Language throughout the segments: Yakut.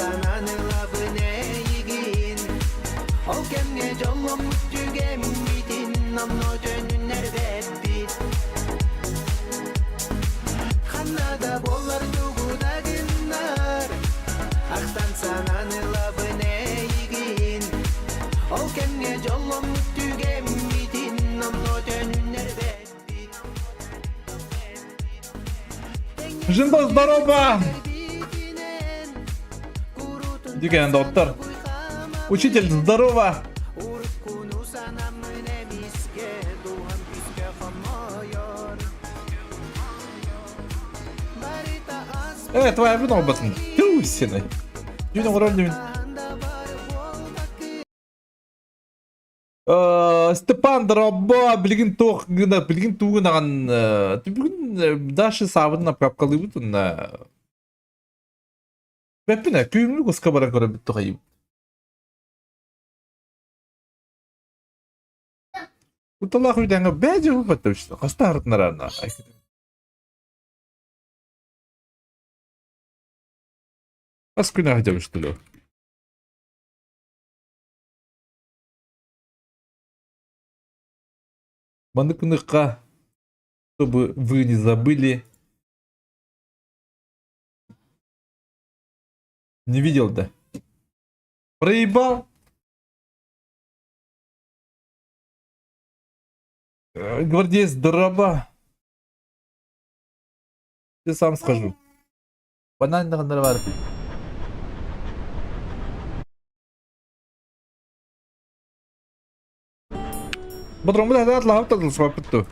санаан ылабын эйигин Ол кэмҥэ дьолломмут түгэммитин Онно төнүннэрбэппит Ханна да буоллар тугу да гыннар Ахтан санаан ылабын эйигин Ол кэмҥэ дьолломмут түгэммитин Онно төнүннэрбэппит Жинбо, здорово! Дикая доктор. Учитель, здорово! Твоя вино об этом. Тюсины. Дюна вроде Степан дорообо, билигин туох гына, билигин тугу гынаҕын бүгүн Даша саабытын апкапкалыыбыт уонна бэппин ээ күһүҥҥү куска баран көрөбүт тухайыбыт. Кутталаах үүтэҥҥэ бээ дьыбы баттабычта хаста арытынарарна. Хас күн аһдьабыштылы. Маннык чтобы вы не забыли. Не видел, да? Проебал. Гвардеец дроба. Я сам скажу. Банан бар. Бодроҥҥут хата атлаһап тылсыбаппыт дуо?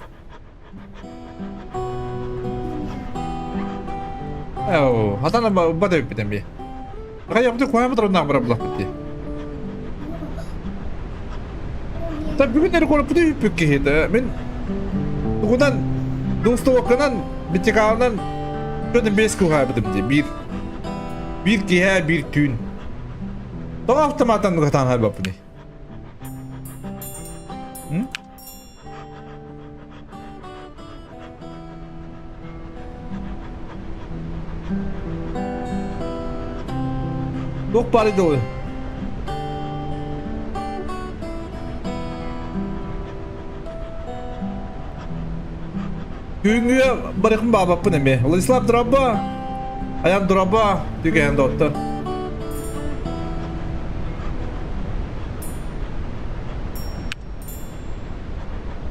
Оо, хатан бат эбиппит эмиэ. Хайабыты куһаҕан бодроҥнаах барабылахпыт дии. Та бүгүн эрэ куораппыт үппүт киһи да мин тугунан двухстволканан битикалынан чөтөн бес куһаабытым дии биир биир киһэ биир түүн тоҕо автоматтан катаан хайбаппыный Туох баарый дылы? Күҥҥү барыхын баабаппын эмиэ. Владислав дроба! Аян дроба! Түгээн доттор.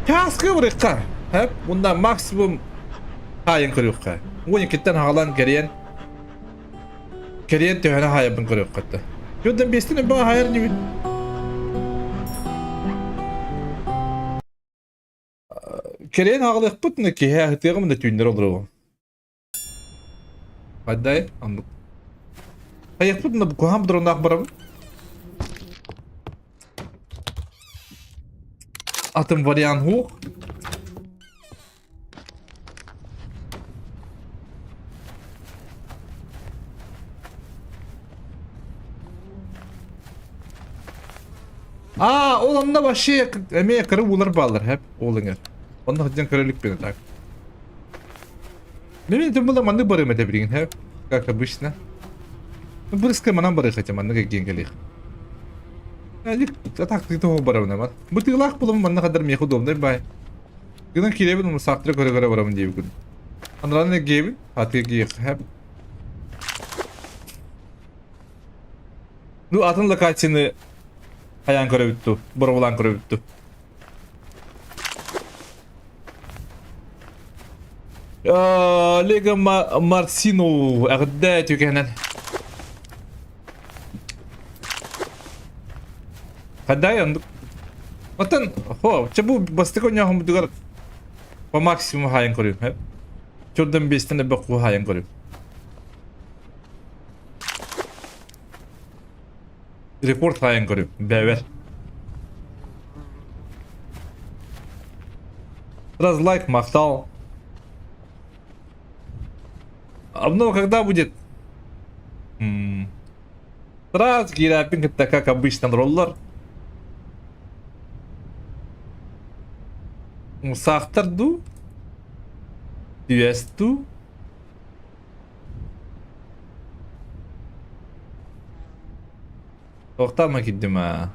Чааскы барыхха. Хэп, мунна максимум хаайын көрүөххэ. Уон иккиттэн хаалан кэриэн кэриэн төһөнө хаайабын көрүөххэ. Жоддан бестен баа хайар нибит. Кэриэн хаалыахпыт на киһи аһытыаҕым да түүннэр олоруом. Хайдай оннук. Хайыахпыт на куһаан бодороннаах барабын. Атын вариант хуох. Аа, ол онно вообще эмиэ кыра уулар бааллар, хэп, ол иҥэр. Онно сылдьан көрө иликпин так. Мен тем было маннык барыам этэ билигин, хэп, как обычно. Ну, бырыска манан барыах этим, маннык эргиэн кэлиэх. Алик, так ты того барабын амар. Бытыылаах булам манна хадар миэхэ удобнай бай. Гынан киирэбин умсаахтара көрө-көрө барабын диэбиккин. Анараны эргиэбин, атыга кииэх, хэп. Ну, атын локацияны хайаан көрөбүт ту, боробулаан көрөбүт ту. Лего Марсину эҕэрдэ түгэнэн. Хадай оннук. Оттон хо, чэ бу бастакы оонньооһуммутугар по максимуму хаайан көрүм. Чурдан биэстэн элбэх хаайан көрүм. Рекорд хаайан көрүм. Бэбэр. Раз лайк, махтал. Обнова когда будет? Раз киирээппин кытта как обычно роллар. Саахтар дуу? Түөс дуу? Туохтаама киирдим аа?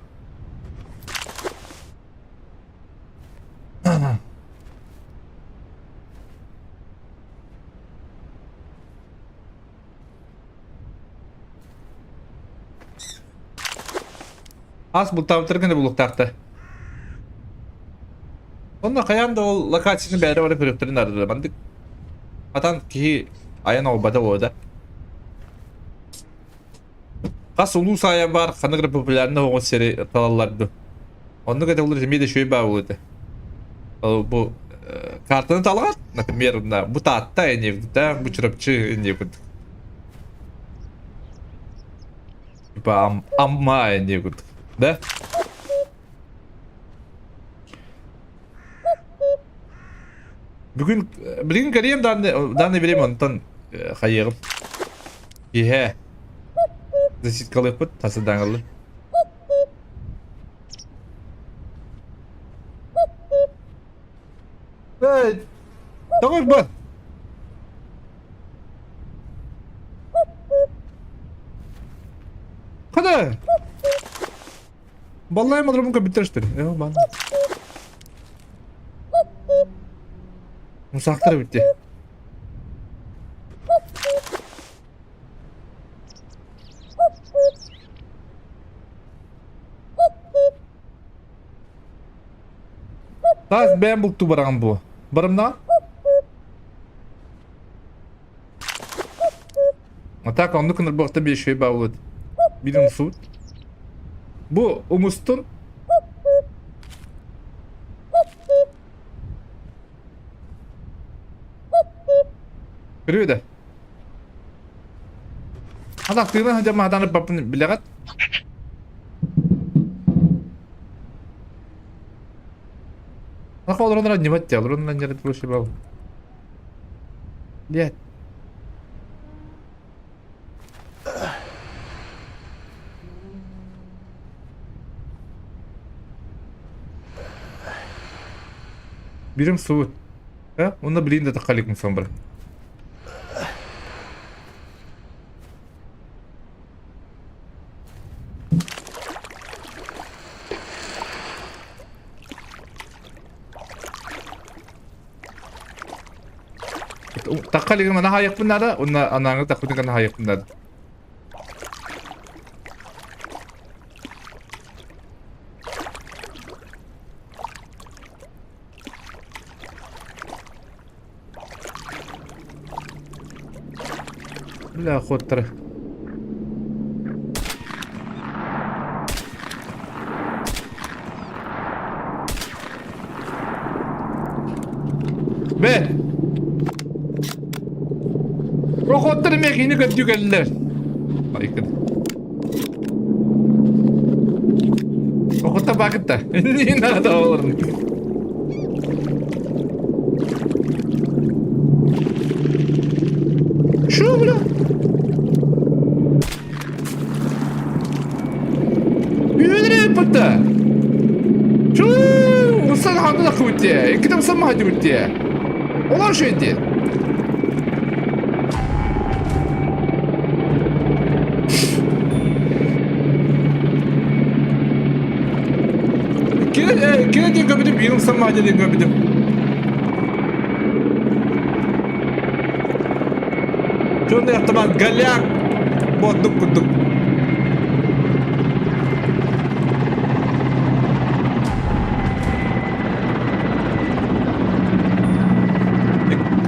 Ас бултаабыттар гына булуктаахтар. Онно хайаан да ол локацияны бэйэлэрэ бары көрүөхтэрин наада. Маннык атан киһи айан оҕолбата буолуо да. Хас улуус аайы баар ханнык эрэ популярный оҕо сири талаллар дуу. Оннук этэ булар эмиэ да үчүгэй баар буолуо этэ. Ол бу картаны талаҕар, например, бу Таатта иннибит, бу Чурапчы иннибит. Типа Амма иннибит, да? Бүгүн билигин кэлиэм данный данный время онтон хайыаҕым. Иһэ. Заситкалыахпыт тасыдаҥылы. Эй, тоҕо бар. Хана. Баллайым олорбун көбүттэр что ли? Э, бан. Мусаактар битти. Таас бэйэм бултуу бараҕын буо. Барымнаҕа? А так оннук ынырбахта биэшей баулыт. Бир умсуут. Бу умустун. Көрүө да. Ана тыына сылдьан маһадааны баппын билэҕит? Саха олорон анньыбат дии, олорон анньарыт проще бал. Блядь. Бирим суут. А? Онно билин да тахалик мусан бар. Тахха илигин ана хаайыахпын наада, уонна анааҥы тахпытын гына хаайыахпын наада. Бля, охоттара. Бе! Проходтар эмиэ кини көрдүү кэллилэр. Айкын. Проходтар баакытта. Не надо олорун. Что, бля? Үөрэ Чу, усан ханна кутте. Иккитем сама хадюрте. Олар шенде. Кире диэн көбүтүм, биирим сама диэн көбүтүм. Черный автомат голяк. Бодук курдук.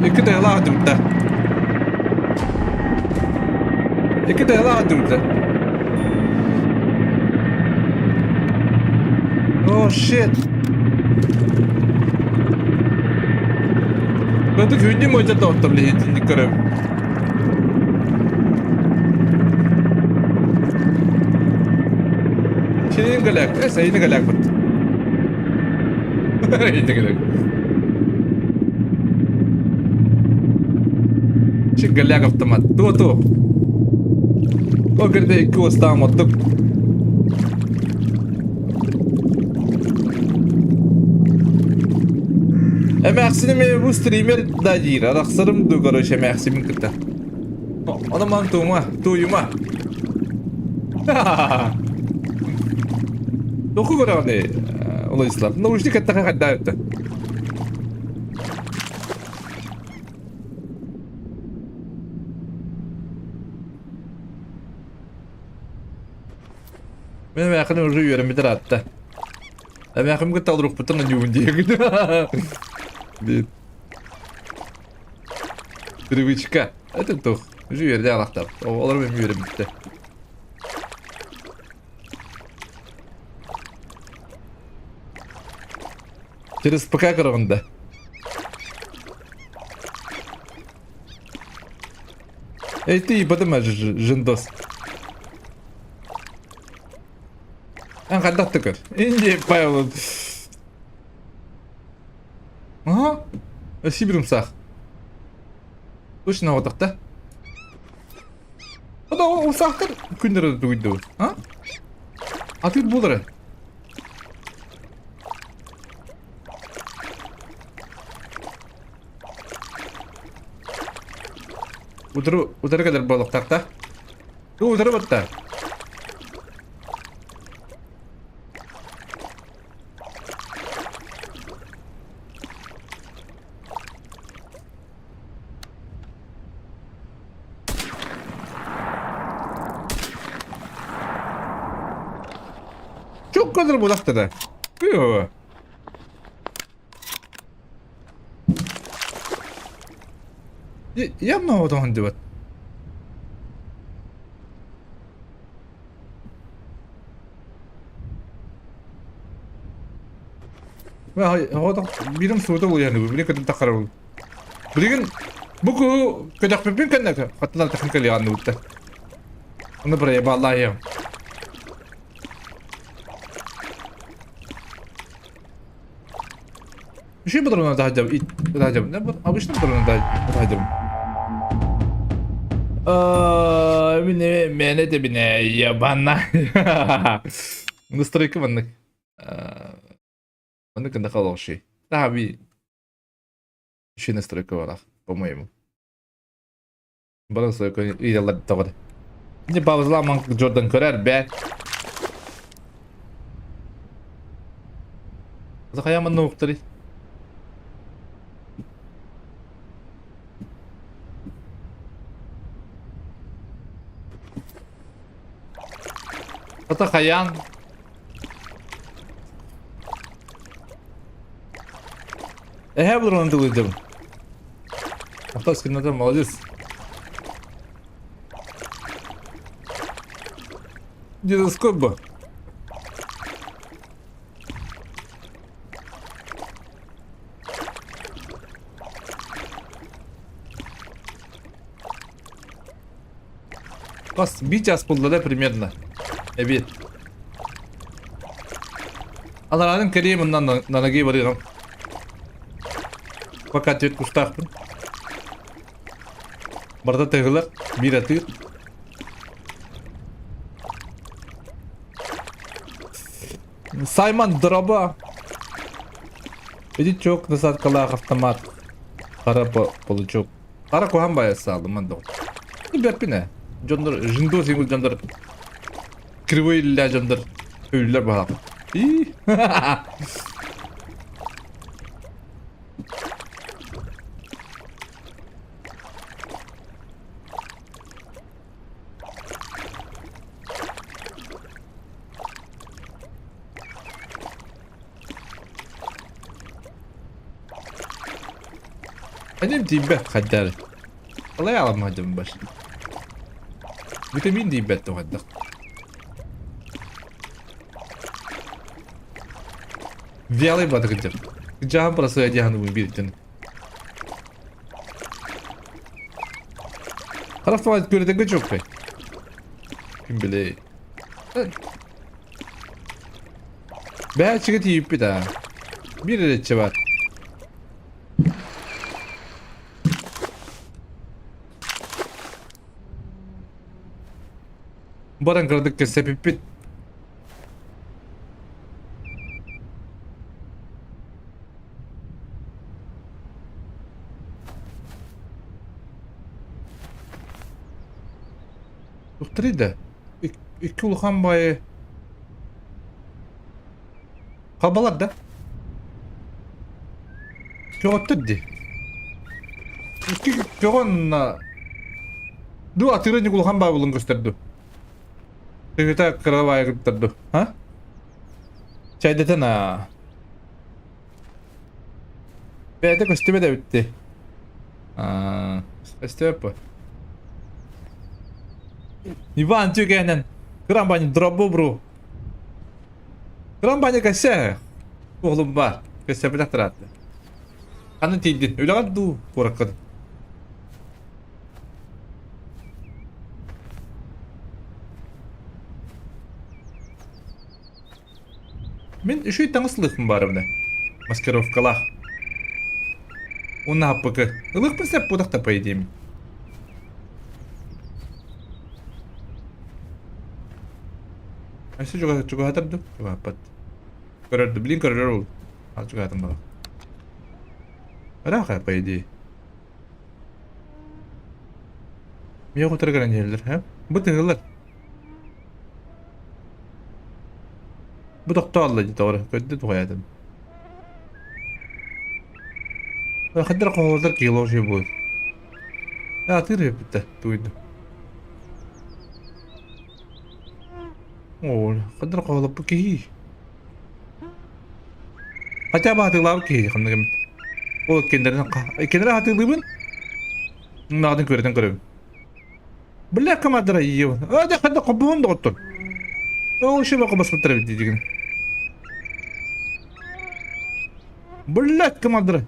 Икки тайылаах дүмтэ. Икки тайылаах дүмтэ. Oh shit. Кытык хүннү мойда тоттом лиһитинник көрөм. Синин галак, э, сайыны галак бут. Ити галак. Чи галяк автомат. Ту ту. О, кирде икки уостаам оттук. Эмээхсиним бу стример да диир, арахсарым дуу, короче, эмээхсимин кытта. Ону ман туума, тууйума. Току көрөҕүнүй, Владислав? Наушник эттэхэ хайдаабыта? Мен эмээхин уже үөрэммитер аатта. Эмээхим кытта олорукпуттан аньуубун диэгин. Диэн. Привычка. Это тух. Уже үөрдэ алахтап. Олор мен үөрэммитте. Через ПК көрөҕүн да. Эй, ты ебатыма жындос. Эн хайдах да көр. Инди Павел. Ага. Сибирым сах. Точно оҕотохта. Ода умсаахтар күннэрэ тугуйдубут. А? Атыыр буолара. Утары утары кэлэр буолуохтаах Туу утары батта. Çok kadar bulakta da. Yoo. Явно отоһон дебат. Бирим суота буолуйаны били көтөн таххара Билигин бу куһу көтөхпүппүн кэннэ хаттынан тахын кэлиэҕин Оны проебалаем. Еще патроны таһдьабын. Обычно патроны таһдьабын. Мин мэне де бине ебана. Настройка маннык. Маннык кында халоши. Таби еще настройка барах, по-моему. Бары настройка идеаллар тоҕо. Не паузаламан Джордан көрөр бэ. Захаяман нуктары. Ата хаян. Эһэ булурун тылыдым. Автос кинода молодец. Дедоскоп бу. Бас бит ас булла да примерно. Эбит. Аларанын кэлиэ муннан нанаги барыгам. Пока түөрт кустаахпын. Барда тыгылар, биир атыыр. Саймон дроба. Ити чок насадкалаах автомат. Хара получок. Хара куһан байасаалым доҕор. Бэрпин ээ. Дьоннор жиндо сиҥул дьоннор кривой иллээ дьоннор өллөр баһаах. И Анем тиийбэт хайдары. Алай аламмадым бар. Витамин тиийбэт туһайдах. Вялый батыгыдыр. Жаһан просто дьаһаны бииртэн. Харах көрөтөҥгө чоккай. Ким билей. Бэчигэ тиийиппит аа. Биир эрэ бар. Баран кыратык кэпсэппиппит. Туохтарый да? Икки улахан баайы. Халбалар да. Көҕөттөр дии. Икки көҕөн ду атыыра ньукулахан баабылын көстөрдү. Тыгыта кыра баайы кыттарду. А? Чайдатан аа. Бэйэтэ көстүбэт эбитти. Аа, көстүбэт бу. Иван түгэнэн кырамбани дробу бру. Кырамбани кэссе. Оҕлум бар. Кэссэпэтэх тараатты. Ханна тиийдин? Үлэҕэр дуу куоракка? Мин үчүгэй таҥас ылыахпын баарыбына. Маскировкалаах. Уонна хаппыкы. Ылыахпын сөп буотах да по идее. Өссө чугаһатар ду? Чугаһаппат. Көрөр ду? Блин көрөр ол. Ал чугаһатым бала. Ыраах по идее. Миэхэ утары көрөн иһэллэр, һэ? Бу тыһыллар. Бу тохтоолло дии тоҕо эрэ, көрдө тухайаатым. Хайдах хоһуоллар кило үчүгэй буолуо. Атыыр үһүппүт да тугуйда. Оо, хайдах хоһуоллаппыт киһи. Хотя бы атыылаабыт киһи ханнык эмит. Ол кинилэрин кинилэри атыылыыбын. Наҕатын көрөтөн көрөбүн. Бля, командира её. А, да, ханна хобуһун доҕоттор. Ол еще бака баспыттар эбит диигин. Блядь, командира.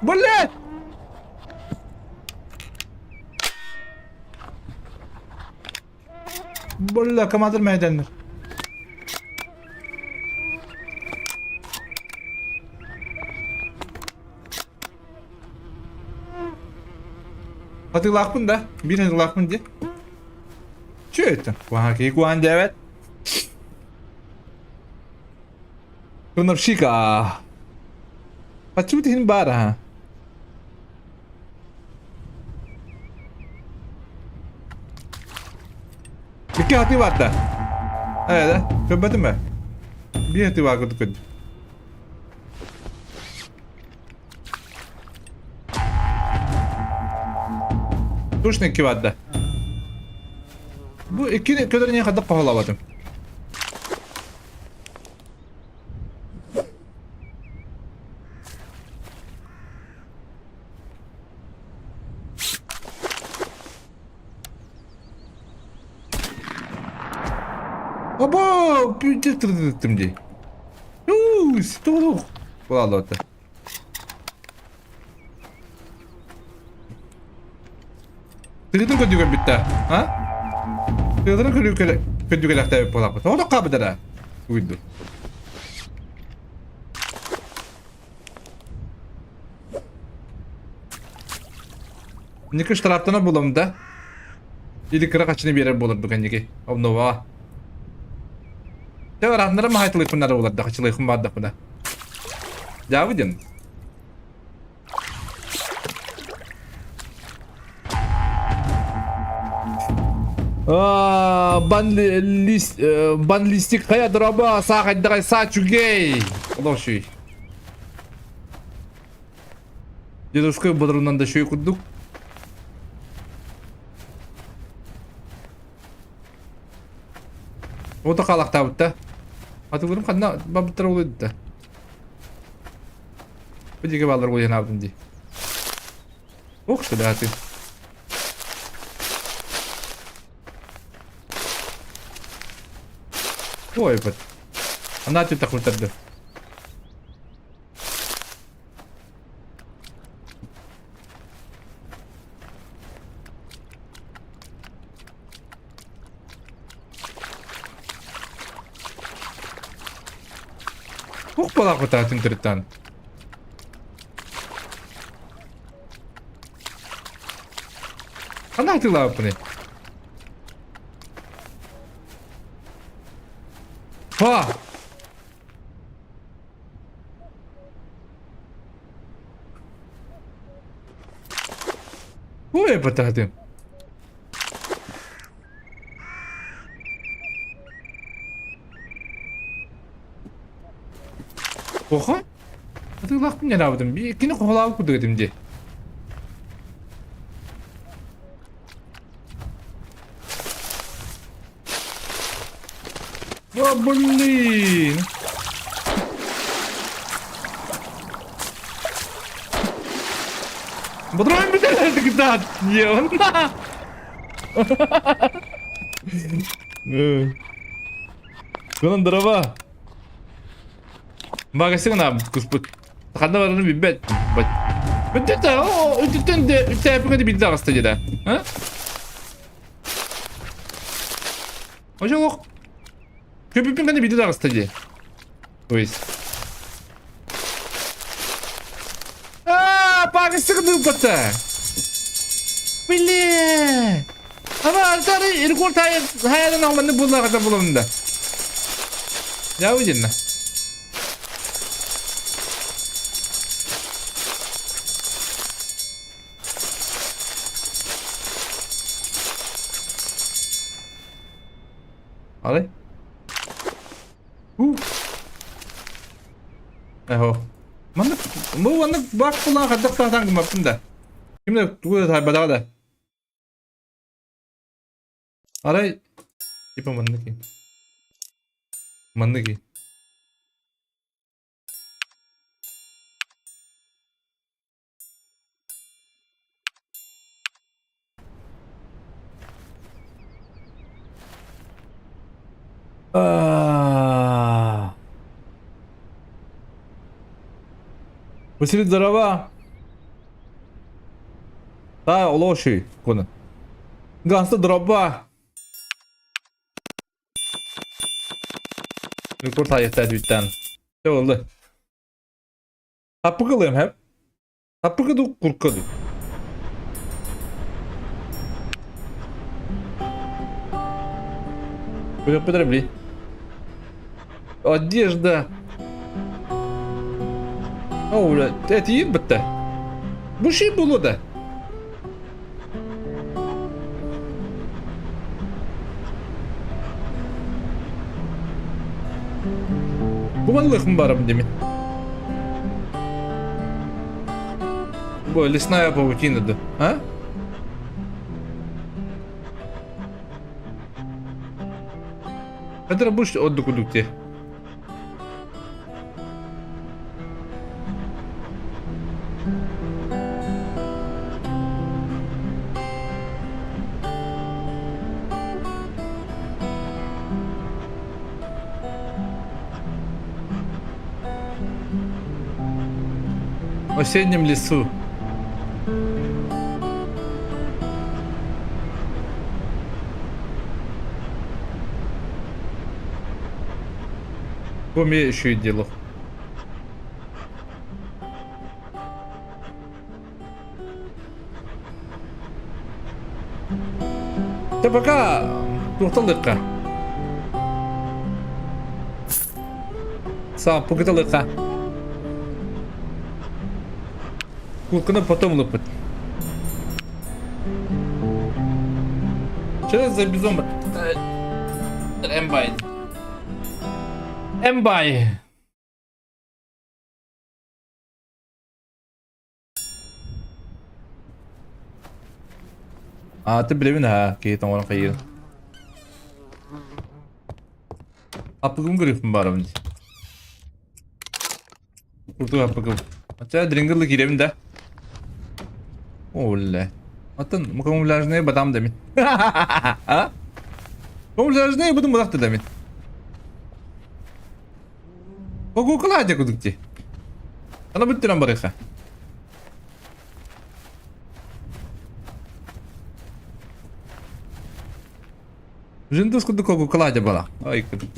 Блядь! Бля, командир мэйдэннэр. Хатыылаахпын да? Биир хатыылаахпын дии. Чү это? Куаха куан диэбэт. Крановщика. Почему ты баар а? Икки хатыы барда. Ээ, көрбөтүм бе. Биир хатыы бар курдук көрдүм. Точно икки барда. Бу икки көтөрүнэн хайдах хоһолоботум. Або, тырдыттым дии. Уус, туох буолаллар Тыытын көрдүгэр бүттэ, а? Тыытын көрдүгэлэхтээбит буолааппыт. Оҕо хаабытара. Уйду. Ники штрафтана булам да. Или кыра хачыны биэрэр буолар бу кэнники. Обнова. Те ыраахнара маһайтылыйхуннара булар да хачылыйхун баардахпына. Дьаабы диэн. Бан лист бан листик хайа дроба саа хайдагай саа чүгэй. Олох Дедушка бодорунан да шөй курдук. Ото халахтаабыт да. Атылырым ханна бабыттар ол да. Бу диге баллар уйанаабытым дии. Ох, что ты. Ой, вот. Она ты так вот Туох балаахытаатын төрүттээн? Ханна атыылаабыппыный? Па! Ой, батаһытым. Оха? Атыылаахпын дьанаабытым. Кини хоһолаабыт курдук этим дии. О, блин! Бодрон бүтэр кытаат диэн. Кынан дрова. Магазин куспут. Ханна барарын билбэт. Бүтүтэ, о, үтүттэн де үтээпиҥэ де билде аҕыста дьэ А? Ожолох. Көпүппүн кэннэ билде аҕыста дии. То есть. А, пагыстык дыыппата. Блин. Ама алтары рекорд хайадан алманны буллаҕата булумда. Я уйденна. Арай? Эһо. Маннык бу маннык баак булаан хайдах таатаан гыммаппын да. Ким да тугу да таайбатаҕа да. Арай типа маннык маннык Аа. Василий, здорово. Да, олоши, куна. Ганста дроба. Рекорд hayatlar bütten. Ne oldu? Таппыкылыам һэп. Таппыкы ду курка ду. Били. Одежда. О, бля, этиин бітті. Бұл шей болу да. Бу манлыхым барым демен. Бу лесная паутина да. А? Это будешь отдых удукте. В осеннем лесу. Бу эмиэ үчүгэй дело. Дьэ пока туохталыахха. Сааппыкыталыахха. Курканы потом ылыппыт. Что за безумно? Эмбай. Эмбай. Ааты билэбин аа, киһи тоҥорон хайыыр. Аппыгым көрүөхпүн баарабын дии. Курдук аппыгым. Ача дрингылы киирэбин да. О, Атын камуфляжные бадам да мин. А? Камуфляжные будем бадах да мин. Кукула кудук дии. Ана бүттүрэн барыха. Жиндус кудук кукула бала. Ой, кудук.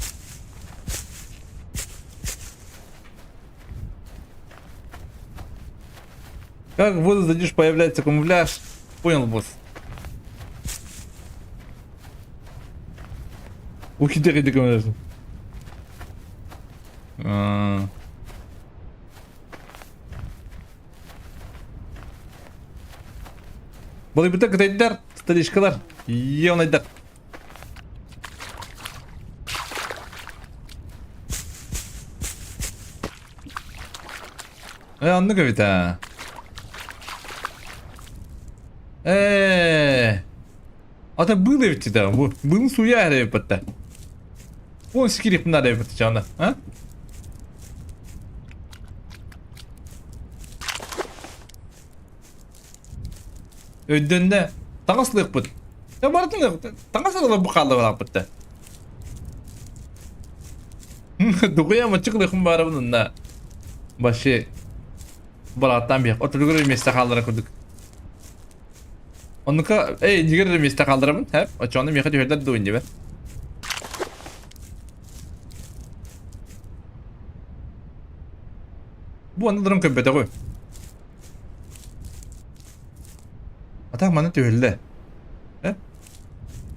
Как в воду зайдешь, появляется камуфляж. Понял, босс. Ухитрый камуфляж. А. Балыйбыта кытайдар, старичкалар, ионайдар. Э, оннук эбит аа. Э, ата был эбит да, бу был суя эбит Он скирип надо эбит чана, а? Өйдөннө таҥас ылыахпыт. Э барытын таҥас ылар бу хааллыбыт да. Дугуйа маччык ылыахпын баарабын онно. Вообще барааттаан биэх. Отуругар миэстэ хааллара курдук. Оннука эй нигер миэстэ хаалларабын, хэп. Оччоҕуна миэхэ түһэрдэр дуу иннибэр. Бу анныларын көрбөтөҕү. Атах маны түһүллэ. Э?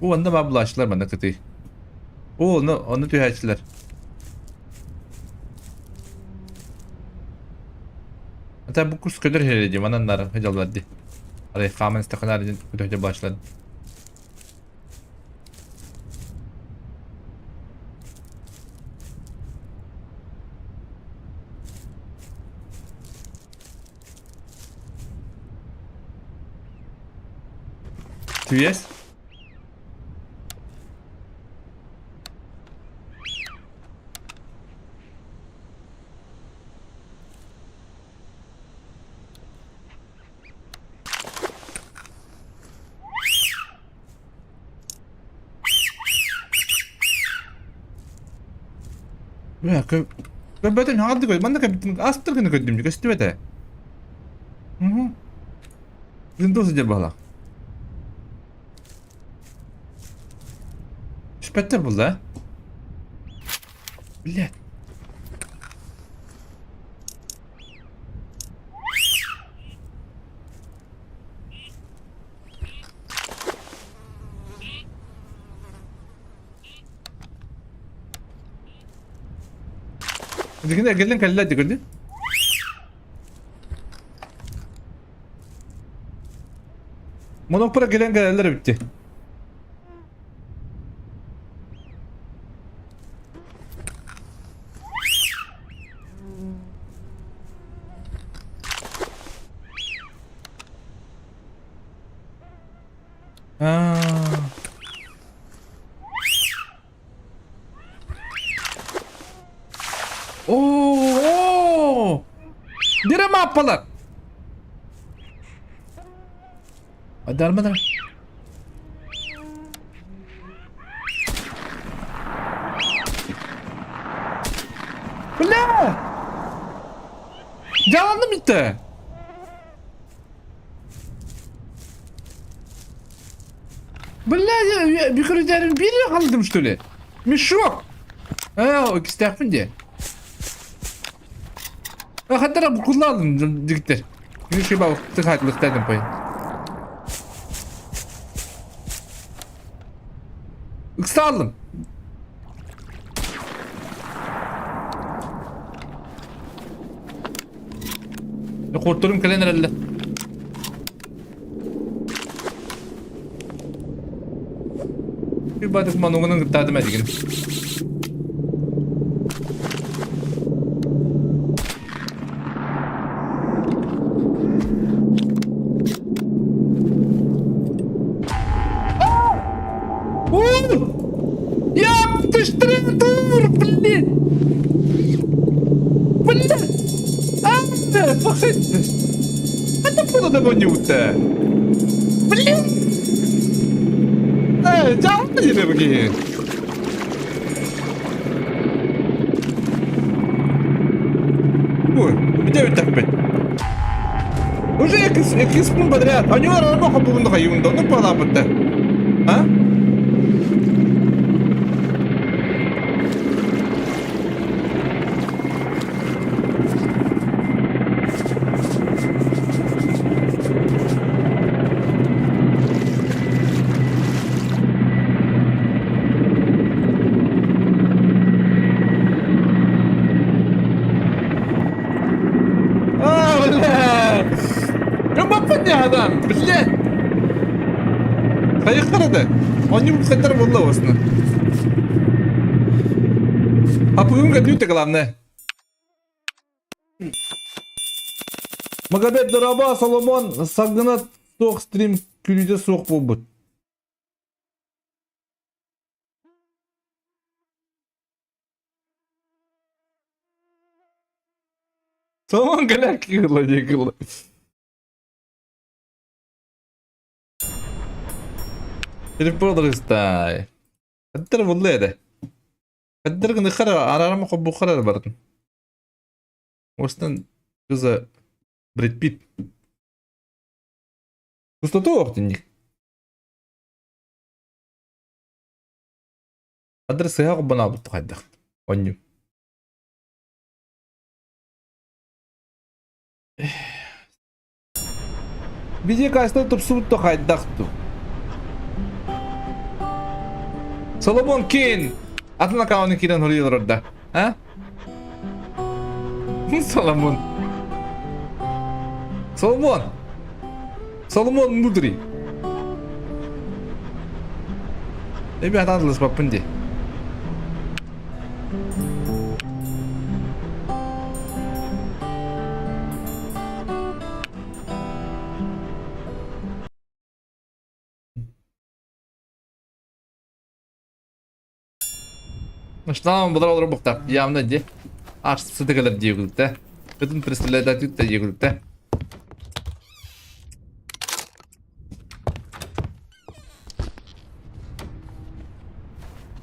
Бу онно баа булааччылар манна кытыы. О, онно, онно түһээччилэр. Ата бу кус көдөр иһэр дии, манан наар дьаллар дии. Арай хааман истэххинэ диэн көтөһүтэ булааччылар. Түес. Бля, көрбөтүн хаҕарды көр, манна кэбитин астыр гына көрдүм, көстүбэтэ. Угу. Windows сидер баһылаах. Түспэттэр булла. Блядь. Дигин эргиллэн кэллэ дигин. Монопора кэлэн кэлэллэр эбитти. Аа. Оо! Дирэ мааппалар! Адармадар. Бля! Дьааланным иттэ! Бля, я бүкүрүдэрин биир халдым что ли? Мешок! Ээ, кистээхпин дии. Хаттара букуллаалым дигиттер. Мешок ба тыхатлыктадым пой. Ыксаалым. Куртурум кэлэн эрэллэр. Бадык манугунан кыттаатым эдигин. Яптыштырын блин! Блин! А, поход! Это было довольно Блин! Э, дьаалта бу Ой, где так Уже икки спун подряд. Они арабаха бугунда хайунда. Ну палапытта. А? А, бля! Кыммаппын дии адам, блядь! Хайыхтар да? Онньум хаттар буолла осна. Апыгым көтүүтэ главное. Магомед дорообо, Соломон сагына суох стрим күлүүтэ суох буолбут. Соломон кэлэр кыыла дии кыыла. Телефон Хаттар булла эрэ. Хаттар гына хара арарама хоббухара эрэ бардым. Остан кыза Брэд Питт. Пустоту охтинник. Адрес сыһа хоббанаабыт хайдах. Онню. Видео каста тупсубут то хайдах ту. Соломон Кейн атын аккаунтун киирэн хоруй олорор да? А? Соломон. Соломон. Соломон мудрый. Эби атаатылыспаппын дии. Штам бұлар олар бұқтап, явно де. Арсысы кэлэр диэгүлтэ. Бүтүн представляет та диэгүлтэ.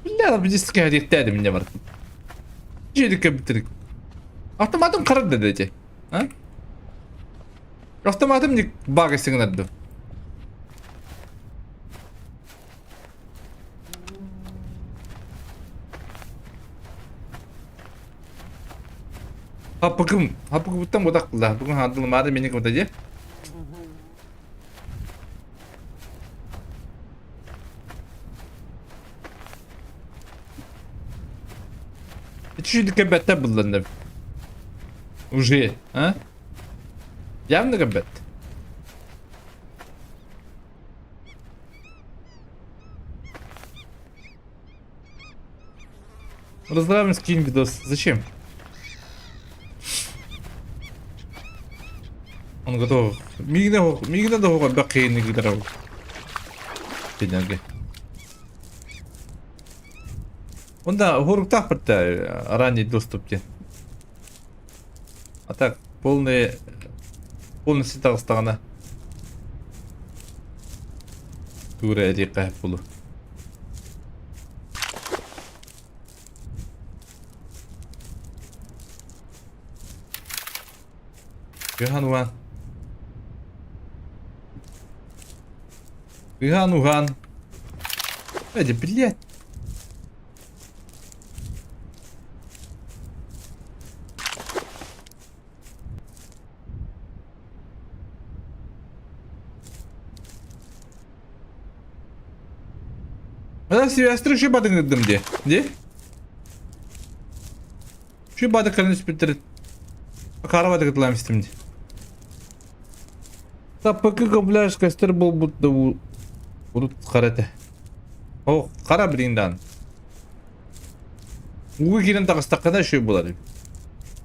Бля, физически хэриэхтээдим инньэ бар. Дьиэдиккэ бүтэрик. Автоматым харар да дэтэ. А? Автоматым не бага сигнарды. Хаппыкым, хаппыкыбыттан бодақ да. Бүгін хандылымады мені кымта де. Чуть кэбэттэ булланным. Уже, а? Явно кэбэт. Раздавим скинь видос. Зачем? Он готов. Мигне мигне да бакыйны гидарав. Бедняги. Онда хоруктаах бітті ранний доступ диэн. А так полный полностью таҕыстаҕына туура эриэххэ булу. Ыһан уһаан. Ыһан уһаан. Эдди, блядь. Она Сильвестр еще бадыңырдым де. Де? Şu бадыкарын үспүттэр Хара бадыкытылаам истим ди. Таппыкы копляж костер буолбут да урут хара этэ. О, хара билигин Ууга киирэн таҕыстаххына үчүгэй буолар.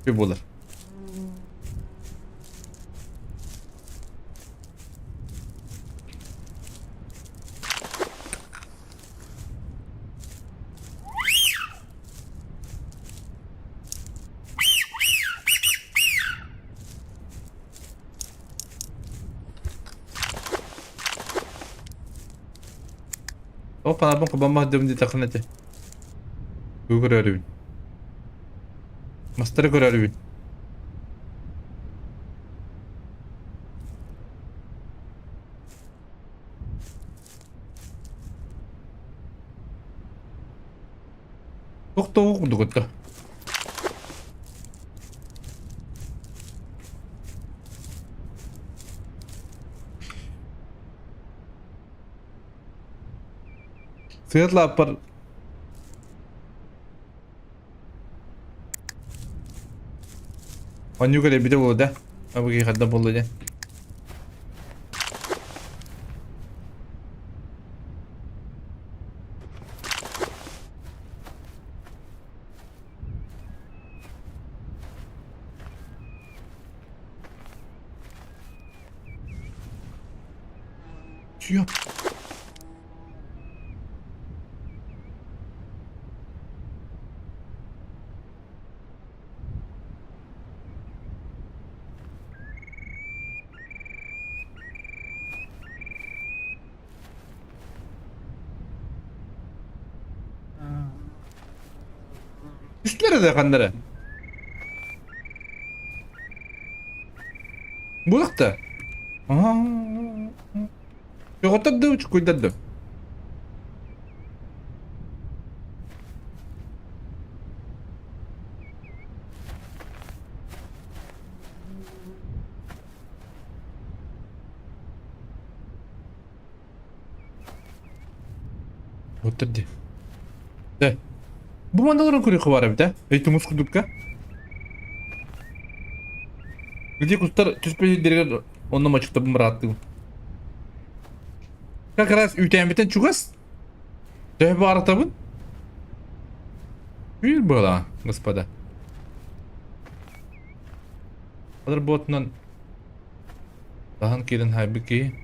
Үчүгэй буолар. О, панабын кубаммах дым диэтэххинэ этэ. Тугу көрөрүбүн? Мастары көрөрүбүн. Тохтоо курдук этэ. Сыарлааппар Онньук элэбитэ буолуо да? Абыгый хадда буолла дьэ. Ёп. Түстүлэр эрэ ханна эрэ. Буолуохта. Көҕөттөр да учукуйдар да. Оттор дии. Дэ. Бу мандаларын көрүөххэ баар эбит ээ. Эй тумус курдукка. Где кустар түспүт сирдэригэр онно мочуктабын бырааттыыбын. Как раз үүтээммитин чугас. Төһө баарытабын? Бир была, господа. Отработанан таһан киирэн хаайбыт киһи.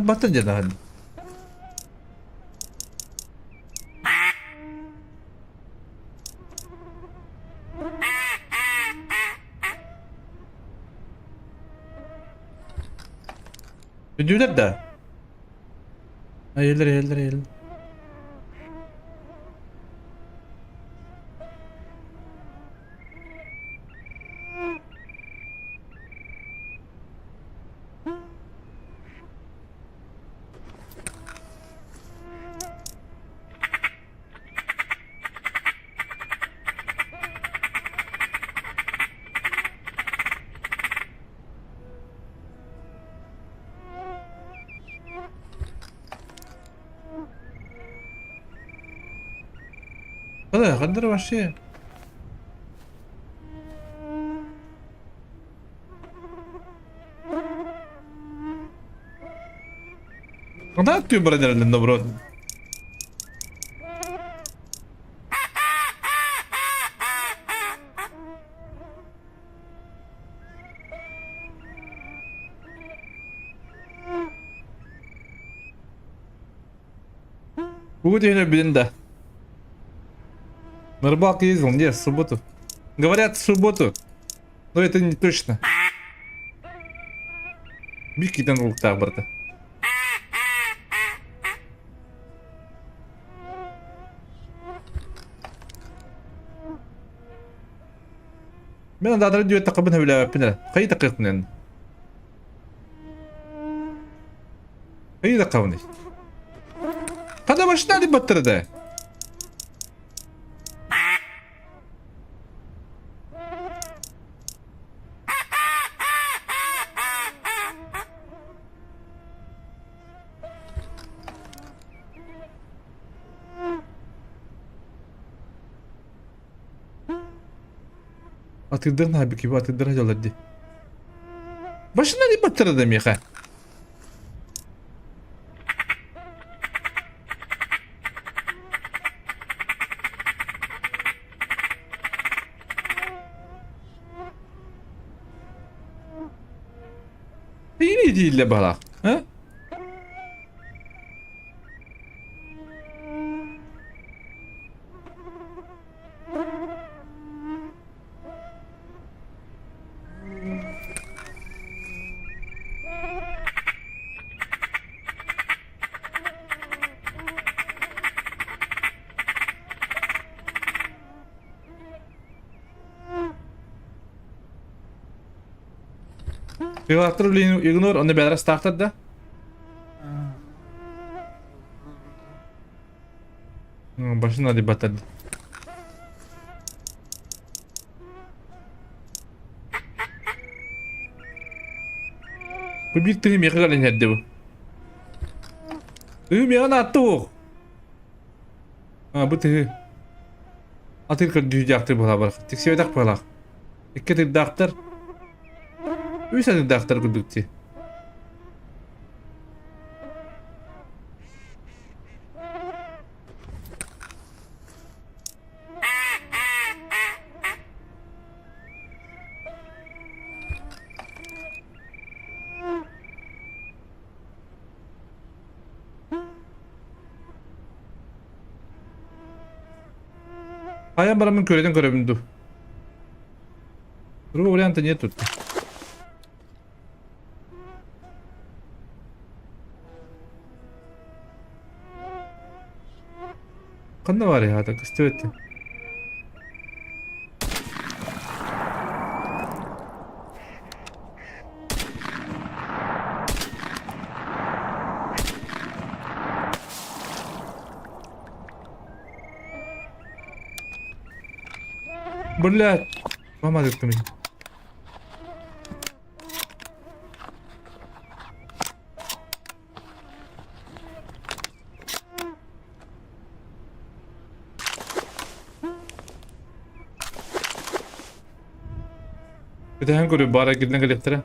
Баттан дьадаһын. Үдүүлэр да? Айылар, айылар, айылар. Ханнара вообще? Куда ты бродер добро? Будет блин, да. На рыбалку ездил? Нет, в субботу. Говорят, в субботу. Но это не точно. Бикитен улуктаах барда. Мен андаатары дүөт тақыбын хөбүлээбэппин эрэ. Хайы такыахпын Хайы такабыный. Хада машина деп баттырды. Атыырдарын хаайбыт киһи атыырдара дьаллар дии. Машина не баттырды миэхэ. дииллэр баһылаах. А? Пилаттар игнор, онно бэйэлэрэ астаахтар да? Башын адыбаттар. Бу биир тыһы миэхэ кэлэн иһэрдэ бу. Тыһы миэхэ наатта уох. А, бу тыһы. Атыр көрдүүрдээхтэр быһалаах бар. Тиксибэтэх быһалаах. Икки атырдаахтар. Үс атырдаахтар курдук дии. Хайан бараммын көрөтөн көрөбүн дуу. Другого варианта нет тут. Ханна баар аата көстүбэт. Блядь! Мама ты меня. Кэтэһэн көрү баара кирдэн кэлиэхтэрэ.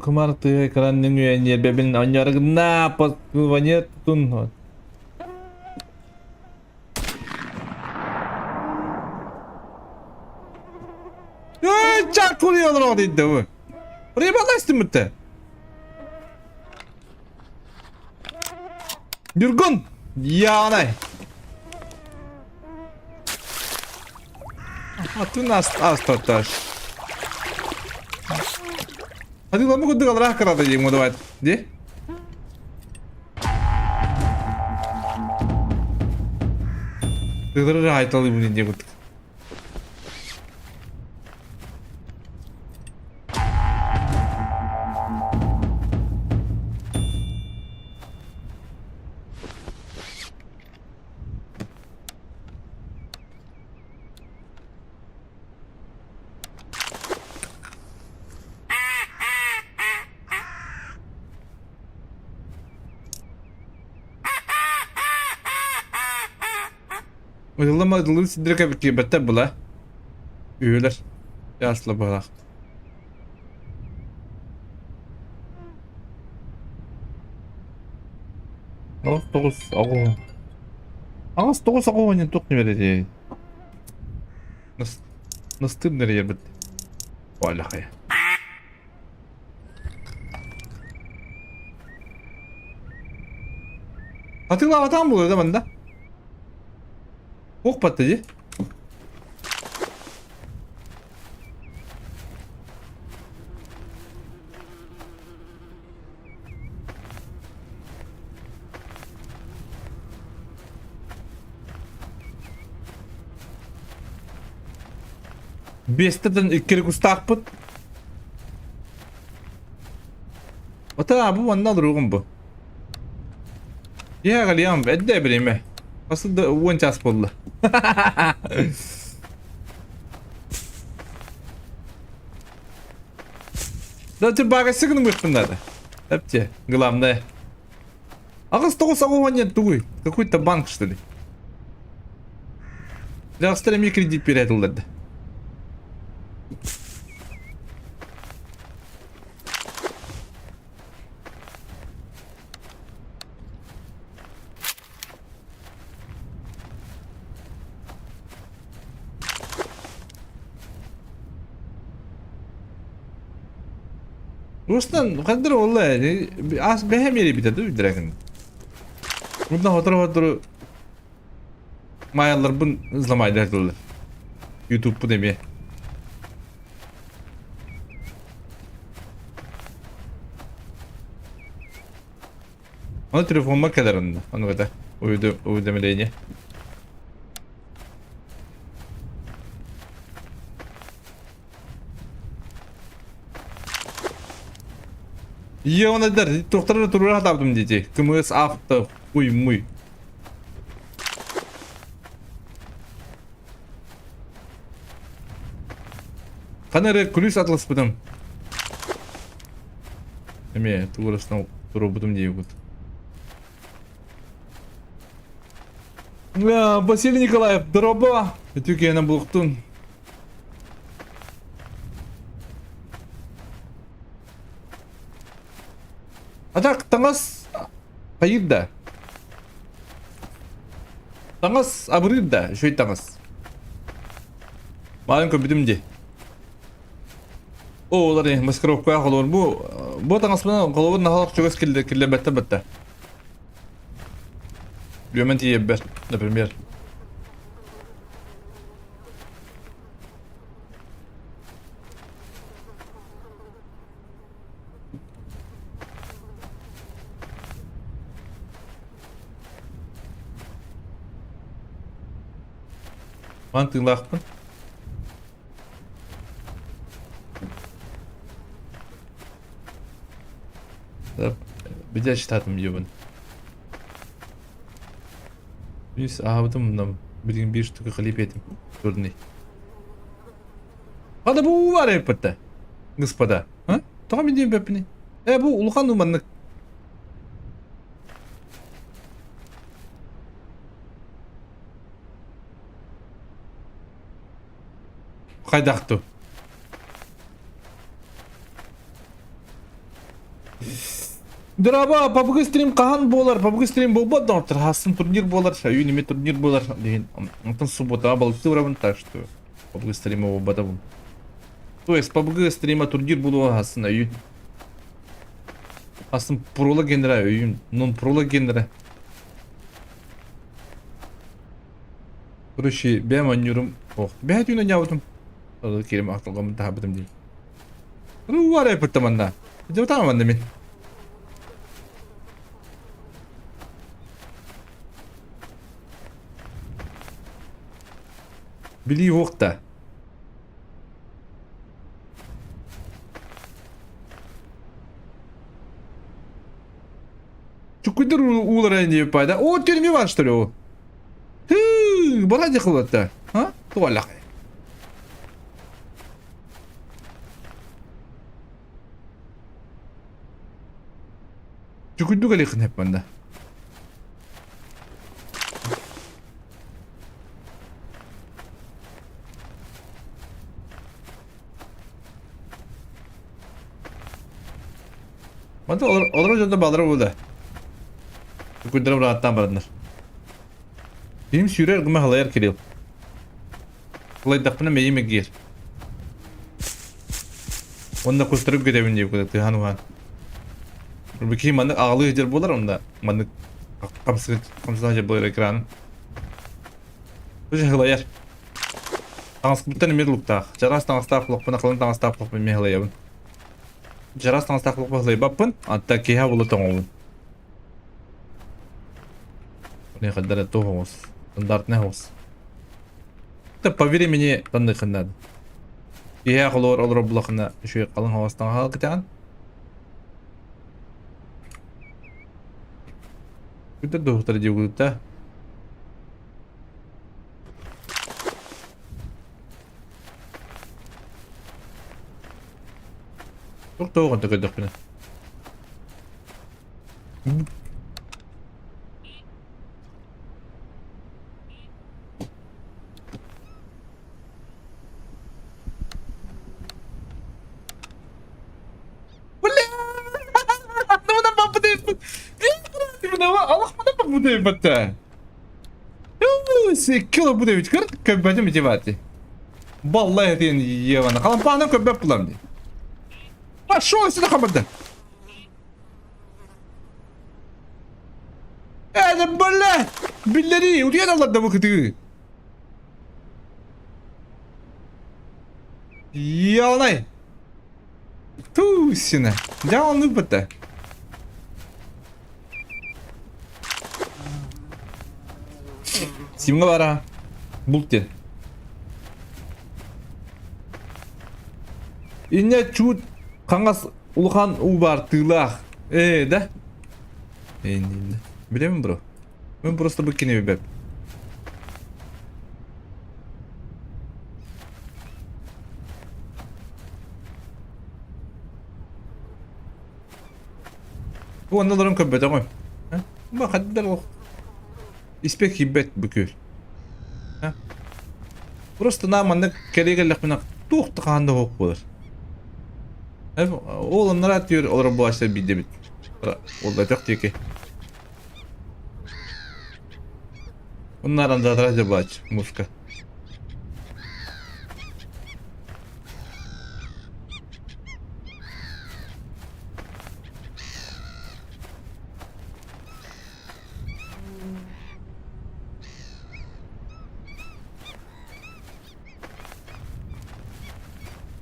Кумар тыа экран нөҥүө ньиэрбэбин оонньоору гынна тутун. Чаккули олорор дейdi bu. Buraya bak bitti. Ньургун! Яанай! Атын астатташ. Hadi lan bu kadar kadar kadar diyeyim давай. Ди? Тыгыры айталы диye курдук. Ыллама ыллыы сирдэргэ киирбэттэр була. Үһүлэр. Ясла быһалаах. Аҕыс тоҕус оҕо. Аҕыс тоҕус оҕо уонна туох ньүөрэ Настыыр нэрийэрбит. Оалахай. Атыылаабатаҕым буолуо да манна. Туох батта дии? Биэстэтэн икки кустаахпыт. Ата бу манна олоругум бу. Я галиям эдде бириме. Асылда уон час буолла. Да ты багасы гынмыппын надо. Әпте, главное. Аҕыс тоҕус аҕыс нет тугуй? Какой-то банк что ли? Дьахтар эмиэ кредит биэрэ Устан хандар олла ас бэһэ миэрибитэ да үдрэкин. Мунна хотору-хотору маайалларбын взломайдар тыллар. Ютубпун эмиэ. Ону телефоммар кэлэр онно. Ону это уведомление. Ионадар, тухтар турура хатабдым дети. КМС авто, хуй муй. Хана эрэ күлүүс атыласпытым. Эмиэ тугурасынан туруорбутум диэбит. Василий Николаев, дороба! Үтүө киһинэн булуктун. А так, таҥас хайыыр да? Таҥас абырыыр да, үчүгэй таҥас. Маайын көрбүтүм дии. О, олар маскировкаҕа холобур бу бу таҥаспынан холобур наһаа чугас киллэрбэттэр бытта. Үөмэн тиийэрбэр, например. Ман тыыннаахпын. Бидя читатым диэбин. Үс аабытым мынам билигин биир штука хлеб этим. Турный. Хада бу бар эппитте. Господа. А? Тоҕо мин диэн бэппини? Э бу улахан уманнык. Хайдах ту? Драба, PUBG стрим хаһан буолар? PUBG стрим буолбат доҕоттор. Хасын турнир буолар, сайын эмиэ турнир буолар. Диэн, онтон субботаҕа балыктыы барабын, так что PUBG стрима буолбатабын. То есть PUBG стрима турнир буолуо хасын өйүн. Хасын пролог генера өйүн, нон пролог генера. Короче, бэйэм оонньуурум ох, бэйэ түүн оонньообутум. Ол киирим ахтылҕаммын таһаарбытым дии. Руу арайпыттам манна. Дьыбытаам манна мин. Билии уохта. Чукуйдар уулара не пайда. О, тюрьме бар, что ли? Хы, бара дехылатта. А? Туалах. Чукуйду калихын хеп манда. Манда олорор дьонно баалара буолла. Чукуйдара бырааттаан бараннар. Ким сүүрэр гыма халайар Кирилл. Кылайдахпына мэйим эгиэр. Онно кустарып кетебин диэбит куда тыһан уһаан. Киһи маннык аҕалыы сылдьар буолар онно маннык хамсыы сылдьар буолар экран. Хылайар. Таҥаспыттан эмиэ луктаах. Чараас таҥастаах лохпун, халыҥ таҥастаах лохпун эмиэ хылайабын. Чараас таҥастаах лохпун хылайбаппын, антта киһи була тоҥобун. Хайдара туох оҕус. Стандартный оҕус. Да по времени танныхын надо. Киһи холоор олорор булахына үчүгэй халыҥ хаҕастан хаалкытаан. Күтэр дуһуктар диэбитэ. Туох тоҕо көрдөхпүнэ. Балла этин Евана. Халампааны көрбөт булам дии. Пошел сюда, команда! Это, бля! Биллэрии, утуйан алларда бу кытыы. Ялай! Тусина! Дьэ оннук бытта. Симҥа бара. Булт диэн. Инньэ чуут хаҥас улахан уу баар тыылаах. Ээ да? Иннинэ. Билэбин бро. Мен просто бу кини билбэп. Бу оннуларын көрбөтөҕүм. Бу хаддар ол испек киирбэт бу күөл. Просто на маннык кэлиэ кэллэхпинэ туох да хаһан да суох буолар. Ол анараа түөр олорор буолааччылар биирдэбит. Ол да өтөх диэки. Оннаар андаатара дьабааччы муска.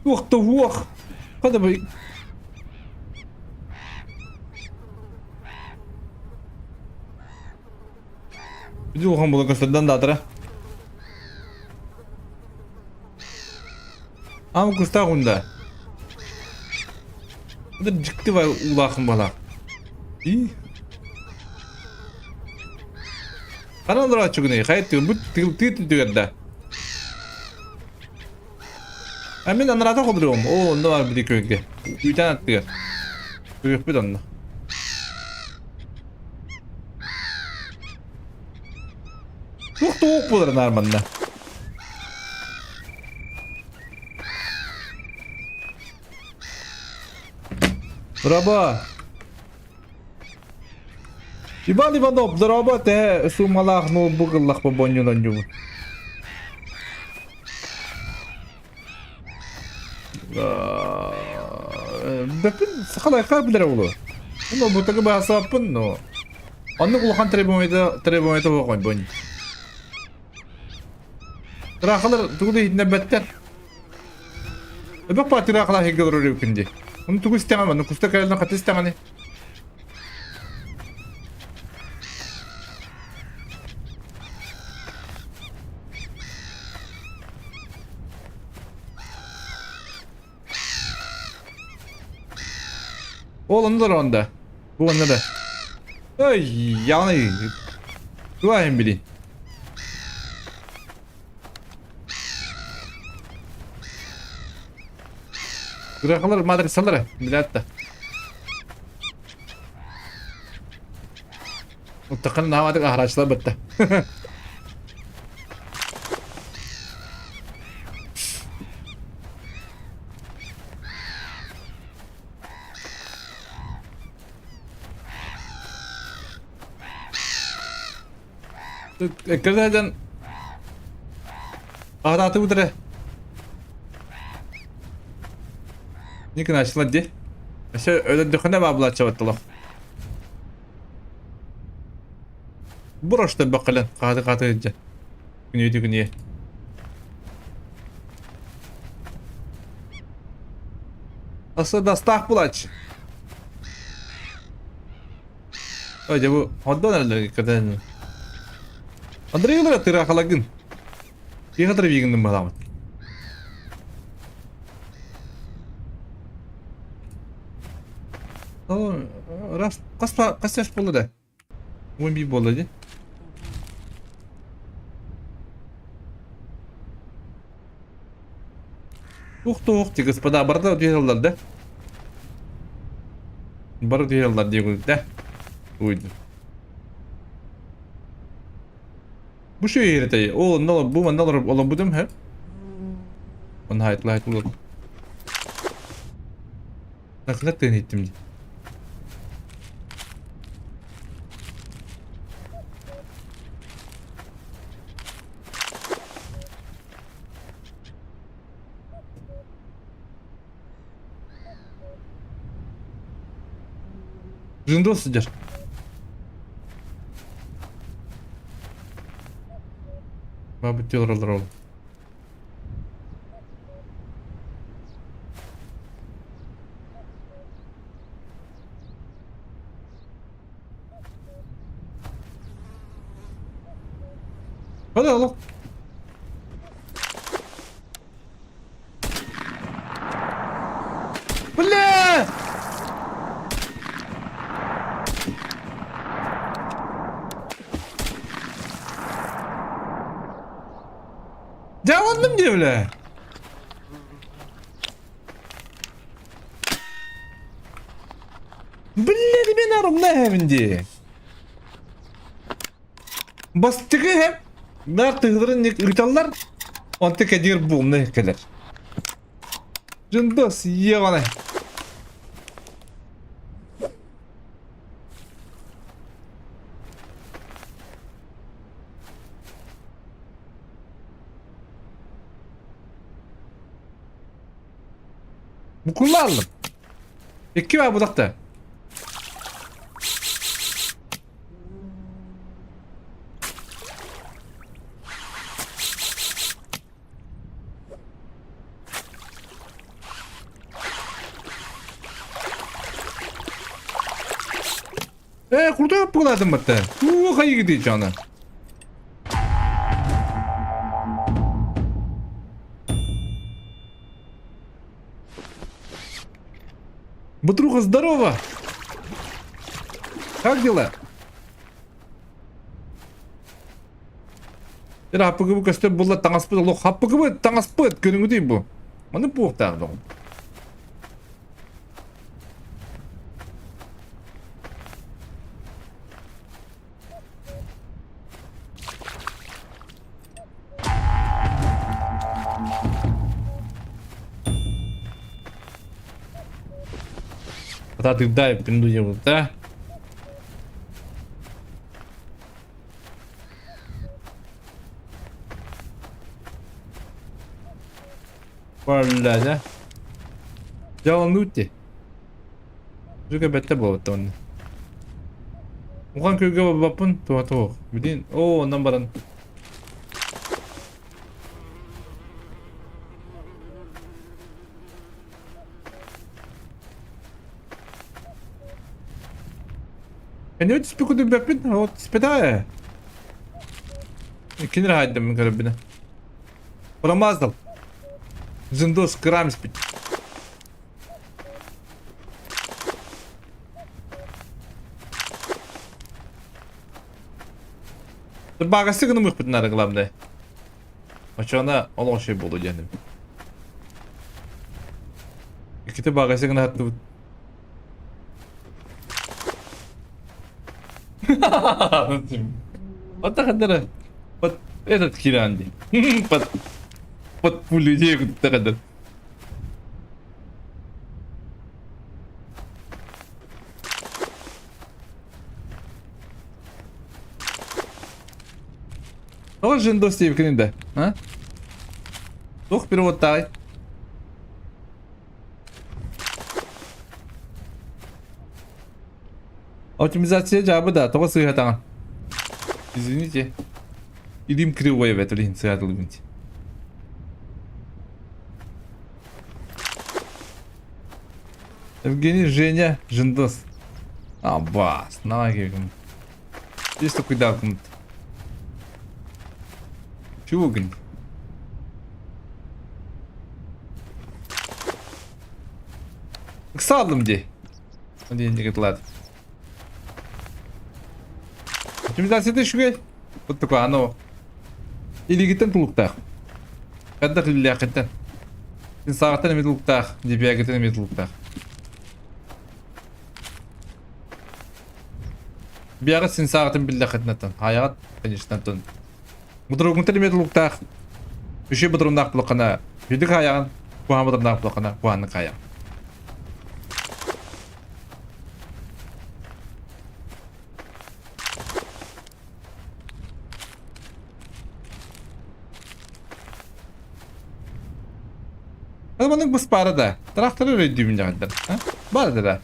Уох да уох! Хата бу Биди улахан була көстөрдөн даатара. Ам кустаах унда. Это дьикти бай улахан бала. И Ханан олорооччугунуй? Хайа бу тыы түгэр да. А мин анараата холдуруом. Оо, онно бар били күөлгэ. Үүтэн аттыгар. Көрүөхпүт онно. Туох туох буолар наар манна. Раба! Иван Иванов, здорово, те суммалаах ноутбук ыллахпа бонньун онньубун. Бэппин сахалайха билэр оҕолу. Ну, бутагы баасаппын, но оннук улахан требование требование буолбун бонь. Тырахалар тугу да иһитиннэрбэттэр. Эбэх паатыраахалаа иһиргэ олорор эбиккин дии. Ону тугу истэҕин манна куста кэлэн хата истэҕиний? Ол онно да онда. Бу онно да. Ой, яғни туайын билин. Грахалар матрицалар билет да. Уттакын нааматык аһараачылар бытта. Кырдадан Аһараатыбыт эрэ. Никон ачылар дии. Өссө өлөрдөххүнэ баабылааччабаттылах. Бурошта баккалан хааты хааты илдьэ. Күнүйдү күнүйэ. Асы дастаах булач. Ой, дьэ бу онтон эрэллэр кэтэн. Андрей ылара тыраахалагын. Киһи травигын баламыт. Раз, хас яш буолла да? 11 буолла дии. Ух ты, ух ты, господа, барда утуйаллар да? Бары утуйаллар диye да? Уйду. Бу şu еретей. Ол онно бу манна олорбутум хэ. Он хайтлы хайтлы. Накылат тыын иттим дии. Жиндос сылдьар. Бабыт олороллор ол. Hadi oğlum. Бля! Дьэ оннум дии бля. Бля, мен арымна эһэбин дии. Бастакы эһэм наар тыһыларын ыыталлар, онто кэдиир буумна кэлэр. Жындос, ебаный. Букулла аллым. Икки бар будакта. Ээ, курдук буолаатым батта. Уу хайыгы дии Бутруха, здорово! Как дела? Эр хаппыгыбы көстөр булла таҥаспыт олох хаппыгыбы таҥаспыт көрүҥүтүй бу. Маны буохтаах доҕум. Атаатыырдаай пиндуйабыт да. Бля, да? Дьалануути. Жүгэ бэтте буолбут онно. Ухан күлгэ барбаппын, туha туох. Билин, оо, онон баран. Эне түспү күдүбэппин, ол түспэтэ. Кинер хайдым көрөбүнэ. Промазал. Жиндос кырамспит. Багасы гына мыхпытын главное. Очона олох şey болду диэним. Икките багасы гына аттыбыт. Вот так Вот этот хиранди. Под под пулю диэбит Тоҕо Жиндос диэбиккин да? А? Туох переводтааҕый? Оптимизация дьаабы да, тоҕо сыыһатаҕын? Извините. Илиим кривой эбээт, ол иһин сыыһатылыбын. Евгений, Женя, Жиндос. Аббас, налагегим. Есть такой дакумент. Чего гын? Ыксаадым дии. Диэн дигитлат. Оптимизацията үчүгэй. Вот такой оно илигиттэн тулуктаах. Хайдах илилээххиттэн. Син саҕаттан эмиэ тулуктаах, дипиагыттан эмиэ тулуктаах. Биэҕит син сааҕытын биллэххитинэ хайаҕыт, конечно, тон. Мутуругунтан эмиэ тулуктаах. Үчүгэй ботуруннаах булаххына, үрдүк хайаҕын, куһаҕан ботуруннаах булаххына, куһаҕаннык хайаҕын. Маннык быспаара да. Тракторы өйдүүбүн дьаҕайдар. Баар да.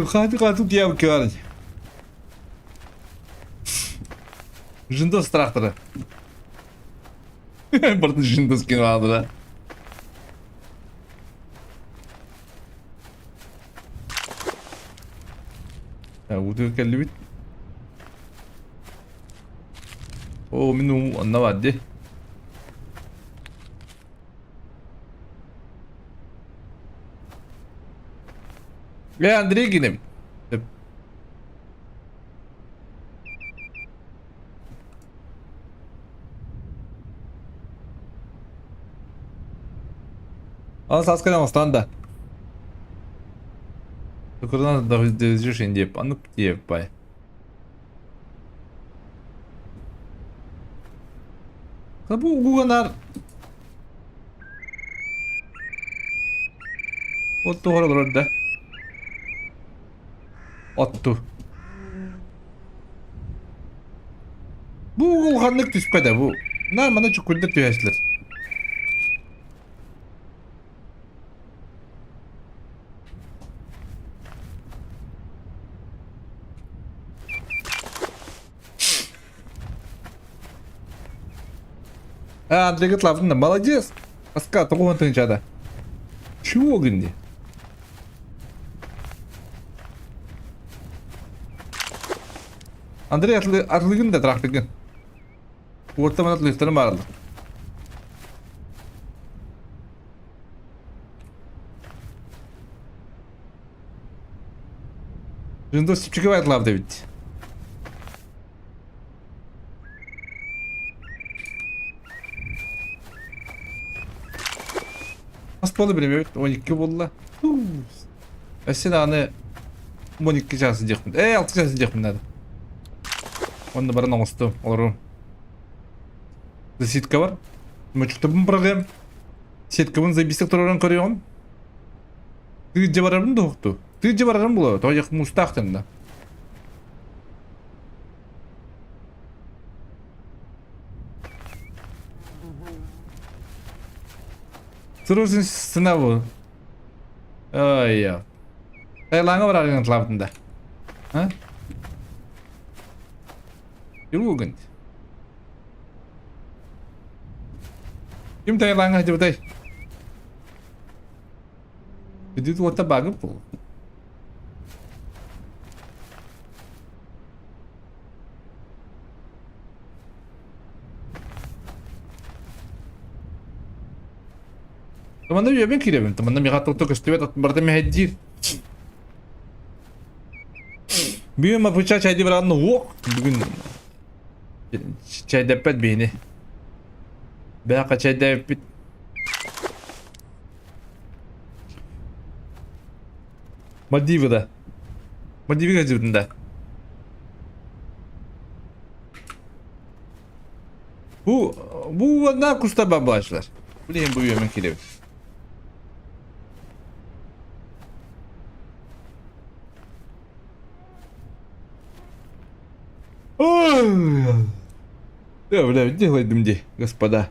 Хааты-хааты диэм көр. Жиндос трактора. Барыта жиндос кино Уутугар кэллибит. Оо, мин уу онно бар дии. Э, Андрей гинем. Аны саас кэлэн оҥостон да. Тукурдан диэп, аннык диэп бай. Бу угуганар Отту олорор да. Отту. Бу улаханнык түспэтэ бу. На маны чуккуйда түһэслэр. А, Андрей Котлавна, молодец! Паска, тоҕуһун тыынчада. Чего гынди? Андрей атлыгын да трактыгын. Уотта манат лифтарын баралар. Windows чипчиге байтлав дебит. Хас буолла билимэбит 12 буолла. Өссө даҕаны 12 чаас диэхпин. Ээ 6 чаас диэхпин наада. Онно баран оҥостуом, олоруом. Сетка бар. Мочуктабын быраҕыам. Сеткабын заебистик турарын көрүөҕүм. Тыырдьа барарбын да уһукту. Тыырдьа барарым буолуо, тоҕо муустаах тэннэ. Сырысын сынабы. Ай я. Тайлаңа барарың тлабытында. А? Югын. Ким тайлаңа дебдай? Бүдүт уота багып бул. Манна үйэбин киирэбин. Манна миэхэ тото көстүбэт барыта мэһэйдиир. Бүгүн мапыча чайди баран уох бүгүн чайдэппэт биһини. Бэхэ чайдэппит. Мальдивы да. Мальдивы газетин да. Бу бу на куста бабашлар. Блин, бу үйөмөн кирэбит. Ой! Да, бля, делай дымди, господа.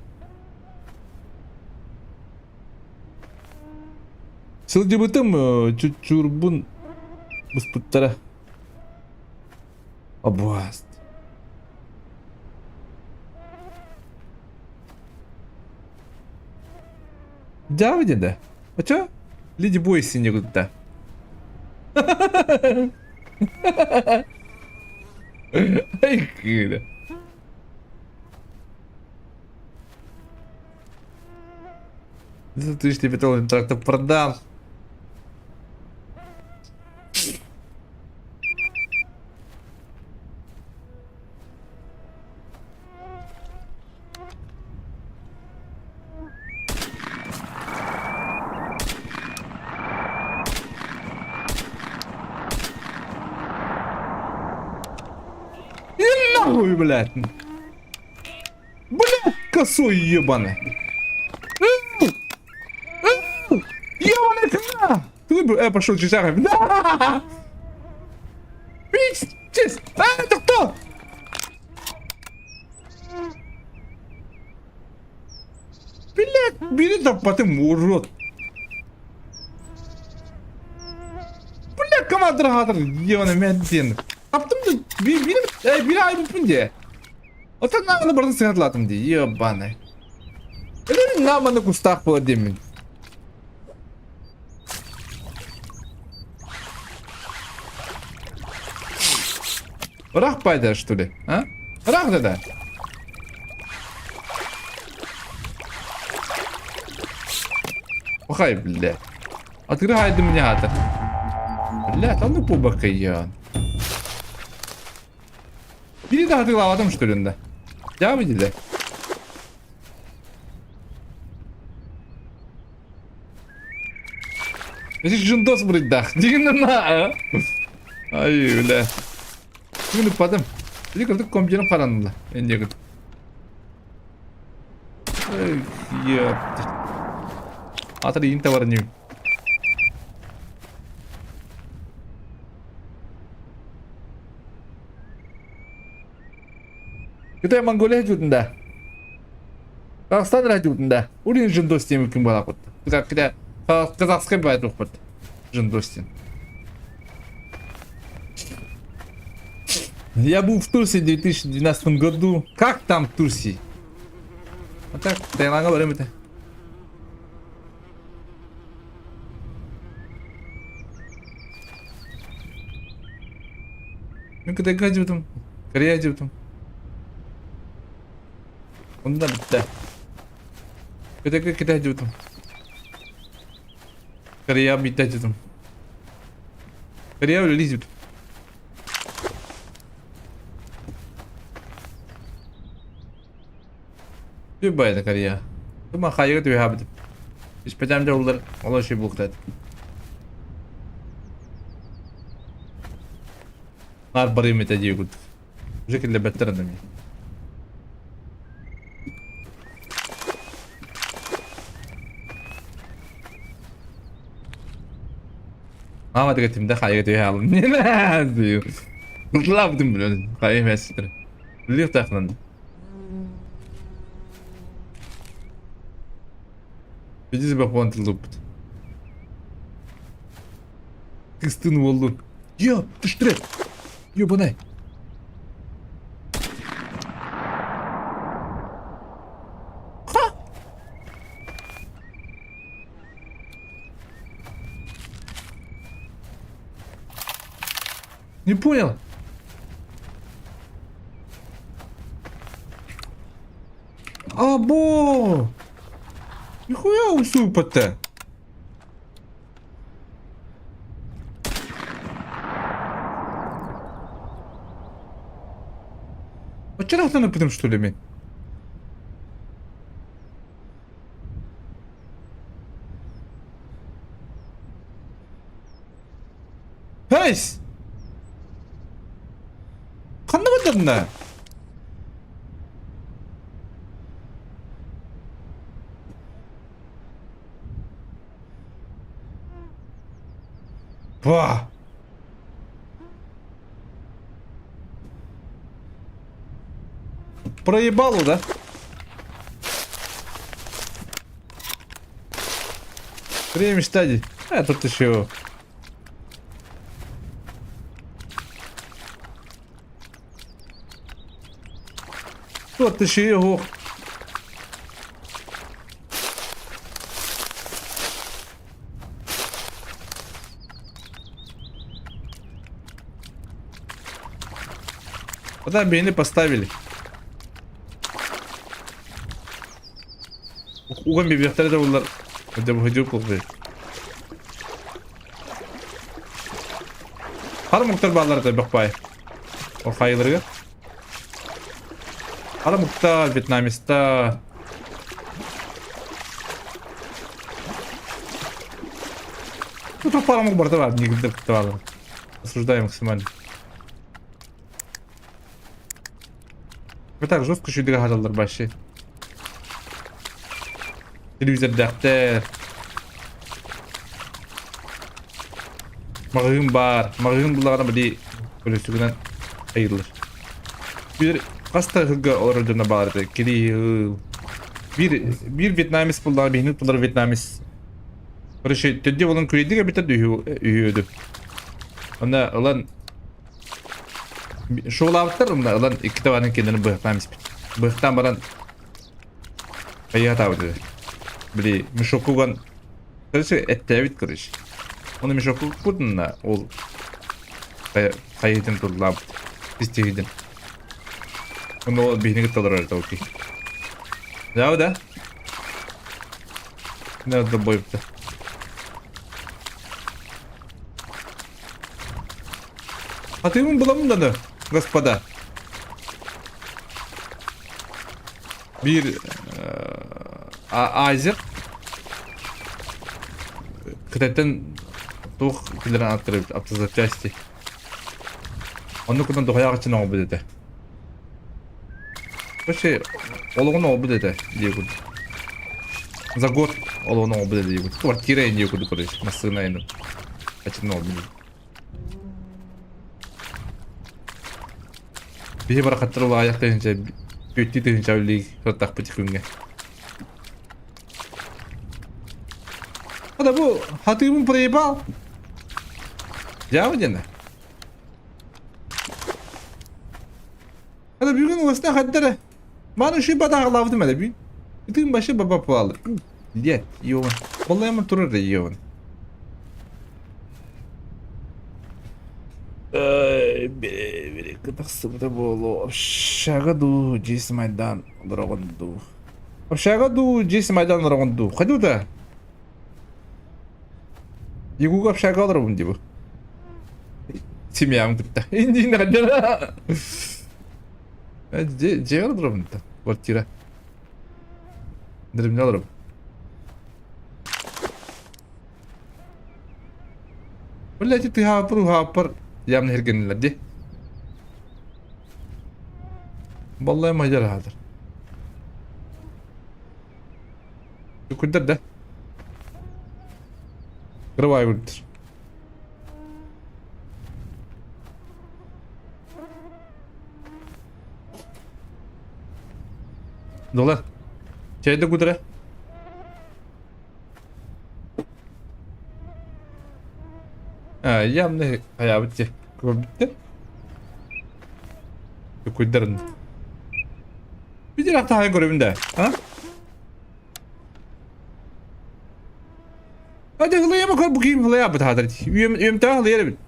Сылдьыбытым чучурбун быспыттара. Обуаст. Дяводи да? А чё? Леди бойся никуда. Ай, кыра. Ты ж тебе трактор продам. И нахуй, блядь! Блядь, косой ебаный! Ебаный коза! Ты пошел чечаха. Да! Пиздец! А, это кто? Блядь, бери там потом, урод. Аадыр хаатыр диэҕинэ мэн диэн. Таптым да биир биир айбыппын дии. Оттон нааны барытын сыҥатылаатым дии. Ебаный. Элен нааманы кустаах буолар диэммин. Ыраах пайда, что ли? А? Ыраах да да. Охай, бля. Атыыры мне ата. Бля, там ну пубакайян. Biri de hatırlamadım что ли, да? Devam edildi. Жындос бұрыдақ. Дегеннен на. Ай, бля. Бүгін ұппадым. Били кырдык компьютерім қаранылы. Энде кырдык. Эй, ёпты. Атыр иин табар не. Кытай Монголия жутында. Казахстан жутында. Урин жындос тем күн бала кутты. Кытай Казахстан бай тухпыт. Жындостин. Я был в Турции в 2012 году. Как там в Турции? А так, Таиландга барым этэ. Мин Кытайга дьыбытым, Корея дьыбытым. Онно бүттэ. Кытайга Китай дьыбытым. Корея биирдэ дьыбытым. Корея үлэлии дьыбытым. Үбайда Корея. Тума хайыга түһэбитим. Испэтээм дьоллар олор үчүгэй буолуохтаах этэ. Наар барыым этэ дии курдук. Уже киллэрбэттэр аны эмиэ. Маама тыга тимдэ хайыга түһэ хаалым. Тыллаабытым билэн хайа эмээситэр. Билиэхтээхпин. Иди бапон тыллыппыт. Кыстын уоллун. Йо, түштүрэ. Ёбанай. Ха! Не понял. Або! Нихуя усупа-то! Оччоҕо ыппытым что ли мин? Хейс! Ханна бардадына? Ба! Проебало, да? Время стадий. А тут еще. Тут еще его. Куда бейни поставили? Уган биэриэхтэрэ да буоллар дьэ буолбут. Хара муктар бааллар да бэхпай. Ол хайыларыгар. Хара муктар, вьетнамецтар. Ну, тут пара мук барда бар, негіздер кітті барлығы. Осуждаю максимально. Вы так жестко шүйдіге хадалдар вообще. Телевизордээхтэр. Маҕаһыын баар. Маҕаһыын буллаҕына били көлөсүгүнэн айыллар. Биир хас да ыһыгга олорор дьоно баар этэ. Кирилл. Биир биир вьетнамец буллаҕына биһини тулар вьетнамец. Короче, төрдүө буолан күрүйдүк эбитэ үһү үһү өдү. Онно ылан шоулаабыттар онно ылан икки табаанын кинилэри быһахтаан испит. Быһахтаан баран хайыһатаабыт этэ. Били мешокку уган короче эттээбит короче. Оны мешокку укпут ол хайыһытын тыллаабыт. Истиһидин. Онно ол биһини кытта олорор этэ ол киһи. Да, да? Не бойупта. Атыыбын буламын даны, господа. Биир Азер кытайтан туох киллэрэн аттарыбыт автозапчасти. Оннук кутан дохуяҕа чын оҥорбут этэ. Вообще олоҕун оҥорбут этэ дии курдук. За год олоҕун оҥорбут этэ дии курдук. Квартира дии курдук короче, массыына ини. Ачын оҥорбут. Биһи барахаттар улаайах тыһынча түөттүү тыһынча үллии сыртахпыт күҥҥэ. Ада бу хатыыбын проебал. Дьаабы диэнэ. Ада бүгүн уоста хаддара. Маны ши батаҕалаабытым эдэ би. Итин башы баба пуалы. Дет, йоон. Боллайма турар да йоон. Бери кытахсыбыта буолуо. Общага дуу, дьиэс майдан олороҕун дуу. Общага дуу, дьиэс майдан олороҕун дуу. Хайду да? Егуга общага олоробун дии бу. Семьям кытта. Индиин хаддара. Дьиэ олоробун да. Квартира. Дремне олоробун. Блядь, тыһааппар уһааппар явно хэргэннилэр дии. Баллай мадьар аһатар. Күрдэр да. Кырабай күрдэр. Дола. Чайда кудра. Явно хайаабыт дии. Көрбүттэр. Куйдарын. Видер атаһын көрөбүн да. А? Hadi hılıya bakar bakayım hılıya бит хатыр. Үйөм үйөмтә hılıya бит.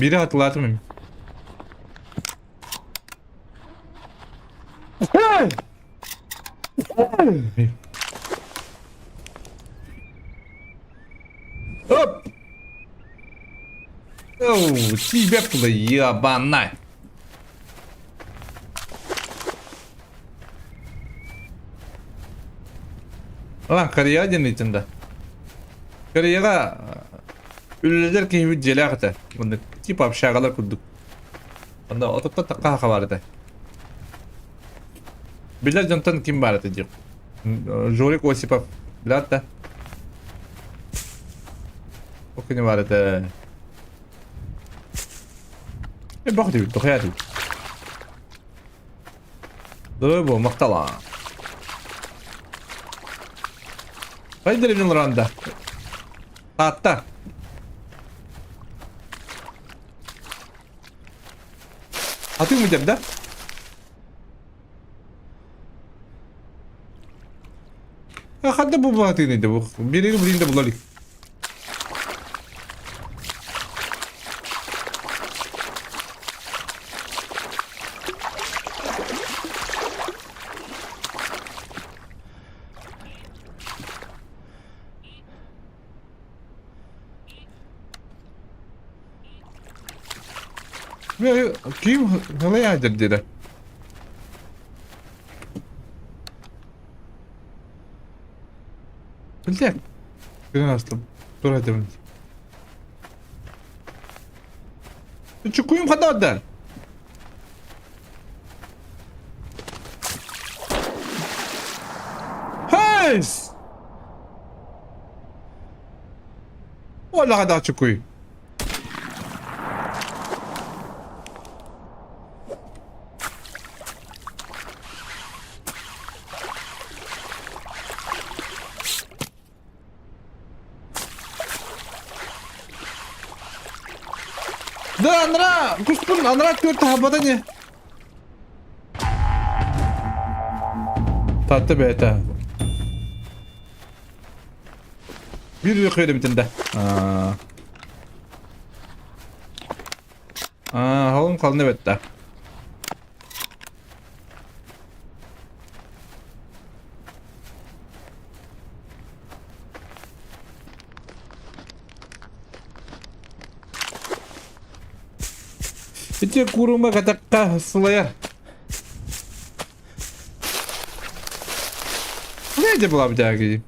Biri hatırlatmayayım. Оп! Оу, тебе ебана! Ылан Корея диэн ыйтын да. Кореяҕа үлэлэр киһибит дьиэлээх этэ. Маннык типа общагалар курдук. Онно отуттан тахха саха баар этэ. Билэр дьонтон ким баар этэ диэх. Жорик Осипов билэр да. Ол кини баар этэ. Э, бах диэбит, дохуя диэбит. Дорой махтала. Хайдыр Ранда. Таатта. Атыы мудер, да? Ханна бу баатыыны да бу. Бириги билин да булалик. Ким ядер дире? Билдэ. Күнэн астым. Тура этебин. Чукуйум ханна барда? Хайс! Олаҕа да чукуй. Да, анара, куспун, анара түөрт таһабата не. Татты бэйэтэ. Биир үө кыйдыбытын да. Аа, холум қалны бетті. Ити курума катакка сылайар. Знаете, была бы тяги.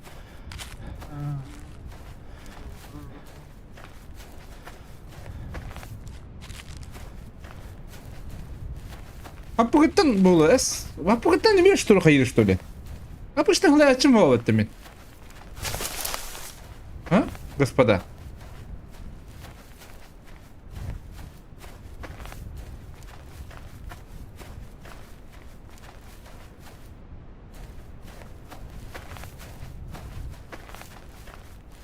Аппыгыттан буолла эс. Аппыгыттан эмиэ что хайыр что ли? Аппыштан хлаячым буолла мин. А, господа?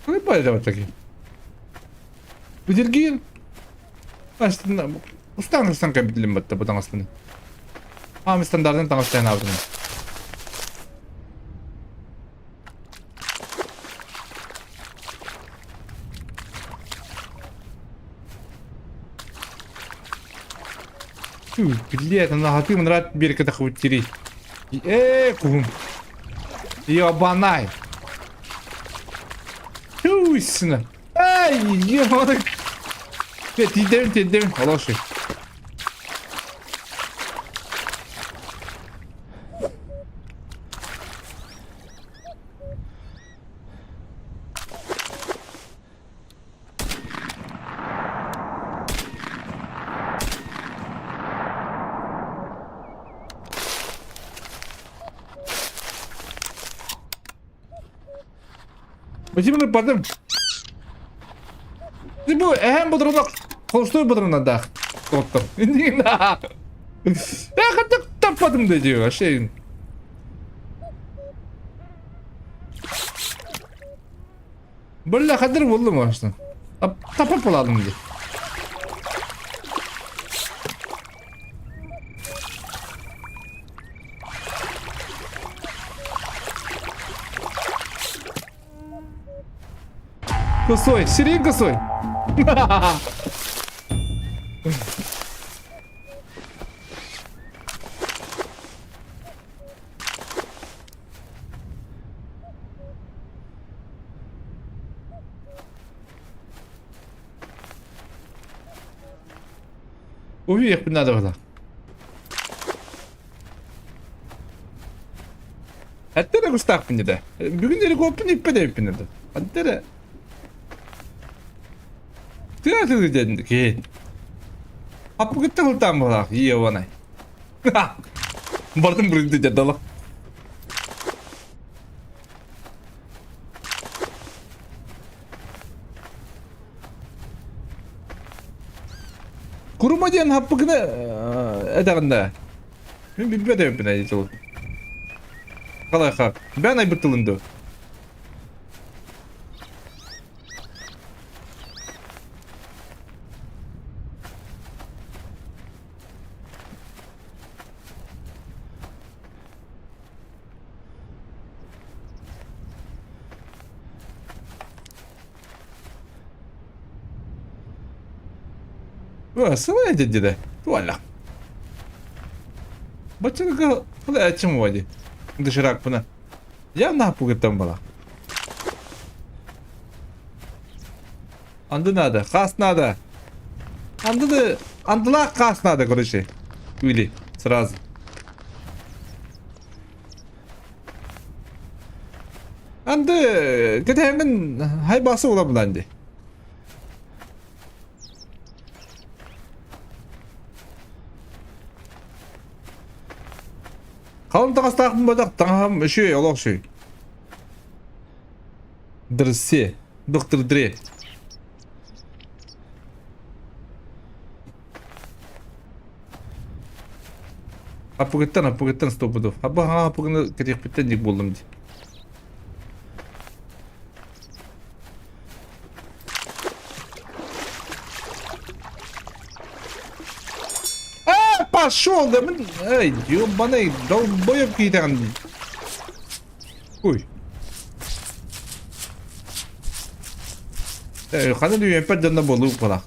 Хайбай такие. Бүдергиин устаан устан кэбитилин батта бу таҥаспын. Аам стандартын таҥастаан аабытым. Блядь, она хаты мынрат берке тахыбыт Э, кум. Ебанай. Туйсына. Эй, ебаный. Тидэбин, тидэбин. Олоши. Почему потом? Ты бу эһэм бодоруна холстой бодоруна тоттор. Я таппатым да диyor вообще. Бля, хадыр булдum aslında. Тапап буладым ди. Косой, сирень косой. Увидев надо было. Әттері кустаахпын деді. Бүгүн эрикоппун иппе дэбиппин деді. Аттері. Тыа тыгы дедин ки. Аппыгытта кылтаан буолаах иеванай. Бардым бүрүнтү дедало. Курума диэн хаппыкыны этэҕин да. Мин билбэт эбиппин эти Қалайха. Бән айбыт тылынды. Сылай деді. Туалла. Баччаларга хылааччым уо дии. Доширакпына. Я наһаппыгыттан бала. Анды надо, хас надо. Анды да, андылаах хас надо, короче. Или сразу. Анды кэтэһэммин хайбаасы улабылаан дии. Халым таҥастаахпын буотах, таҥаһым үчүгэй, олох үчүгэй. Дрсе, доктор Дре. Аппыгыттан, аппыгыттан стопудов. Абы хаҥа аппыгыны кэтиэхпиттэн дик буоллум дии. А, пошел, да, мин, эй, ёбаный, долбоеб киитэҕин дии. Ой. Э, ханна дүүйэппэр дьонно буолуу буолах.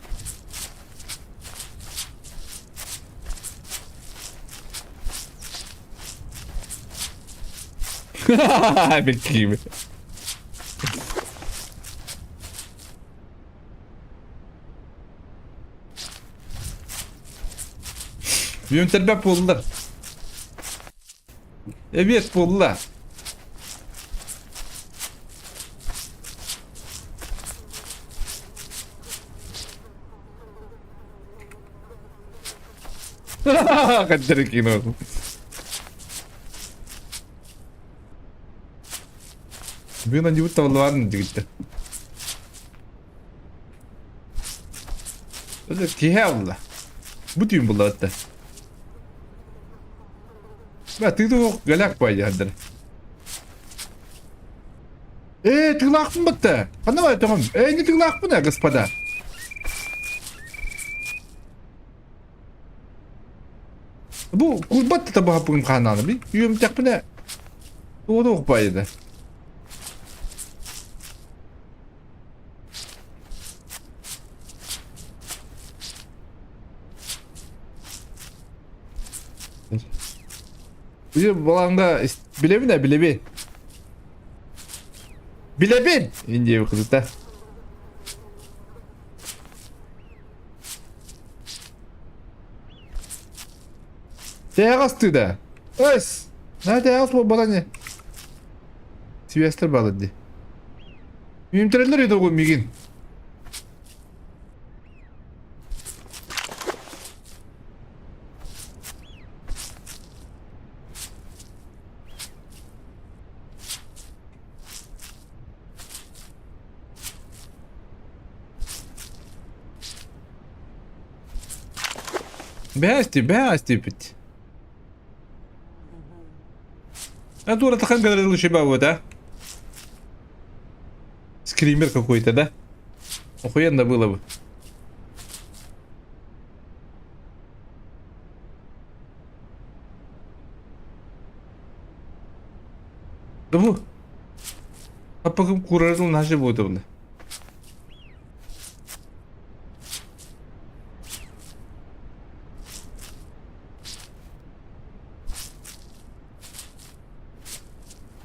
Билкиим. Үөмтэрбэт буоллар. Эбиэт буолла. Хаттары кино. Бүгүн андибыт табыллыбаарын дигиттэ. Киһи алла. Бу түүн булла Бә, тыгды галяк байдыр. Э, тыылаахпын батта. Ханна бар тоҕом? Э, не тыылаахпын э, господа. Бу курбат та баһаппын ханааны би. Үйөмтэхпинэ туох байда. Бу баланга билебин э, билебин. Билэбин! Индия кызыта. Тэҕас тыда. Эс! На тэҕас буолбата не. Сибэстер баалар ди. Мүмтэрэллэр өйдөгү мигин. Бэс бэс типит. А дура тахан говорил еще вот, а? Скример какой-то, да? Охуенно было бы. Да бу. Аппакым курарыл нашы буотабына.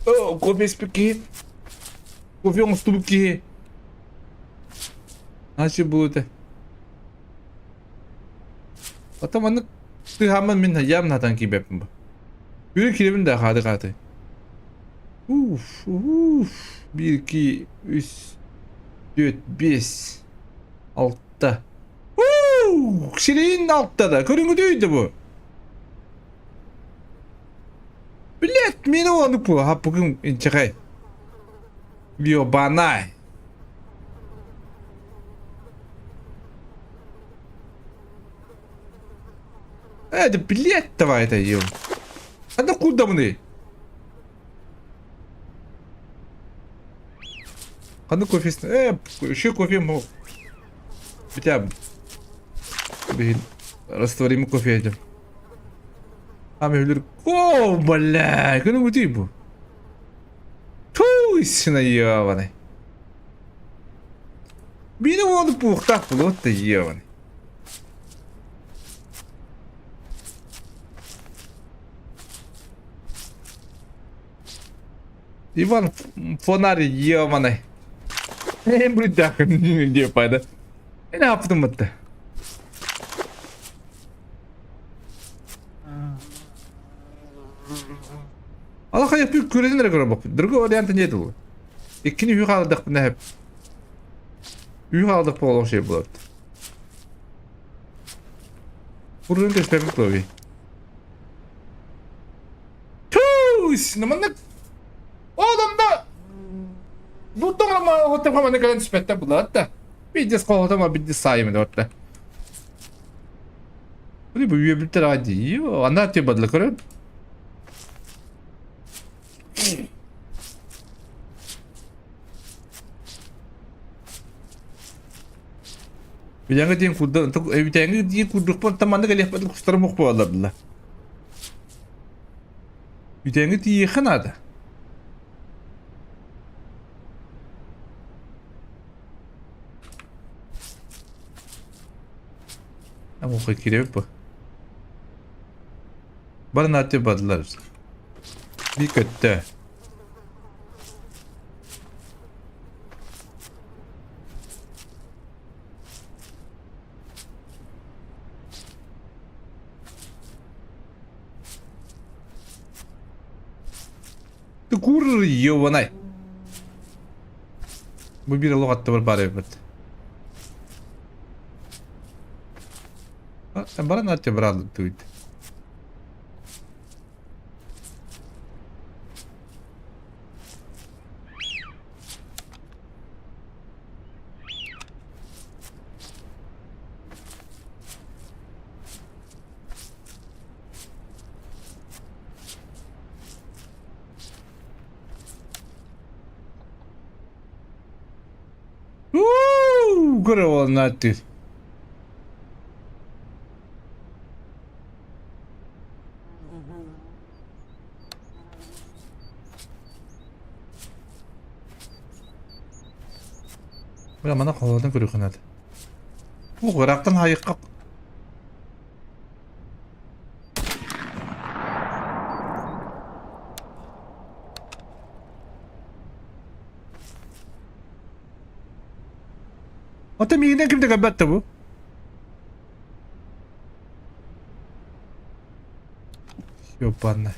О, кофе испит киһи. Кофе оҥостубут киһи. Нашы буота. Ата маннык тыһааммын мин ям натан киибэппин бу. Күрү кирэбин да хаады хааты. Уф, уф, 1, 2, 3, 4, 5, 6. Уу, сирин алта да. Көрүҥүтүй да бу. Блять, мені оны бу. Хаппыгым инчэхэй. Ёбанай. Это, блядь, давай это ел. А да куда мы? Ханнык кофе э, еще кофе мог. Хотя блин, растворимый кофе этим. А мен О, бля, күнү бүтүй бу. Туй, сына ебаный. Бини уолу пуохтаах булуот да ебаный. Иван фонарь ебаный. Эн бүддәхин дип пайда. Мен аптым бітті. Алаха yapıyor көрөдөн эрэ көрө Другой варианта нет было. Иккини үһү хаалдахпына хеп. Үһү хаалдах буолуох şey болады. Бурун кеспепит лови. Туус, маннык Оҕолордо Бутоҥ манна кэлэн түспэттэр булаат да. Биирдэ хоһотомо биирдэ саайым да. Бу үөбүттэр аҕай дии. Ана те бадла көрөн. Билэҥҥэ диэн курда эбитээҥҥи диэн курдукпун таманна кэлиэхпит кустарым ох буолаллар. Бүтээҥҥи тиийиэххэ наада. Амуха киирэбит бу. Бары наатты бардылар. Bir көттө. Ты кур ёбанай. Бу биир олох аттыбар баар эбит. Баран аття брал туйт. Уу, көрө уолнааттыыр. Бля, мана холодно көрүөххэ наада. Ух, ыраахтан хайыкка Ата миигинэн ким да көрбөт да бу. Ёбанна.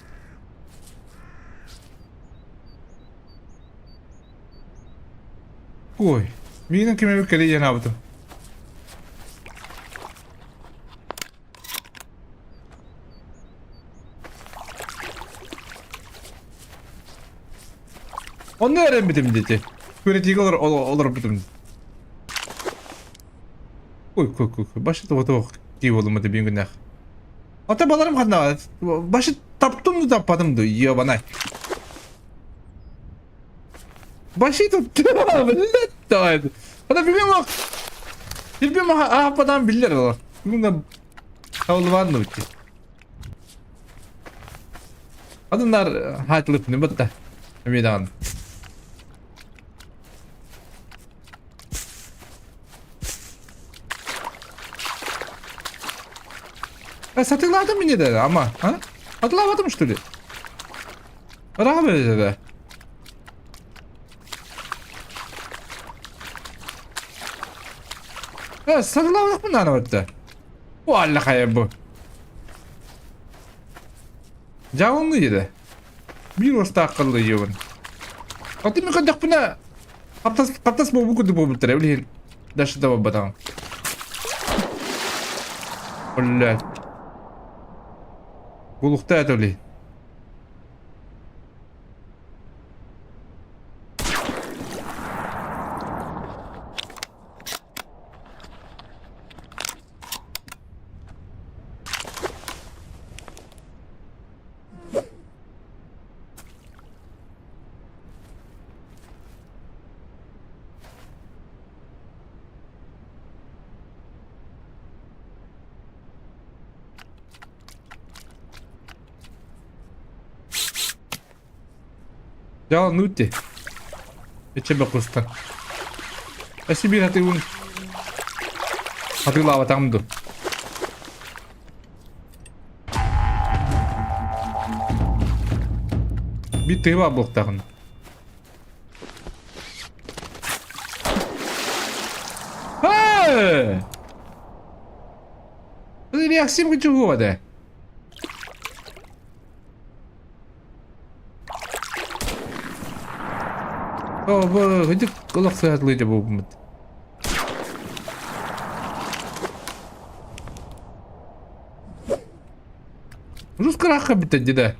Ой, миигинэн ким эбит кэлиэ диэн аабытым. Онно эрэммитим дети. Күрэтиигэ олор олорбутум. Ой, кой, кой, кой. Башы тоҕо дии буолум это биин күннээх. Ата баларым ханна башы таптым да таппатым да ебанай. Башы таптым, блядь, давай. Ата билбем ах. Билбем ахпадан биллер олар. Бүгүн Табылыбаан битти. Адыннар хаатылыппын батта. Эмиэ даҕаны. Сатылаатым мне да, ама, а? Атылаабатым что ли? Ыраах да. Сатылаабатахпын наана батта. Бу алла хайа бу. Дьаалынны диэтэ. Биир уостаах кыллыйыыбын. Аты мен көрдөхпүнэ хаптас хаптас буолбут курдук буолбуттара билигин даже да буолбатаҕым. Блядь. Булухта это ли? Дьааланы үтти. Эчэ кустан. Эси биир хатыыбын хатыылаабатаҕым дуу. Биир тыһы баар буолуохтаахын. Hey! Реакциям кычугуа да. О, бу хидик олох сыһатлыйда буолбут. Русскарахха бүтэн да.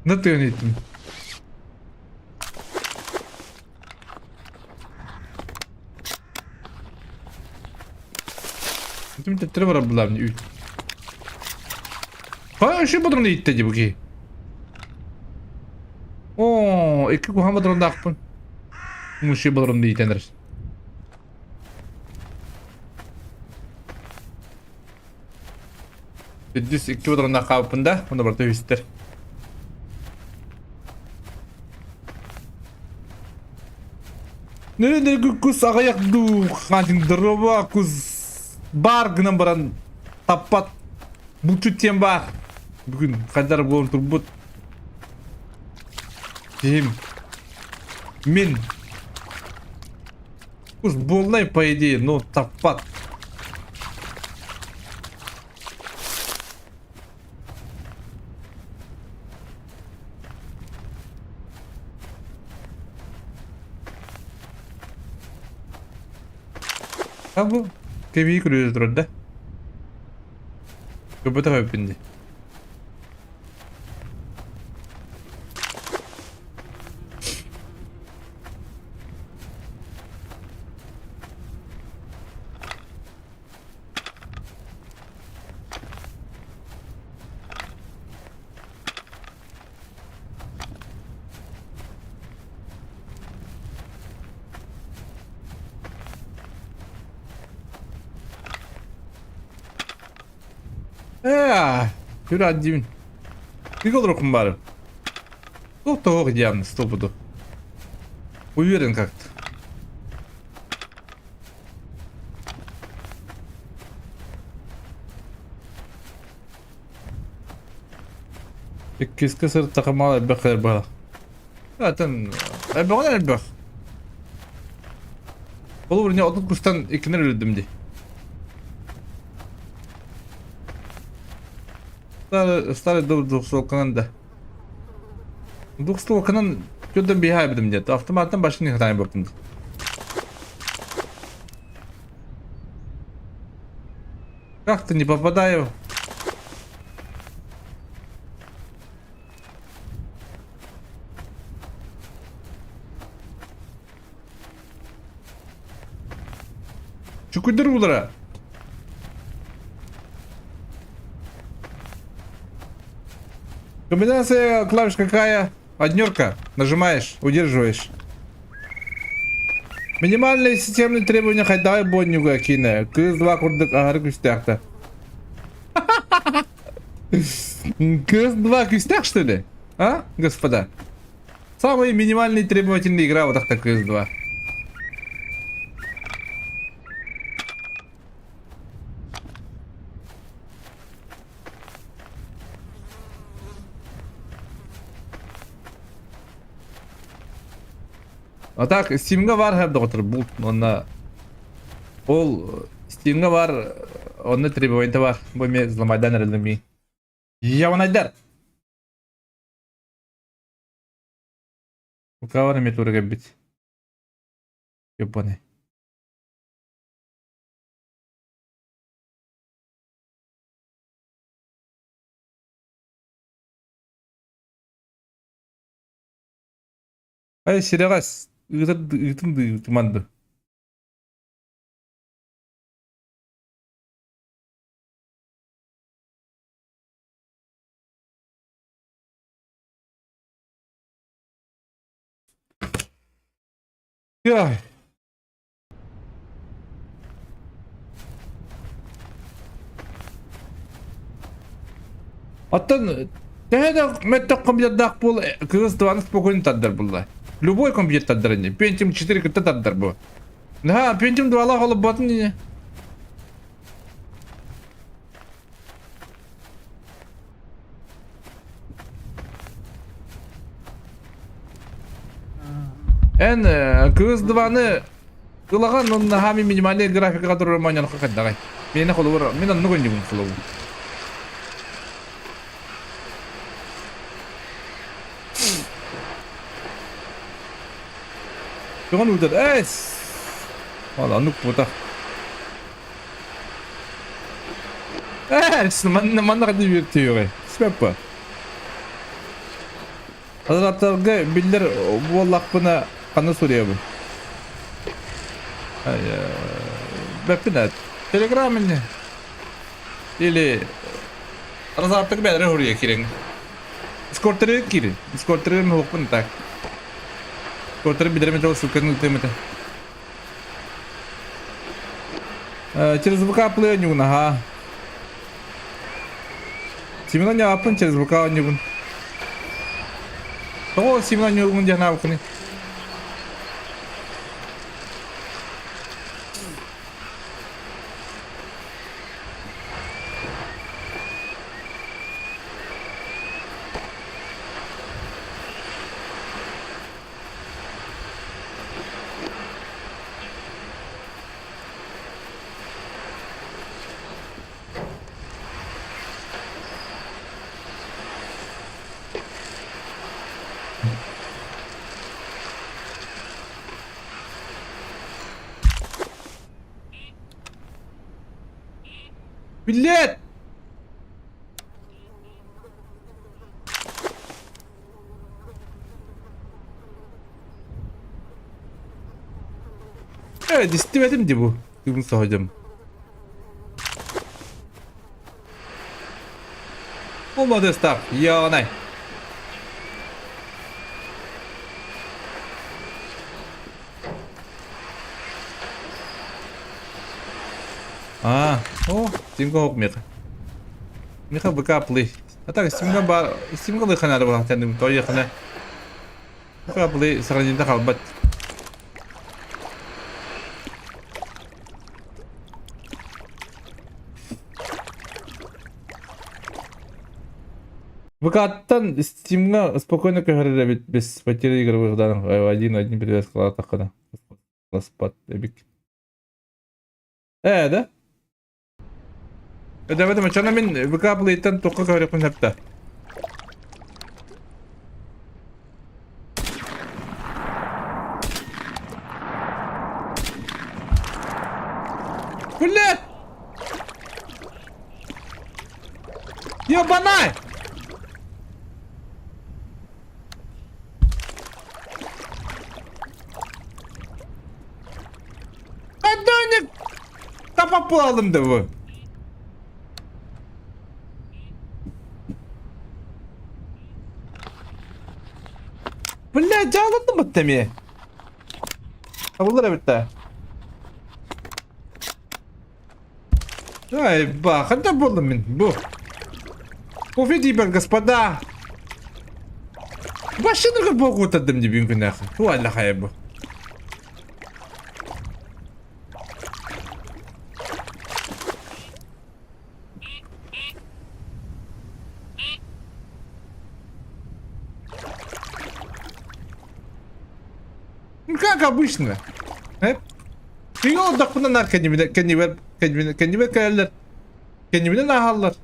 Да тыын иттим. Тим төттөрү барар булаабын үүт. Ха, үчү бодрон иитте дии бу киһи. Оо, икки куһаҕан бодрондаахпын. Муши бодрон иитэн эрэр. Үрдүс икки бодроннаах хаалбыппын да, онно барыта үһүстэр. Нөрү кус аҕыйах дуу, хаантин дороба кус баар гынан баран таппат булчут диэн баар. Бүгүн хайдар буолан турбут. Киһим. Мин. Кус буоллай по идее, но таппат. А бу кэбии күрүө турар да. Көбөтөх эбиппин дии. Ээ, күр диибин. Кыга олорукум бары. Туох тоҕо диэн стопуду. Уверен как-то. Иккискэ сырыттаха мал элбэх кэлэр быһалаах. Атын элбэҕинэн элбэх. Холобур, не 30 кустан иккинэн өлөрдүм дии. Старый, старый двухстволканан да. Двухстволканан чудом биһаабытым диэт. Автоматтан башын хатаайын баптым. Как-то не попадаю. Чукуйдар уулара. Комбинация клавиш какая? Однерка. Нажимаешь, удерживаешь. Минимальные системные требования хайдаҕай буонньуга киинэ. Кыыс 2 курдук аһары күстээхтэ. Кыыс 2 күстээх что ли? А, господа? Самые минимальные требовательные игра вот так Кыыс 2. А так, Steam'га бар һәм доҕотор булт онно ол Steam'га бар онно требование бар. Бу эмиэ взломайдан эрэллэмий. Яванайдар. Укавар эмиэ тура кэлбит. Япония. Ай, сирэҕэс, ыытар ыытын дыы ыытыман ду. Яй. Оттон төһө да мөттөх компьютердаах буол кыыс диваны спокойно тардар булла. Любой компьютер тардар ини. Pentium 4 кытта тардар бу. Да, Pentium 2-лаах олорботун ини. Эн кыыс диваны ылаҕан онно хаами минимальный графикаҕа турар моонньоноххо хайдаҕай? Миэнэ холобур, мин оннук өнньүгүн холобур. Тугун ыытар? Эс! Ол оннук буотах. Эс! Манна манна хадыы үөртүөҕэ. Спеппа. Азраттарга биллэр буоллахпына ханна суруйабын? Бэппин Телеграм инне. Или Разаттык бэдэрэ хуруйа кириҥ. Дискордтары киирин. Дискордтары муһукпун так. Дискордтары билэрим это ссылканы ыытыам этэ. Через ВК плей оонньугун аха. Симон оонньооппун через ВК оонньугун. Тоҕо Симон оонньугун диэн аабыккыный? Билет! Э, истибэтим дии бу. Бүгүн соһуйдум. Olmadı ыстаап. Йоонай. А, о, Стимга ох меха. Меха ВК плей. А так, Стимга бар, Стимга лыхана да була тендим, то ехана. ВК плей сохранение халбат. ВК-ттан Стимга спокойно көһөрөр эбит без потери игровых данных один-один привязкалаатаххына ласпат эбик. Ээ да? Өдөбөтүм оччоно мин ВК плейтен туохха көһөрүөхпүн сөп да? Блядь! Ебанай! Адоник! Тапапалым да бу. Бля, дьаалаттым бытта эмиэ. Табыллар эбит да. Ай, ба, ханна буоллум мин бу. Кофе диибэр, господа. Машинага буогутардым дии бүгүн күннээх. Туалла хайа бу. Ну, как обычно. Э? Киҥ олордохпуна наар кэннибинэ кэннибэр кэннибинэ кэннибэр кэлэллэр. Кэннибинэн ааһаллар.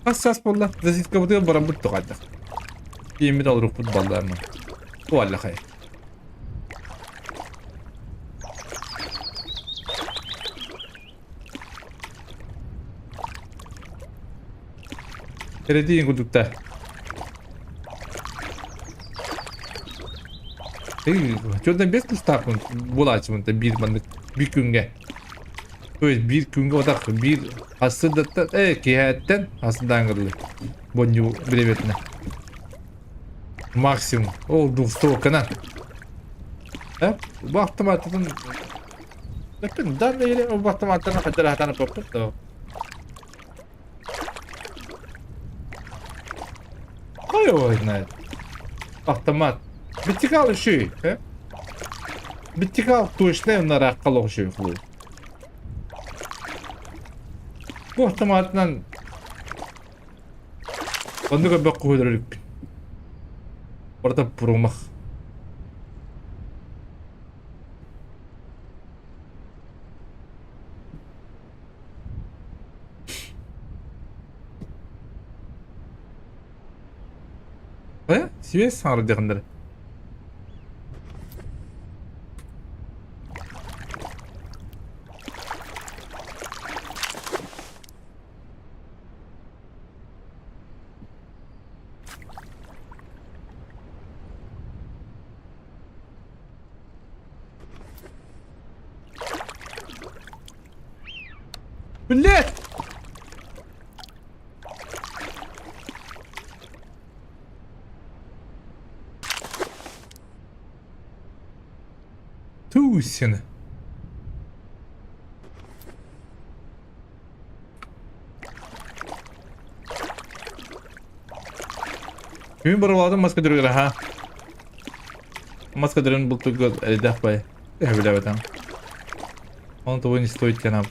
Хас саас буолла? Засидкабытыгар бараммыт туҕайдах. Тиэммит олорукпут баллаама. Туаллахай. Эрэтиин курдукта. Чөрдөн бес кустаахпын буолааччыбын биир маннык биир күҥҥэ. То есть биир күҥҥэ отах биир ассыдаттан э киһээттэн ассыдаан Бонню бириэбэтинэ. Максимум. Ол двухстрокана. Э? Бу автоматтан Да или бу автоматтан хатар хатан поппут да. Кто его знает? Автомат. Вертикал еще э? Вертикал точно на раккал еще хлу. Бу автоматынан оннук элбэх куһуйдар Барыта промах. Э? Связь саҥара диэхиннэрэ. Блядь! Тусин. Күн барылаатын маска дүргэр аха. Маска дүрін бұл түггі әлдәқ бай. Әбіләбәтәм. Он того не стоит тянам.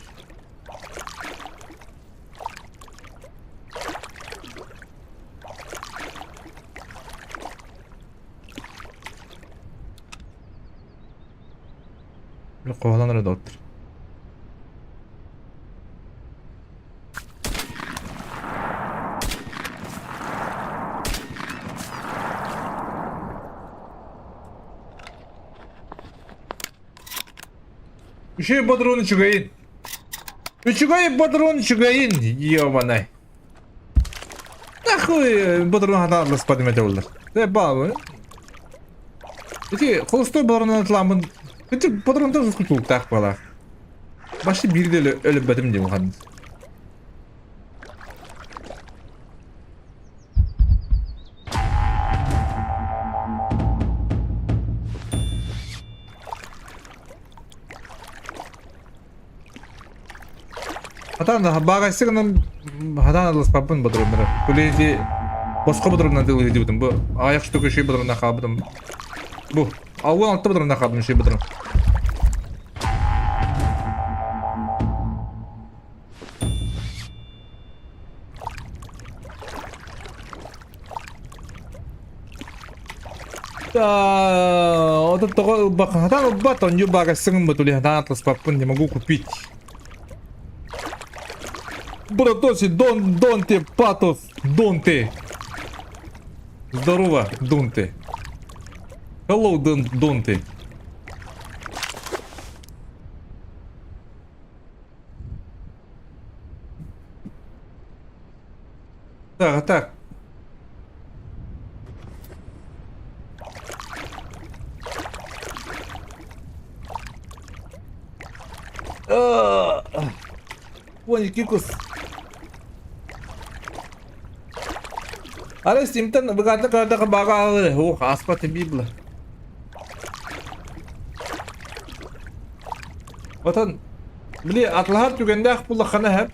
Kovalan orada otur. Үчүгэй бодрун үчүгэйин. Үчүгэй бодрун үчүгэйин, ёбаный. Нахуй бодрун хатаарласпатым этэ буллар. Э, баабы. Ити холостой бодрунан атламын. Ити бодрунтан кутулуктаах буолаах. Башты биирдэ өлөбөтүм диэн улахан. Хатан бааҕайсы гынан хатан алыспаппын бодоруоннара. Били ити босхо бодоруоннан тылы дибитим. Бу аҕыйах штука үчүгэй бодоруонна хаалбытым. Бу 66 бодоруонна хаалбытым үчүгэй бодоруон. Да, вот тоҕо ылбакка хатан ылбат онньу бааҕайсыгын бутули хатан атласпаппын не могу купить. Братоси, Дон, Донте, Патос, Донте. Здорово, Донте. Hello, Дон, Донте. Так, так. Уон икки кус. Арай Стимтэн быгаата көрдөкө баҕа аҕалыы. Ух, ааспат библа. Отон, били атлаһар түгэннээх буллаххына эһэм.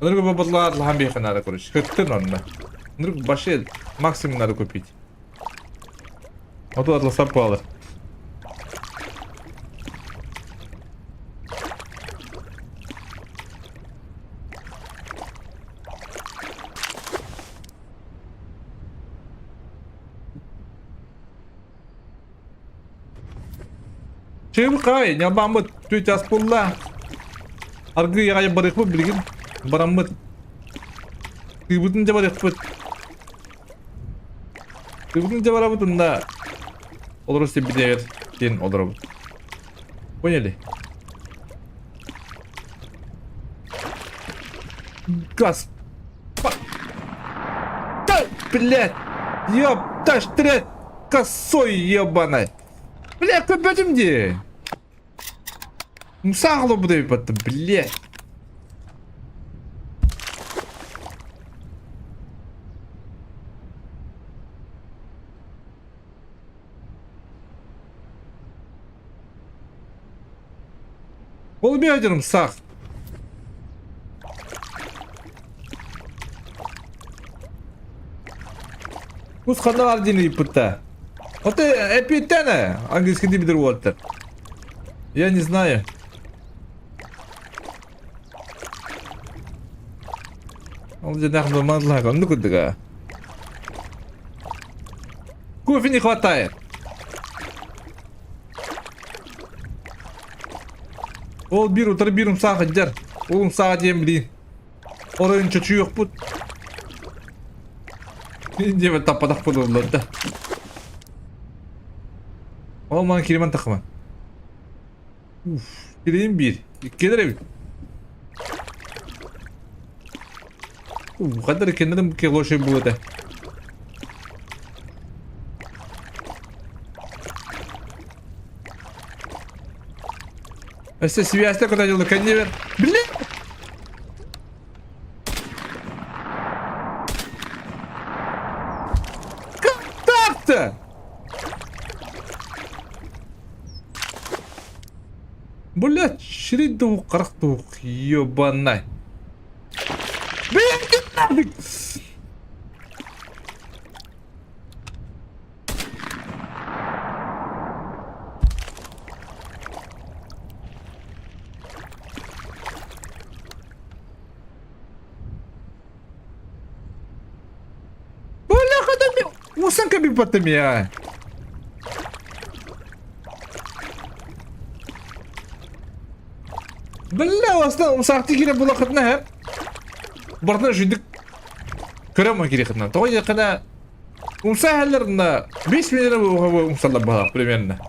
Ынырык бабылла атлаһан биэхэ надо, короче. Хыттын онно. Ынырык баше максимум надо купить. Оту атласап буолар. Чыыбыкай, ньабаммыт түт ас булла. Аргы аҕай барыахпыт билигин. Бараммыт. Тыыбытын дьэ барыахпыт. Тыыбытын дьэ барабыт онно олорор сирбитигэр диэн олоробут. Поняли? Газ. Да, блядь! Ёпта, штрет! Косой ебаный! Бля, көпөтүм дии! Мусаглы будай батты, блядь! Ол бедерім сақ. Кус ханна бар диэн ыйыппыта. Вот эпиттэн английский дибидер уолаттар. Я не знаю. Ол дьэнэх нормаллаах оннук курдуга. Кофе не хватает. Ол биир утары биир умсаах сылдьар. Ол умсааҕа диэн билиин. Оройун чочуйуохпут. Диэбэт таппатахпыт ыллар да. Ол маны киримэн тахыман. Уф, кирейин биир. Иккилэр эбит. Хайдар иккеннэрин килошей бу этэ. Өссө связьта кытайылы кэннибэр. Били! Ёпта! Блядь, ширин туох, харах туох, ебанай. Блядь, нафиг! Бляха, да ми... Усан каби патамия. Бля, осна усахты кире булахытна хеп. Бартына жүйдік көрөм кире хытна. Тоҕо якына умсаһалларына 5 миллион умсаллар баһа примерно.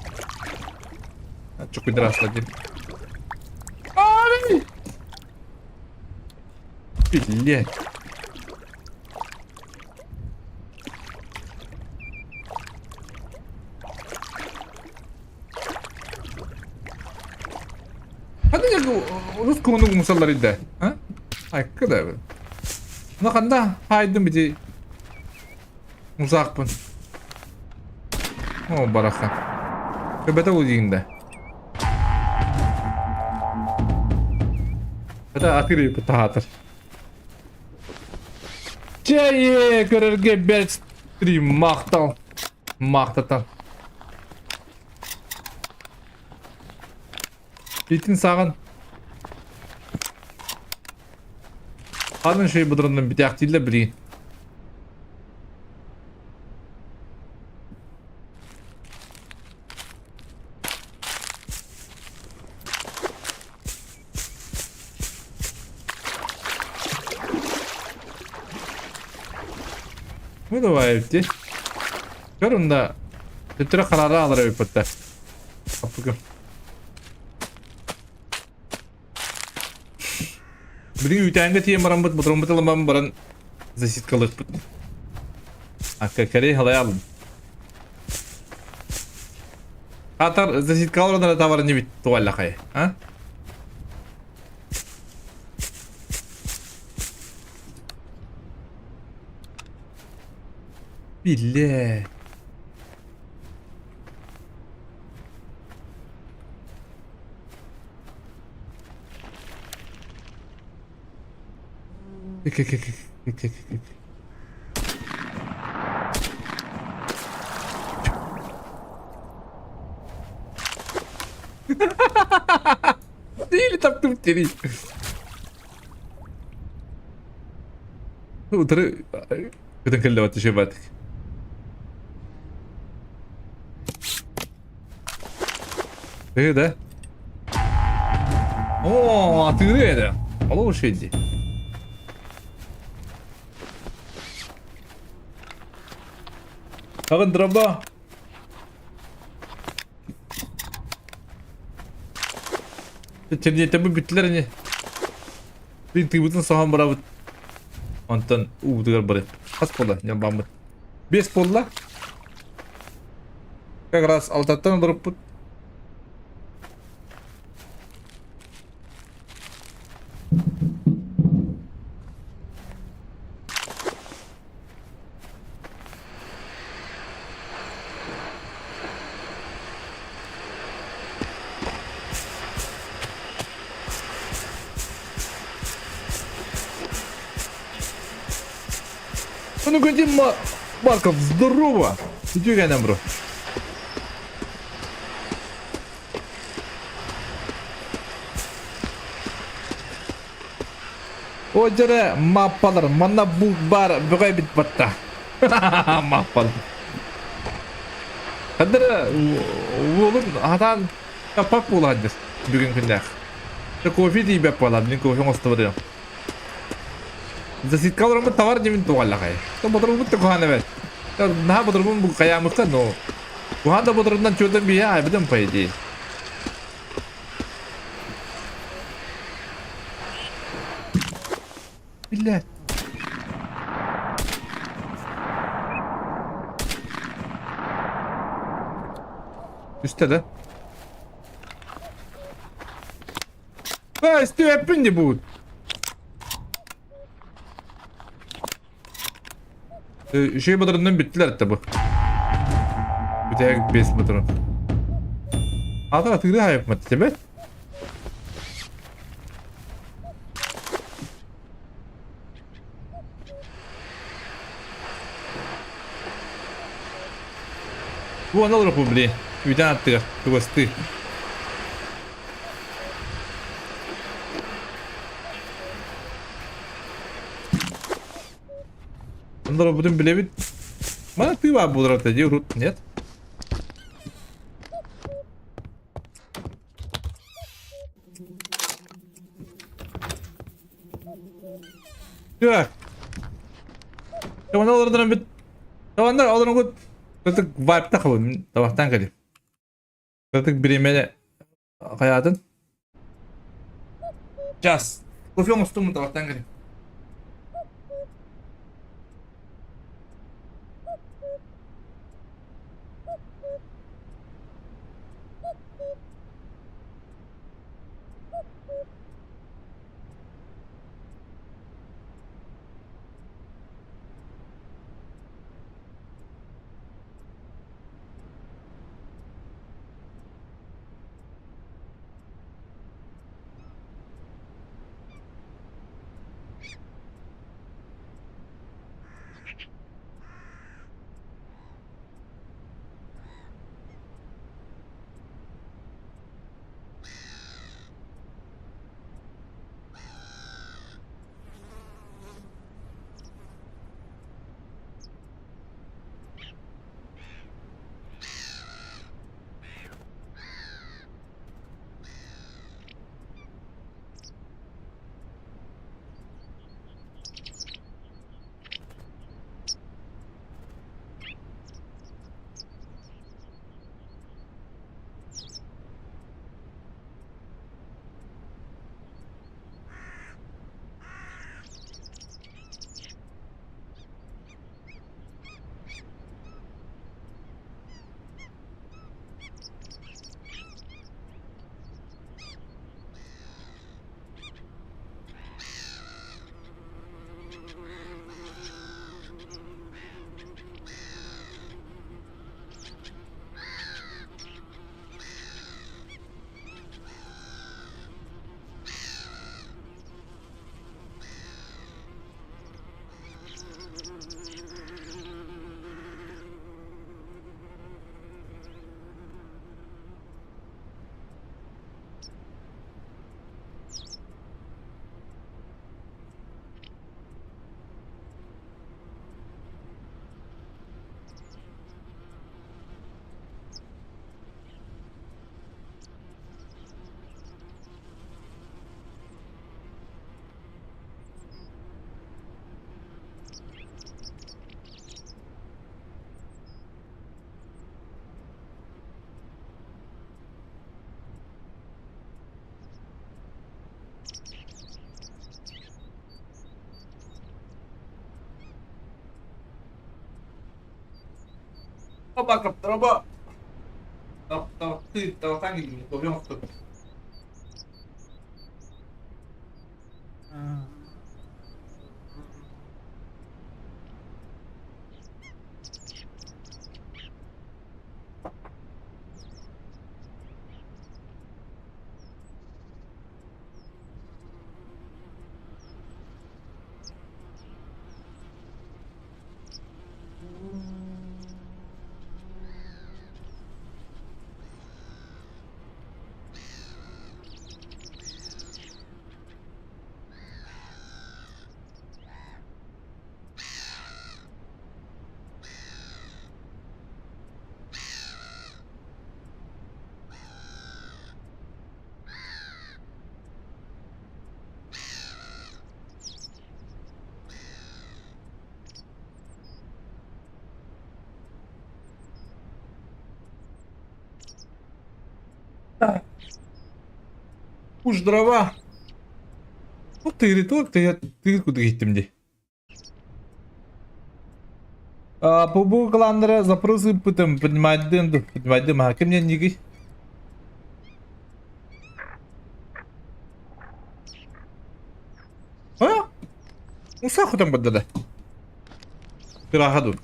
Чукуйдар асла дин. Ай! Блядь. Ханна рус куһунук умсаллар идэ? А? Айкка да бу. Ну ханда хайдым бити умсаахпын. О, бараха. Көбөтө удиинде. Это атыр таһаатар. Чэйи көрөргө бэрт стрим махтал. Махтатан. Итин саҕан. Ханын шей бұдырынын битяқтилі білейін. Ну давай, ди. Көр онда төттөрө хараара алар эбиппит Аппыгым. Билигин үүтээҥҥэ тиийэн бараммыт, ботуруоммут ылыман баран засидкалыахпыт. Акка кэрэй халайаалын. Атар засидкалар тавар не бит туаллахай, а? Биллэ. Или таптым тири. Утары көтөн кэллэ бат. Тыгы да? О, атыыры этэ. Олох үчүгэй дии. Тагын дроба. Черниэтэ бүттүлэр ини. Тыын тыыбытын соһон барабыт. Онтон уубутугар барыт. Хас буолла ньамбаммыт. Бес буолла. Как раз алтаттан олоруппут. А ну годи, Марков, здорово! Иди нам, бро. О, дьэрэ, маппалар, манна булт баар бөҕө эбит батта. Маппалар. Хаддара уолун хатаан таппат буолаадыр бүгүн күннээх. Кофе тиийбэт буолар, мин кофе оҥостобут. Засидка олороммут товар димин тугаллахай. То бодорбут да куһаан эбэт. Наһаа бодорбун бу хайаамыкка, но куһаан да бодорунан чуотан бие айбытым по идее. Биллэ. Түстэ да? А, истибэппин дии буут. Үчүгэй бодорунан бүттүлэр да бу. Бүтэһик 5 патрон. Ата атыыры хайыпмат тебет. Бу анал републи. Үтэн аттыгар тугастыы. Ондар бутун билэбит. Мана тыы баар буолар дии урут, нет? Так. Тавана олордорон бит. Тавандар олорон кытык вайпта хабын табахтан кэлим. Кытык бириэмэ хайаатын? Час. Кофе оҥостуммун табахтан кэлим. Дорообо. Табахтаан кэллим, кофе оҥостон. Уж дрова. Ну тыыры туох тыыр кудук иһиттим дии. Бу кланнара запрос ыыппытым, поднимайдым, поднимайдым, а ким диэн А? Усаа хотон барда да. Кырааха дуу.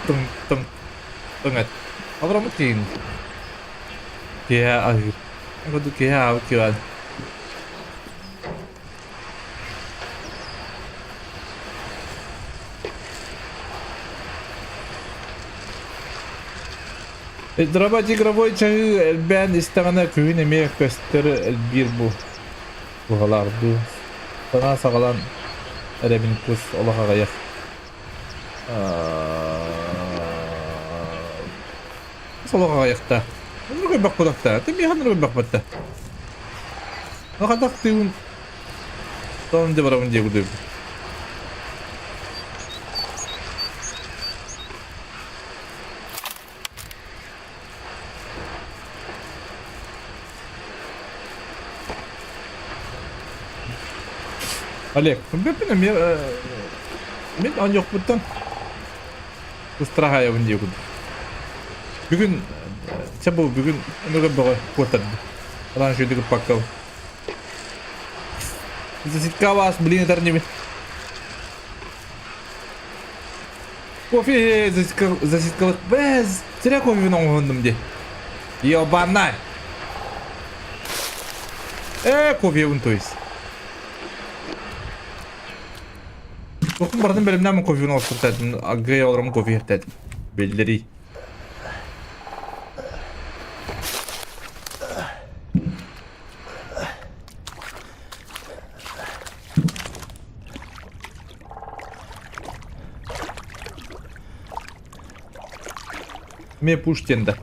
Тыҥ тыҥ тыҥ эт. Абыраммыт киһин. Киһи аһыыр. Курдук киһи аабыт киһи Дробать игровой чаһыы элбээн истэҕинэ күһүн эмиэ көстөр элбиир бу туһалаах дуу. Саҥа саҕалаан эрэбин кус олох аҕыйах. Солох аҕыйахта. Оннук элбэх кудахта. Ты миэхэ оннук элбэх батта. Хатах тыын Тоон дьэ барабын диэ кудуйбут. Олег, бэппин эмиэ мин оонньуохпуттан устраһаайабын диэ курдук. Бүгүн чэ бу бүгүн өнөгөр бөҕө куотарды. Раньше үдүгүппакка. Засидка вас, блин, это не Кофе засидкалык без зря кофе оҥоһуннум дии. Ёбанай. Э, кофебун то есть. Тохтун бардым бэлэмнээн кофены олорсуктаатым. Аггай олором кофе иһэртээтим. Биллэрий. Эмиэ пуш диэн да.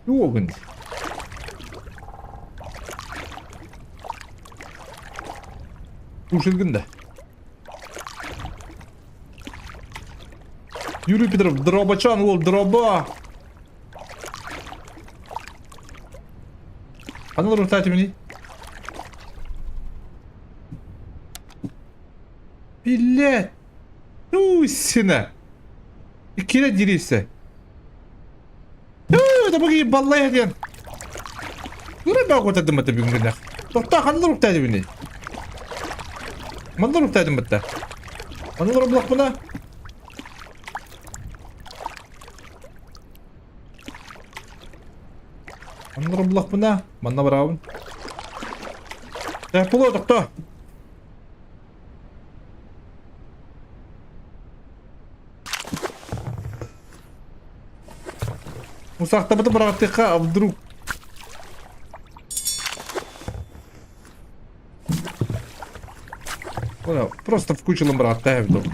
Юогун. Пушилгын да. Юрий Петров, дробачан уол, дроба! Ханна олорбуттаати мини? Билет! Туйсина! Иккилэ дирийсэ. Табыгы баллай диэн. Тура баа көтөдүм бүгүн күнэх. Тохтоо ханна олорбуттаати мини? Манна олорбуттаатым батта. Манна олорбулахпына Манна буллахпына, манна барабын. Э, пуло тохто. Усахтабыты быраҕаттыхха, а вдруг Понял. Просто в кучу бырааттаах эбит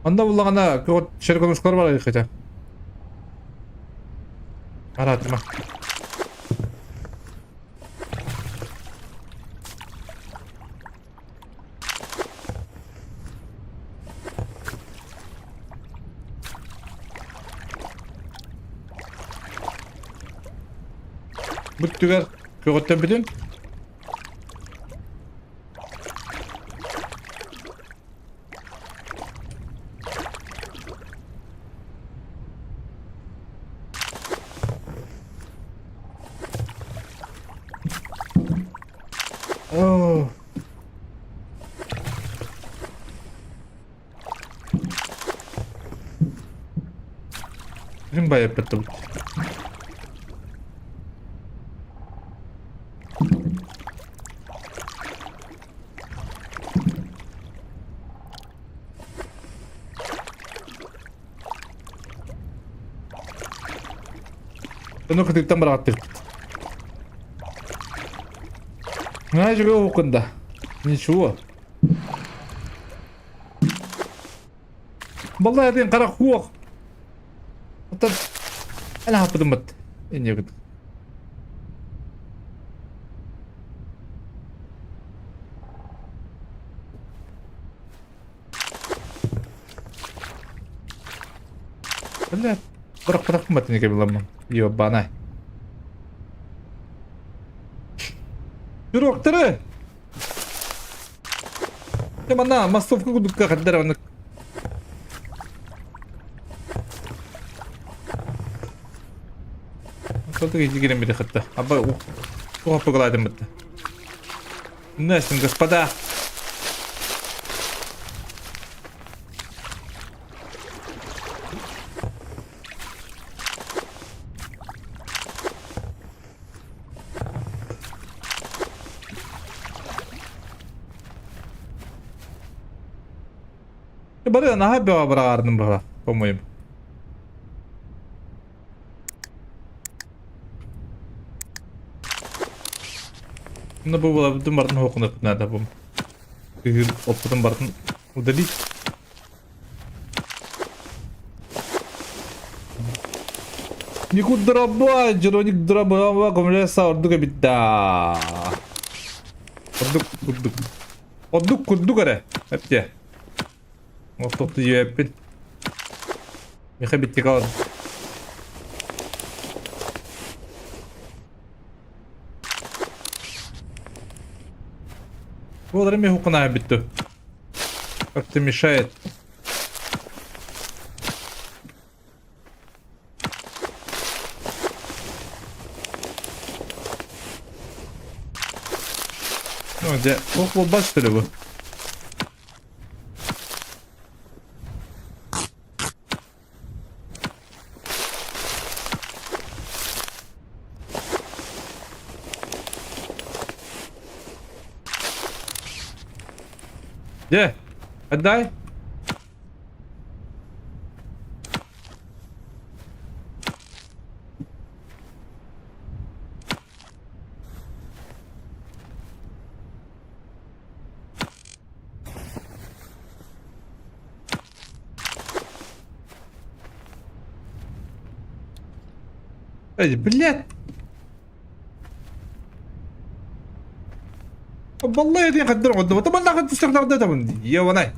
Анда буллаҕына шерконушкалар бар хотя. Араатыма. Бүттүгэр көҕүттэрбитин Оо. Ким байыппыт Ну кытыттан быраҕаттык. Знаешь, укында. Ничего. Балла диэн қара хуох. Оттон ана хаппытым бат. Инне кыт. Бля, бырах-бырах бат неге буламмын. Ёбанай. Пироктары! Манна массовка кудукка хаддар оннук. Только иди кирен бити хатта. Аба туха пыгыладым бытта. Настин, господа. Бары наһаа бөҕө быраҕардым быһа, по-моему. Ну, бу булабытын бартын хоқунап надо бу. Кыһын оппутун бартын удалить. Никуда дроба, Джероник дроба, комлеса ордук эбит да. Ордук курдук. Ордук курдук эрэ. Эптэ. Оттопту жиэппин. Миха биттик ал. Буолары ми хукунаа бүттү. Как-то мешает. Ну, дьэ, туох буолбат что ли бу? Дьэ, отдай. Эй, блядь! والله يدي قدر غدوة طب انا غد تستخدم غدوة يا وناي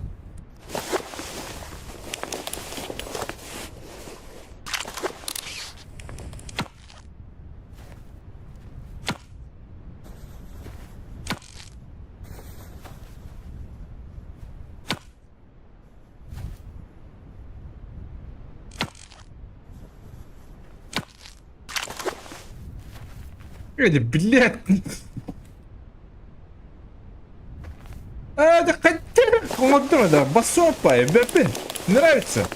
Эди, блядь. А, да хотя, да, басопай, бэпи, нравится.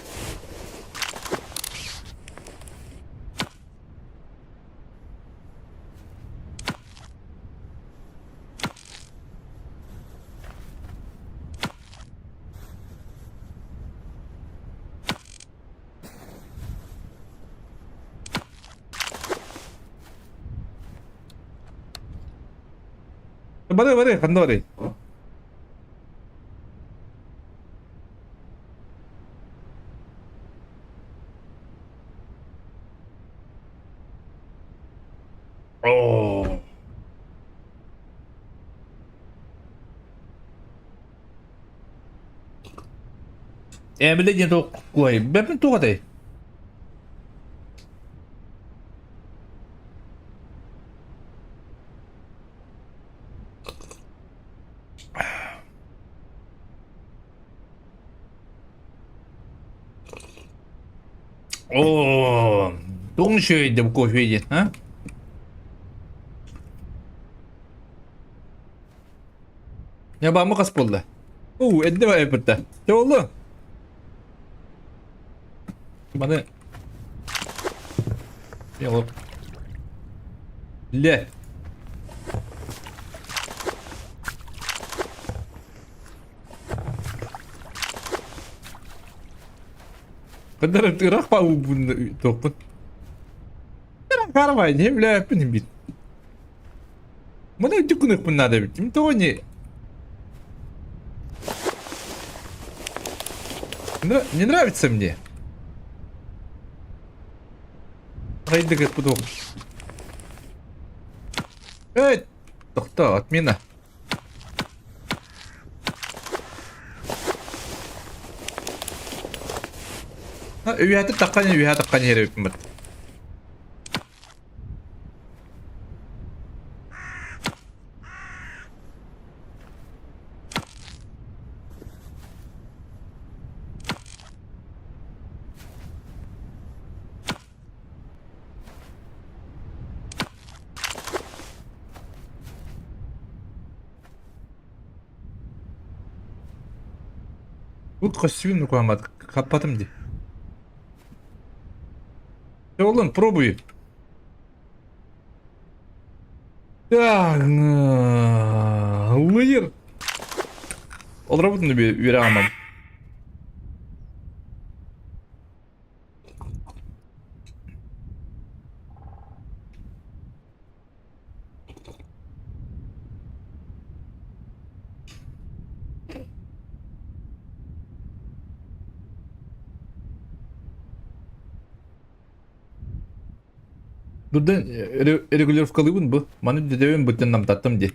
Бары, бары, ханна барый? Оо. Эмиле диэн туох куой? Бэпин туох этэй? Оо, тугун үчүгэй бу кофе диэн, а? Ньабаамы хас буолла? Уу, эрдэ эппитэ. Чэ буолла? Маны Ле. Кыдар ыраах баабын туохпун. Карабай, не билээппин бит. Маны үрдүк гыныахпын наада эбит. Ким тоҕо не Не нравится мне. Хайдык буду. Эй, тохто, отмена. Үһәтэ таххан үһэ таххан иһэр эбиппин Бу көстүүн куһаммат хаппатым дии. Oğlum пробуй. Так, лыйыр. Олоробутун үөрэ Бурда регулировкалыыбын бу. Маны дөбүн буттан намтаттым дии.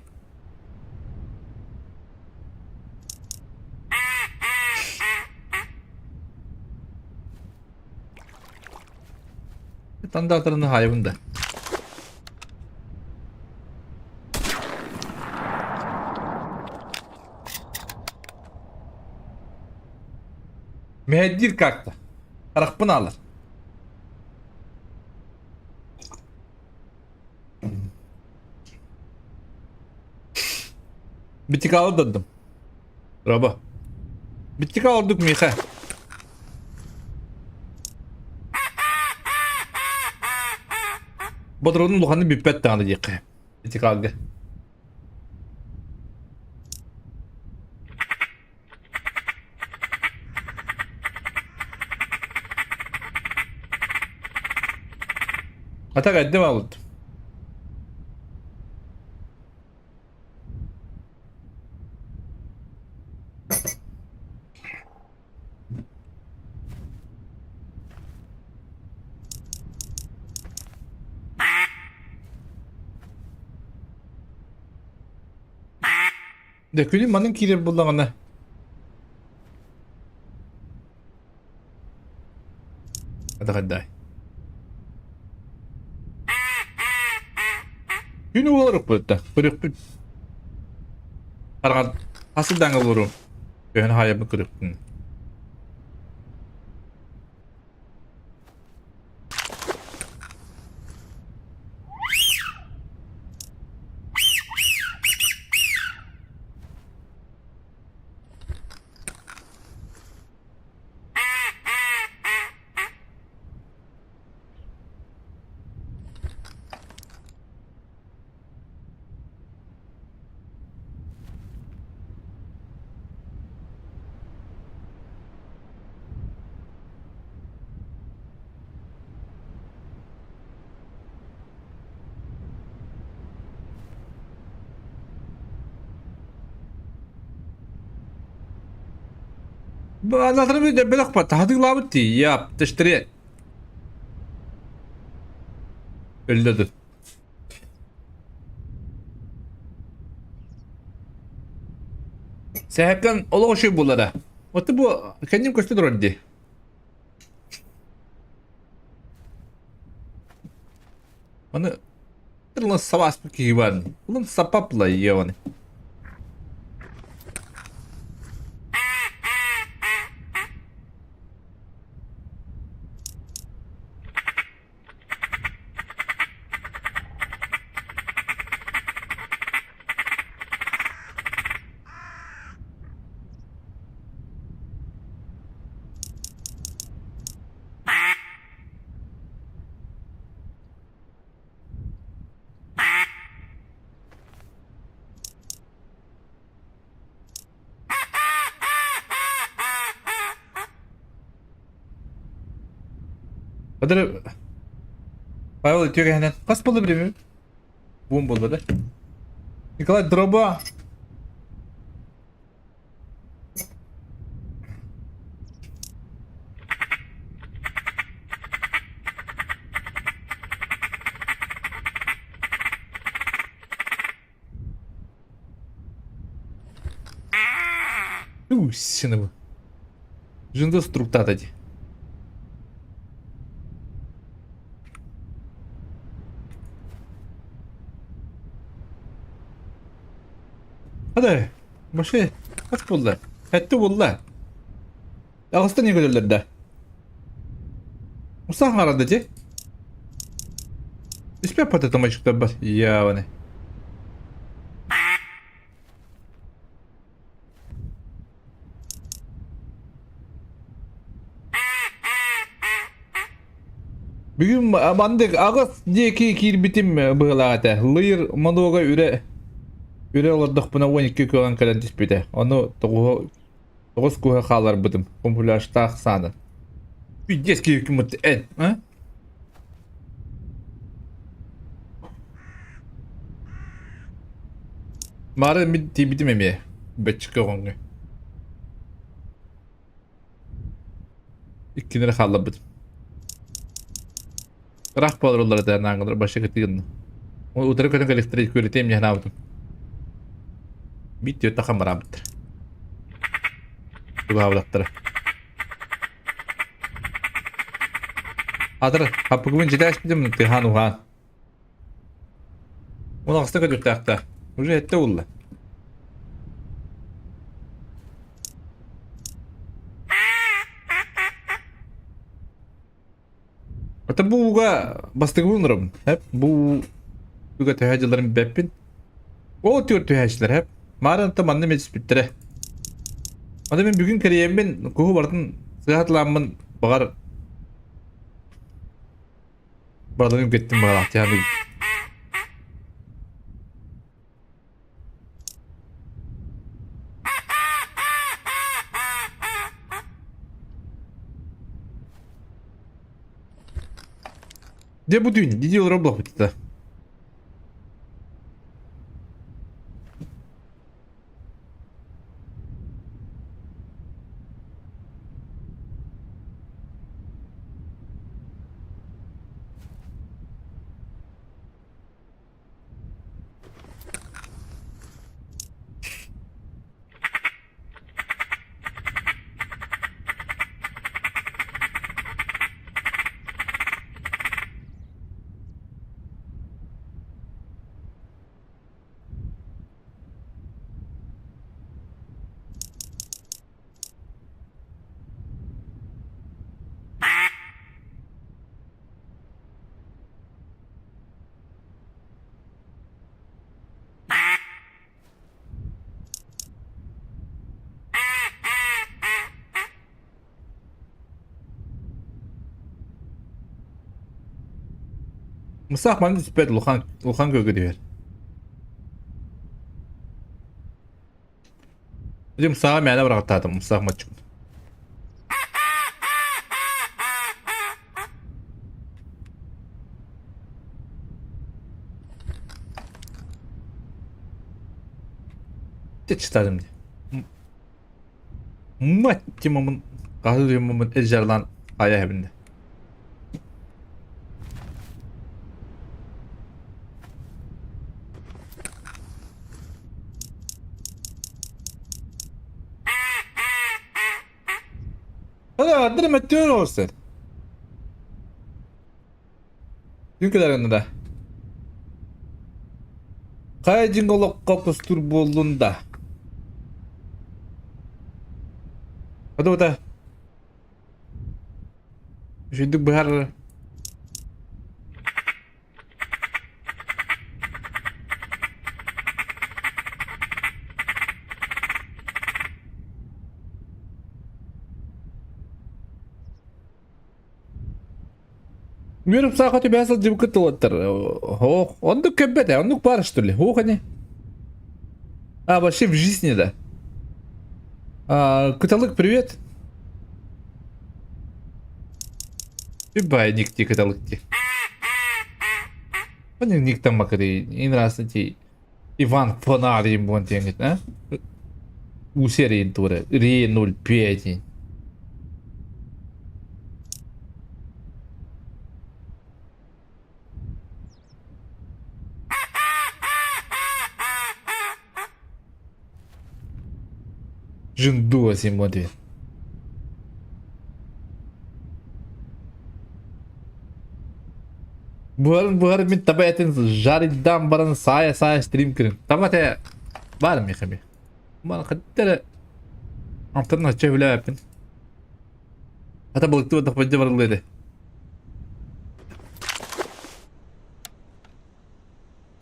Тандаатарына хаайабын да. Мэһэйдиир как-то. Харахпын аалар. Битикалы дадым. Раба. Битика ордук миэхэ. Ботуруонун улаханнык бүппэт даҕаны диэххэ. Битикалга. Атак эрдэ баалыт. Дэ күнүм манан киирэр буоллаҕына Атахайдаай. Күн уоларыкпыт да, көрүкпүт. Арҕан хасыдаҥа олорум. Көһөн хаайабын көрүкпүн. Анатолий бөлөх таһатыылаабыт дии, яп, тэштере. Өллөдү. Сэһэккэн олох үчүгэй буолара. Отту бу кэнним көстө турар дии. Аны Тылын сабаспыт киһи бар. Улун сапапла ебаный. Адыр Павел үтүөгэһинэн хас буолла билимим? Буун буолла да. Николай дроба. Синабы. Жындыс структата дии. Hadi. Башка хас буолла? Сэттэ буолла. Аҕыста не көрөллөр да? Усаах арада дии. Испэ пататамачыктар Яваны. Бүгүн маннык аҕыс диэки киирбитим быһыылаах этэ. Лыйыр монуога үрэ үрэ олордохпуна 12 кыалан кэлэн түспүтэ. Ону тоҕуһу тоҕус куһа хаалларбытым. Камуфляжтаах саанан. Пиздец киһи эн, а? Маары мин тиийбитим эмиэ. Бэччикэ оҕоҥҥо. Иккини эрэ хаалларбытым. Ыраах буолар этэ анаангылар башы кытыгынна. Утары көтөн кэлиэхтэрэ күөрэтиэм дии санаабытым. Биир түөрт ахан бараабыттар. Тугаабатахтара. Атыр, хаппыкыбын дьитээспитим тыаһаан уһаан. Уон аҕыста көтүөхтээхтэр. Уже эттэ улла. Ата бу ууга бастакыбын олоробун. Хэп бу ууга төһө дьылларын билбэппин. Ол түөрт түһээччилэр хэп. Маарын ата манна эмиэ түспүттэрэ. Аны мин бүгүн кэрийэммин куһу барытын сыһаатылааммын баҕар барытын үгэттим баҕалаах тиһэн Дьэ бу түүн дии олорор буолбута. Мусаах манна түспэт улахан улахан күөлгэ түһэр. Дим саҕа мээнэ быраҕаттаатым мусаах маччук. Ты читадым дии. Мать мамын хаһыы мамын эжарлан ая хэбинде. Hadi mettüyor olsun. Күн да. Хайа дьиҥ олоххо кустуур буоллун да. Хата Үчүгдүк быһар Үөрүп сааха түбэһэ сылдьыбыккыт тылаттар. Ох, оннук көрбөт ээ, оннук баар что ли? Ох, они. А, вообще в жизни, да. А, Кыталык, привет. Бай, ник ти, Кыталык ти. Они ник там макари, не нравится ти. Иван Фонарь буон диэҥҥит, а? Усерин тура, Ри 05. Жындуа син буон диэн. Буһарын буһар мин таба этин жариддан баран саайа саайа стрим кирин. Таба те бар миэхэ ми. Ман хаттара Антон оччо билээппин. Ата балыктыы бардах барыллыа этэ.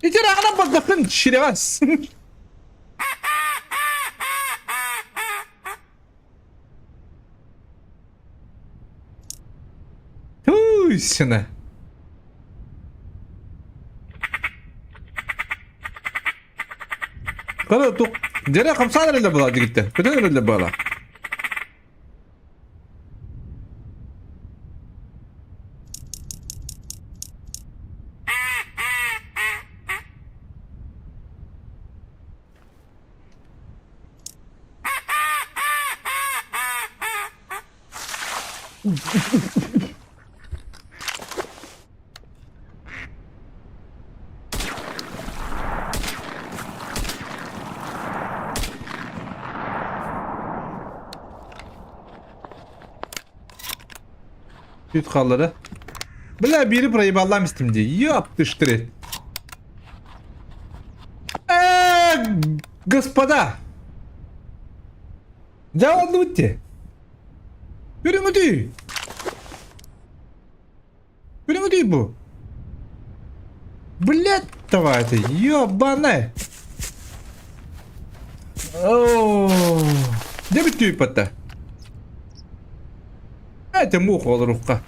Ити аҕынан бардаххын ширэҕэс. Туй сына. Кара тук дьэрэ хамсаан эрэллэр буолаа дигиттэр. Көтөн эрэллэр буолаа. Сүт хааллара. Бля, биири проебаллаам истим дии. Ёп ты штырь. Э, господа! Дьэ оннубут дии. Көрүҥүтүй! Көрүҥүтүй бу! Блядь, давай ты, ёбаный! Оо, дьэ бүттүүппэтэ. Это муха олорукка.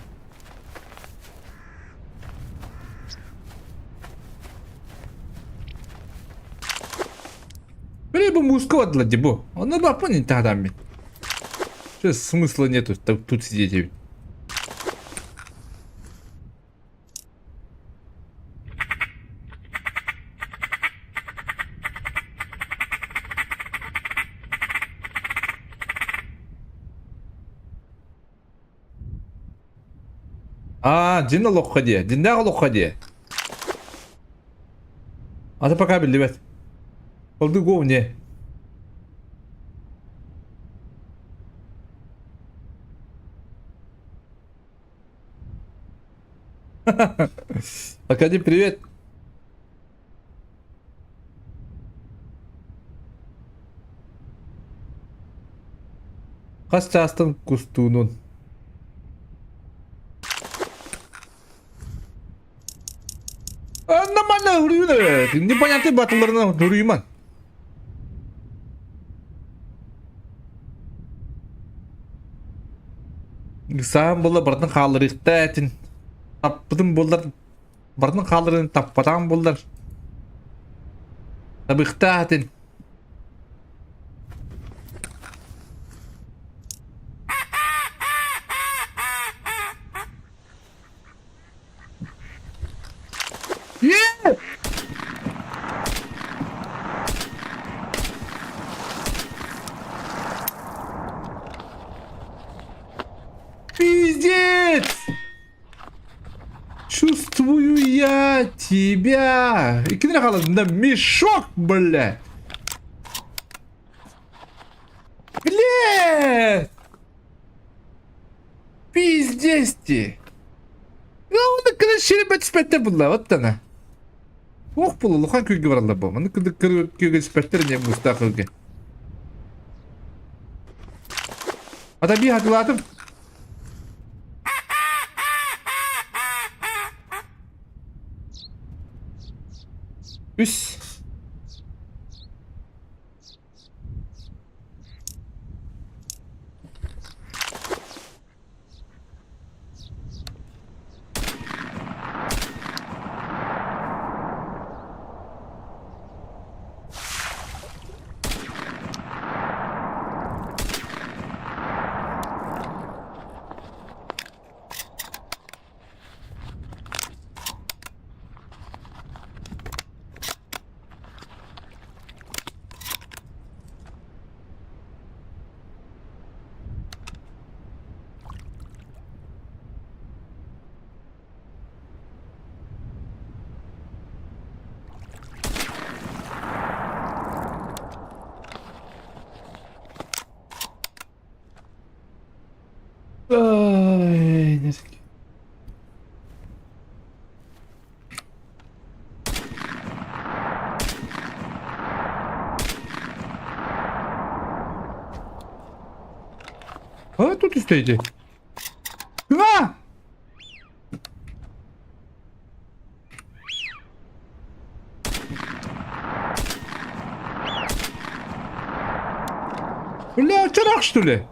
Били бу музыка бардылар дии бу. Онно баппын интаһадан мин. Что смысла нету тут сидеть. А, дьин олоххо диэ. Дьиннээх олоххо диэ. Ата пока биллибэт. Олду го не. Акади, привет. Хас чаастан кустуунун? Нормально уруйун непонятный батылларынан уруйман. Саам буолла барытын хаалларыахта этин. Таппытым буоллар барытын хаалларын таппатаҕым буоллар. Табыхтаах этин. Yeah! Пиздец! Чувствую я тебя! Иккини хаалладым да мешок, бля! Блядь! Пиздец ти! Ну, кына ширбет түспэттэр булла, вот она. Ох, була, улахан күлгэ бараллар бу. Маны күлгэ түспэттэр не мустаах күлгэ. Ата би хатылаатым. Үс. Ай, А тут стоите. А! Бля, чурак что ли?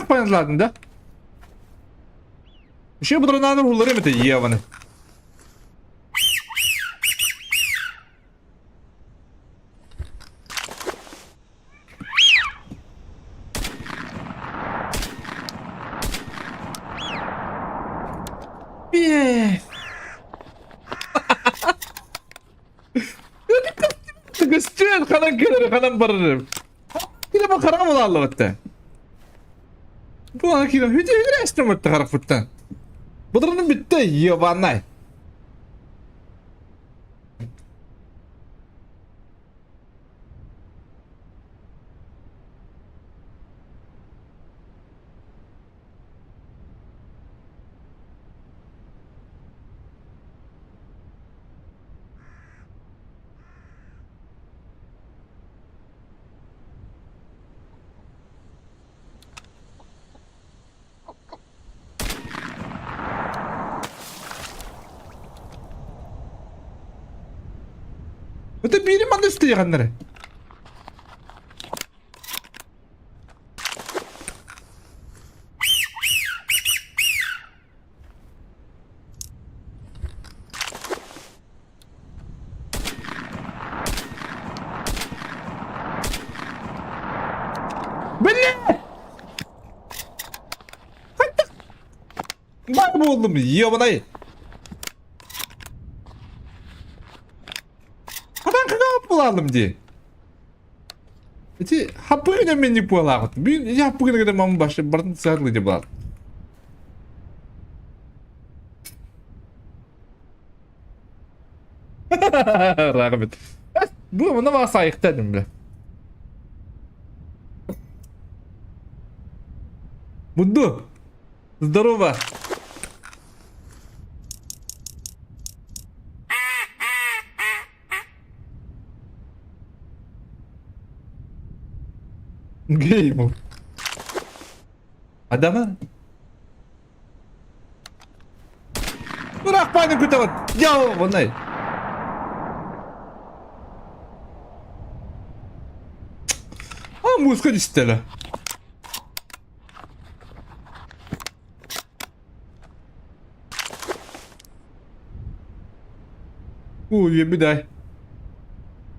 Рах да? Еще бутрананы улларым это Еваны. Көстүөн ханан кэлэр ханан барар. Кире бу хараҕым улааллыбатта. Бу ана кире хүтэ хүтэ эстемөттө харахпыттан. Бұдырының бүтті, ебанай. Это бири манна үстейганнары. Бля! Бар буоллум, ебаный! Хатан кыгаап булалым дии. Ити хаппыгына мен не буолаабыт. Бүгүн ити хаппыгына гына мамын башы бардын сыарлы деп булаат. Рахмет. Бу мына мага сайыкта дедим бля. Мунду. Здорово. Гейму. Адама? Бырахпайны күтәбит. Дьяволунай. А музыка истеле. Уу, үөбү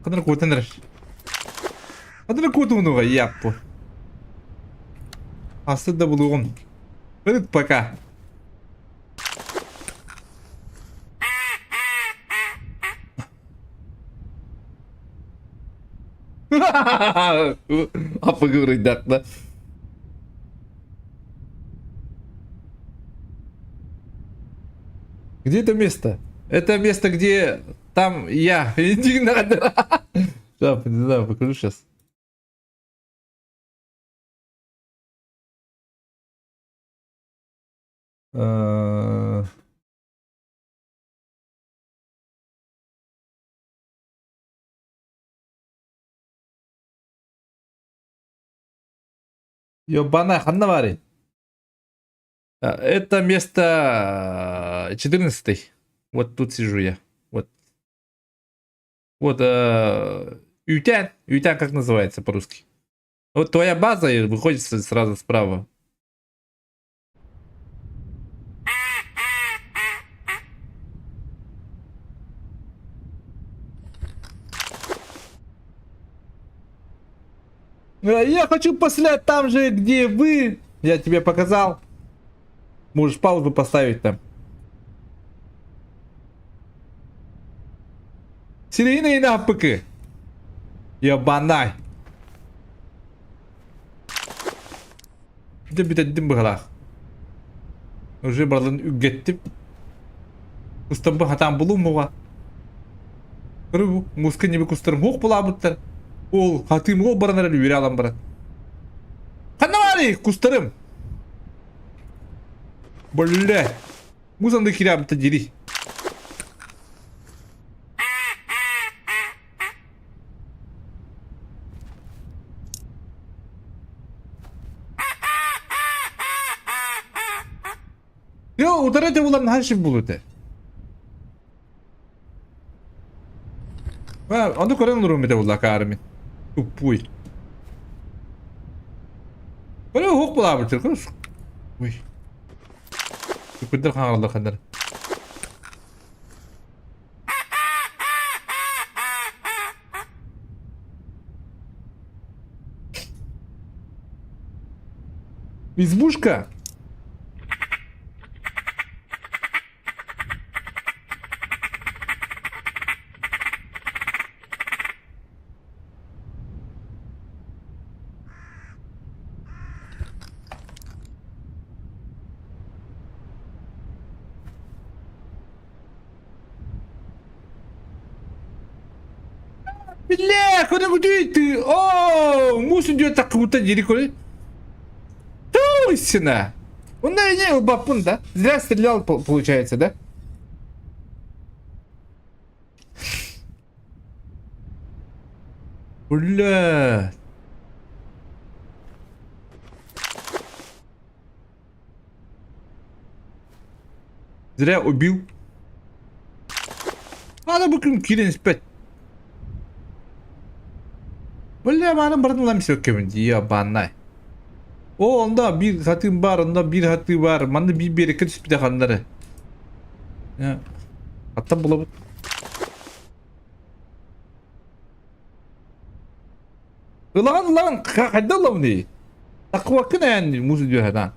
Ханна куотан эрэр. Ханна куотуунуга яппу. Асы да булугум. Ырыт пока. Апыгырыйдакта. Где это место? Это место, где там я. Иди надо. Да, не знаю, покажу сейчас. Ёбана, ханна баарый? Это место 14. Вот тут сижу я. Вот. Вот Ютян. Ютян как называется по-русски? Вот твоя база и выходит сразу справа. Я хочу пострелять там же, где вы. Я тебе показал. Можешь паузу поставить там. Серийные напыки. Ебанай. Дим бүтэрдим быһалаах. Уже барылын үггэттим. Кустарбын хатаан булуум Көрү муска небе кустарым хуох булаабыттар. Ол хатыым ол баран эрэр үөрэ алан баран. Ханна баарый кустарым? Бля. Муз анды кирэбитэ дири. Йо, утары этэ булан наһаа шив булу этэ. Ону көрөн олоруом этэ булла акаарымын. Туппуй. Көрө уһук булаабыт Ой. Күндер хаҥараллар ханнар. Избушка! Бля, куда ты? О, муж идет так круто, директоры. Истина. Он на не бапун, да? Зря стрелял, получается, да? Бля. Зря убил. Надо бы кирен спать. Бля, маны барын лам сөккөмүн ебанай. О, онда биир хатыым баар, онда биир хатыы баар. Манна биир биэрэккэ түспүтэ ханнары. Аттан булабыт. Ылаҕын ылаҕын хайда ылабыный? Таккыбаккын эн муус үдүөһэтаан.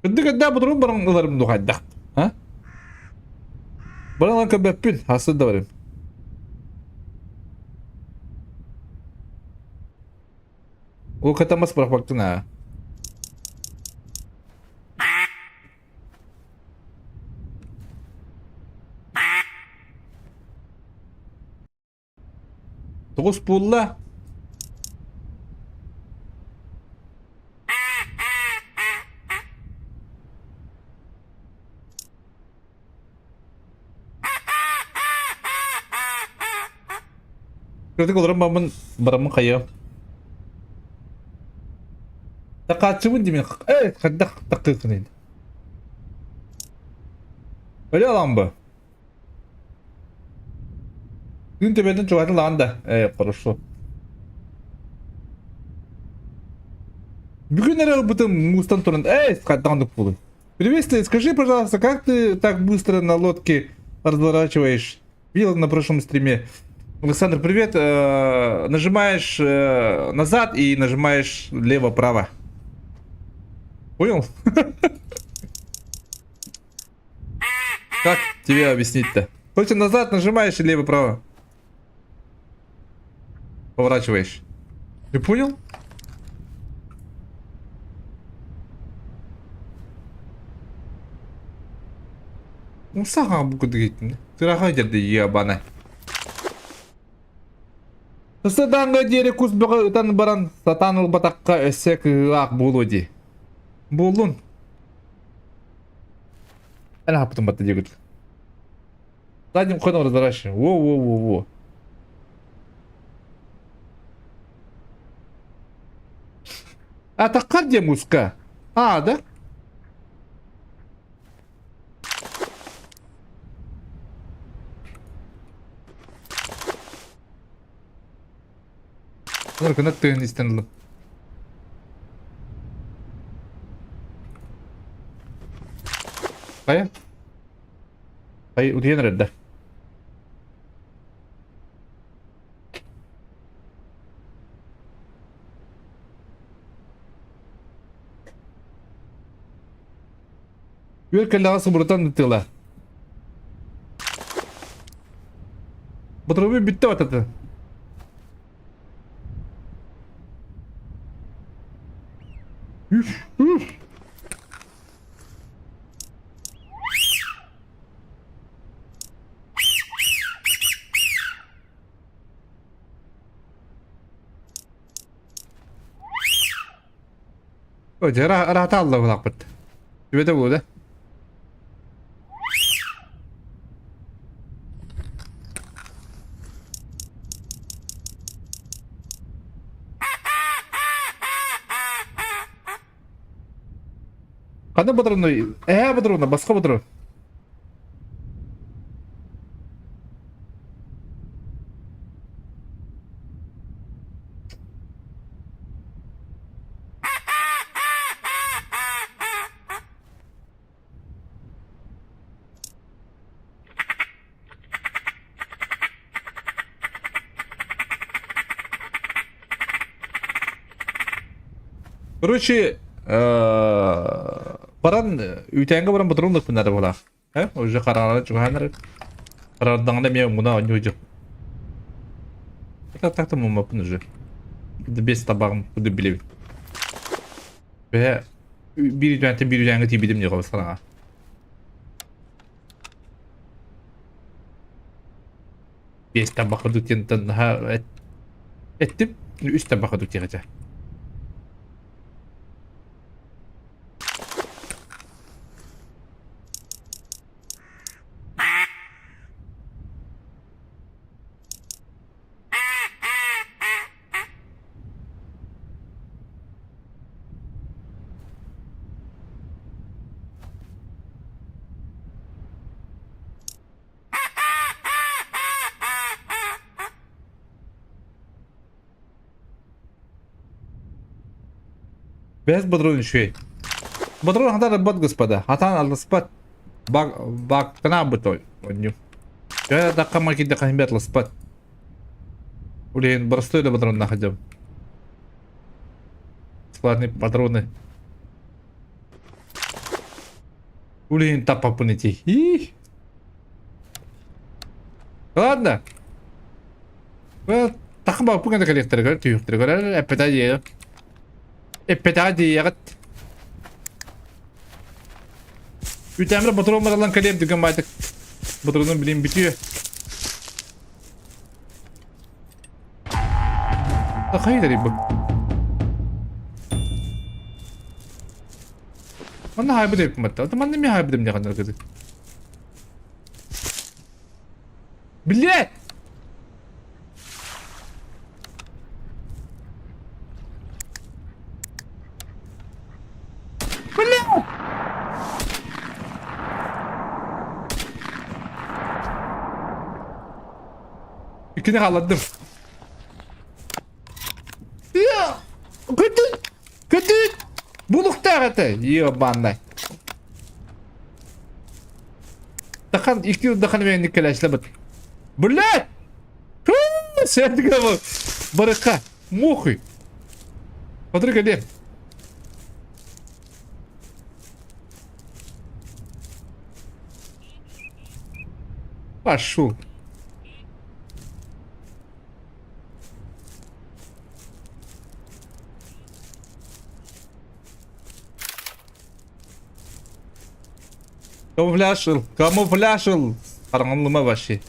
Кырдык эрдээ ботурун баран ыларым ду хайдах? А? Баран көбөппүн, хасын да барым. Ол катамас бырахпаккын аа. Тоҕус буолла. Кырдык олорон бараммын бараммын хайыам. Такааччыбын димин э хайдах такыыккыный. Өлө аламбы. Күн төбөтүн чугатын лаан да. Э, хорошо. Бүгүн эрэ ылбытым муустан туран, эй, хайдах буолуй. Приветствую, скажи, пожалуйста, как ты так быстро на лодке разворачиваешь? Видел на прошлом стриме. Александр, привет. Нажимаешь назад и нажимаешь лево-право. Понял? Как тебе объяснить-то? Только назад нажимаешь и лево-право. Поворачиваешь. Ты понял? Саха бу Тыраха дерди ебана. Саданга диэри кус бөҕө ытан баран сатаан ылбатахха өссө кыһыылаах буолуо дии. Буоллун. Эн хаппытым батта диэгит. Задним ходом разворачиваем. Во-во-во-во. А таккар где муска? А, да? Кынат тыгын истэн ылым. Хайа? Хай утуйан эрэр да. Үөр кэллэҕэ субурутан ыытыала. Ботуругу бүттэ бататы. Үф, үф. Дьэ, ыраата алла булаахпыт. Түбэтэ буолуо да? Ханна ботуруонуй? Эһээ ботуруона, баска ботуруон. Короче, баран үүтээҥҥэ баран ботуруон ылыахпын наада буолаах. Э, уже хараара чугаһаан эрэр. Хараардаҕына эмиэ муна оонньуу дьон. Так так муммаппын уже. Без табаҕым куду билэбин. Бэһэ биир үтүөнтэн биир үтүөҥҥэ тиийбитим диэҕэ хараҥа. Биэс табах курдук диэн наһаа эттим. Үс табах курдук диэҕэ. Бэс бодрон үчүгэй. Бодрон хатан ылбат господа. Хатан алыспат. Баг багтана бытой. Онню. Дьэ дакка кидде хахимбет лыспат. Блин, простой да патрон находим. Бесплатные патроны. Блин, тапапын эти. Их. Ладно. Тахма пугана коллекторга түйүктөргөр эппета диэ. Эппета диэҕит. Үтэмре патрон баралан кэлиэм дүгэн байтык. Патронун билин бүтүө. Хайдар бу. Манна хайбыт эппиматта. Манна ми хайбыт эмне канар кызы. Блять! Блять! Иккини хааллардым. Көтүт! Көтүт! Булуктаах этэ! Ебаный. Тахан икки дахан мен кэлэшлэбит. Блять! Сәдігі барыққа. Мухи. Смотри, где. Пошел. Камуфляжил, камуфляжил. Хараҥалыма вообще.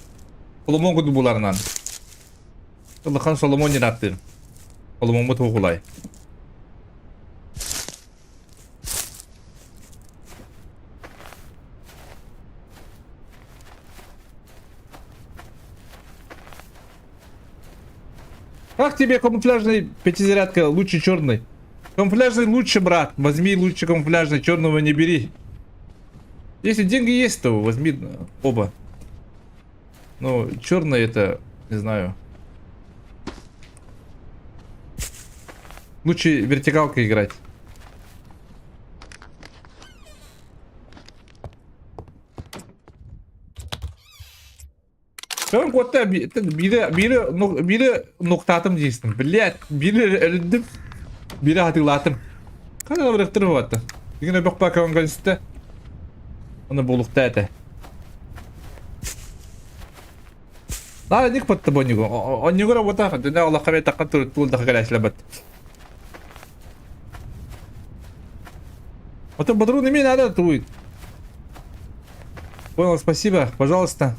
Соломон курдук буларынан. Улахан Соломон диэн ааттыыр. Соломоммут уһулай. Как тебе камуфляжный пятизарядка лучше черный? Камуфляжный лучше, брат. Возьми лучше камуфляжный, черного не бери. Если деньги есть, то возьми оба. Ну, черный это, не знаю. Лучше вертикалкой играть. Кым куотта биири биири биири нуктаатым диистим. Блять, биири өлүндүм. Биири хатыылаатым. Хана бырахтыр буолла. Дигин өбөх баакаҕын көрүстэ. Оны буолуохтаа этэ. Наада ник батта бонньугу. Онньугура буотах, дүнэ олохха бэтахха туруттуул даха кэлээсилэ бат. Ото бодрун имей надо туй. Понял, спасибо, пожалуйста.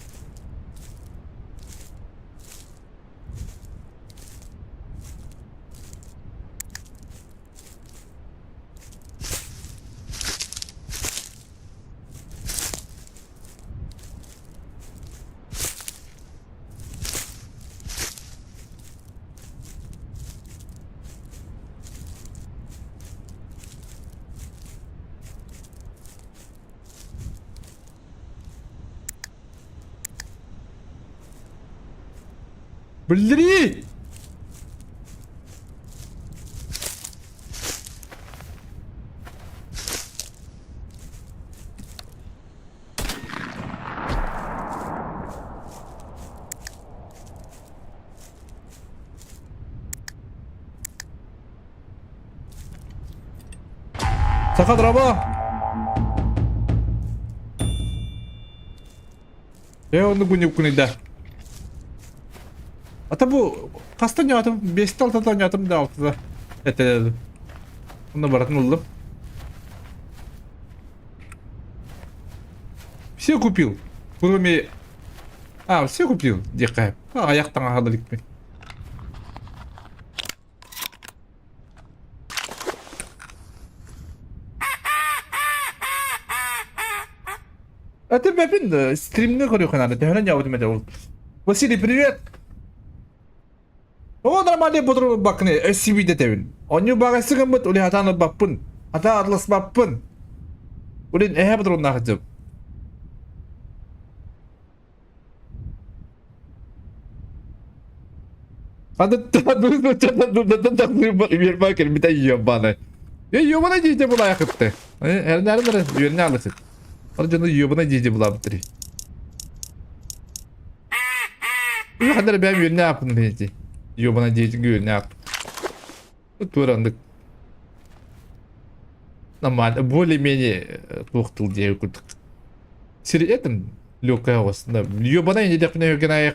Биллэрии! Саха дроба! Э, онну гунюккунуйда. Ата бу хаста ньаатым, бестэ алтата ньаатым да алтата. Это Онно баратын ыллым. Все купил. Кроме... А, все купил, диэххэ. Аяқ таҥаһа да иликпин. Это бэпин стримҥэ көрүөххэ наада. Төһөнөн дьаабытым этэ ол. Василий, привет! О, нормальный бодру бакны, SCV дэтэбин. Онньу багасы гыммыт, ули хатаан ылбаппын. Хата атласпаппын. Улин эһэ бодруннаах дьып. Кэлбитэ ёбаный. Е ёбаный диите булаахытты. Эрнәрин үөрнэ алысыт. Ол дьону ёбаный диите булаабыттыр. Хандар бэм үөрнэ аппын диэти. Ёбаный диэти үөрнэ ап. Туорандык. Нормально, более-менее туох тыл диэ курдук. Сири этом легкая оҕус. Ёбаный не деп не гына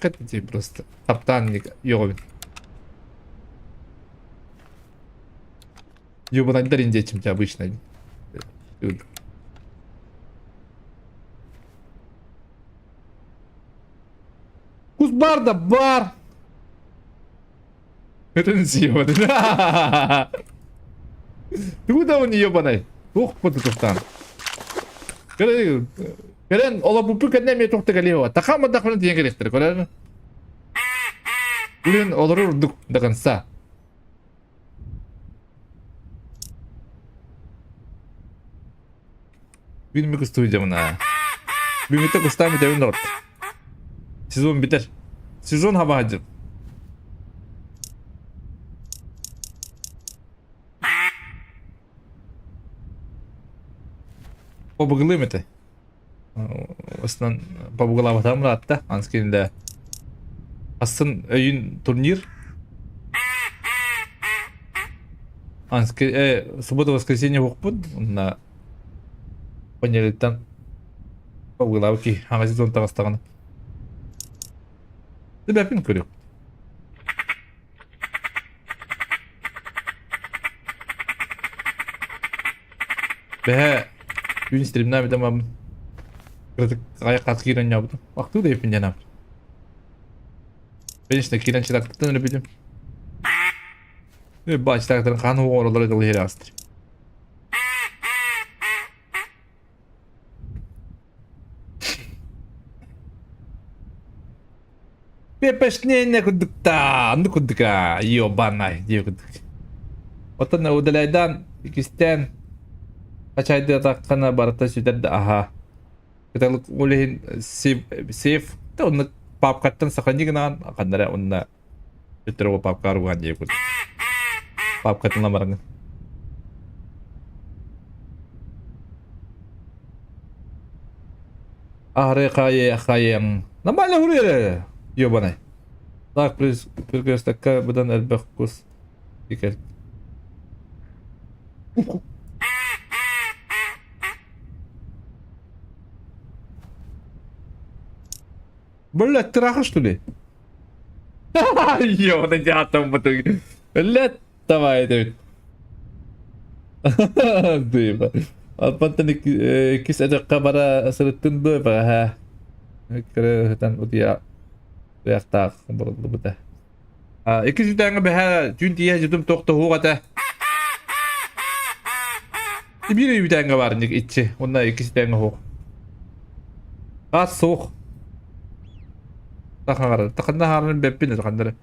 просто таптаан ёҕобин. Ёбанайдар индечим тебя обычно. Кус бар да бар. Это не съебанный. Ты куда он ебаный? Туох потутуктан. Кэлэн олобуппу кэннэ эмиэ туох да кэлиэ Таха мадахпына тиийэн кэлиэхтэрэ көрөр. Блин, олорор урдук до конца. Билми кустуйдьамына. Бүгүттэ кустаан бүтэбин доҕор. Сезон бүтэр. Сезон хабаһадьым. Побыгылыым этэ. Астынан побыгылаабатаҕым ыраатта. Анскинда Астын өйүн турнир. Ански суббота воскресенье уохпун. Онна понедельниктан побыгылаабыт киһи хаҥа сезон таҕыстаҕына. Бэппин көрүөх. Бэһэ түүн стримнаабытым бабын. Кыратык айах киирэн ньаабытым. Ахтыы да еппин диэн Конечно, киирэн чытактыттан өлөпүтүм. Баачтаактарын хаан оҕолоро дылы иһэр Пепешнение курдукта, анды курдука, ёбанай диye курдук. Оттон удаляйдан иккистээн хачайдыатаххына барыта сүтэр да аһа. Кыталык ол иһин сейф да онно папкаттан сохрани гынаан ханнара онно өттөрө папка арбыган диye курдук. Папкатын бараҥын. Аһары хайы хайым. Нормально хуруйар ёбаный. Так, перекрестокка быдан элбэх кус икер. Блядь, ты что ли? Ёбаный театр бутык. Блядь, давай, Давид. Дыба. Аппаттан иккис өтөххө бара сырыттын дуо баҕаһа. Кырыһытан утуйа утуйахтаах буруллубута. Иккис үтээҥҥэ бэһэ түүн тиийэ дьутум тохтоһуох этэ. Биир үтээҥҥэ баар иччи. Уонна иккис үтээҥҥэ суох. Аас суох. Тахаҕар. Таханна хаарын бэппин таханнары.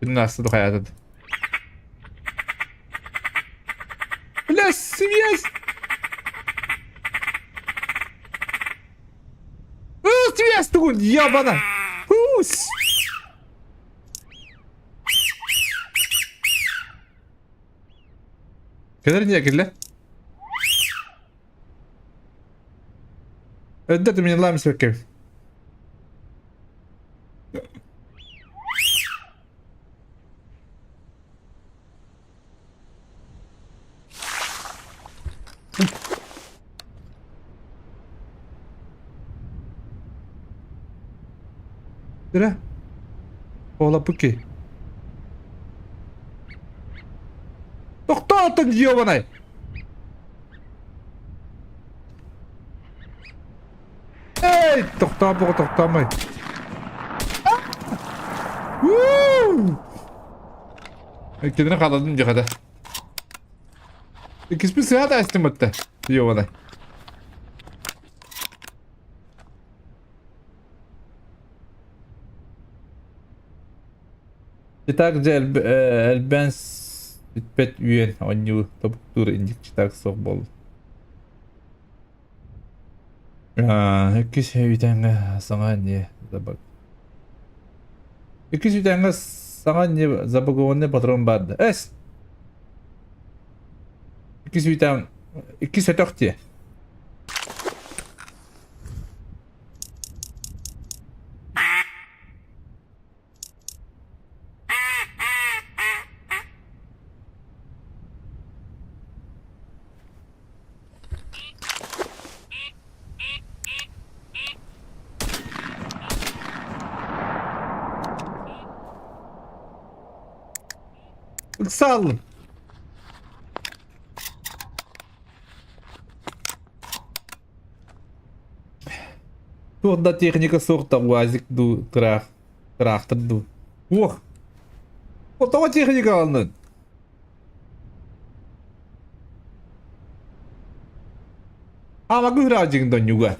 Күнүн ааста хайаатыт. Бля, связь! Связь тугун, ебана! Ус! Кэлэр не кэллэ? Өддө түмүнэлаам испэккэ. Дыра. Ола пуки. Тохтоотон ёбаный! Эй, тохтоо тохтоомай. Уу! Кинини халадым дьахата. Иккиспин сыһа да астым атта. Ёбаный. Итак, дьэ элбээн бүппэт үөн оонньуу тобуктуур инник читак суох буолла. Иккис үтэҥҥэ саҥа не забаг. Иккис үтэҥҥэ саҥа не забагованный патрон баар да. Эс! Иккис үтэҥ иккис өтөх дии. Ыксааллым. Туох да техника суох да УАЗик дуу, тыраах, тыраахтыр дуу. Уох! Тоҕо техника алынын? Аама күһүрэ донньуга.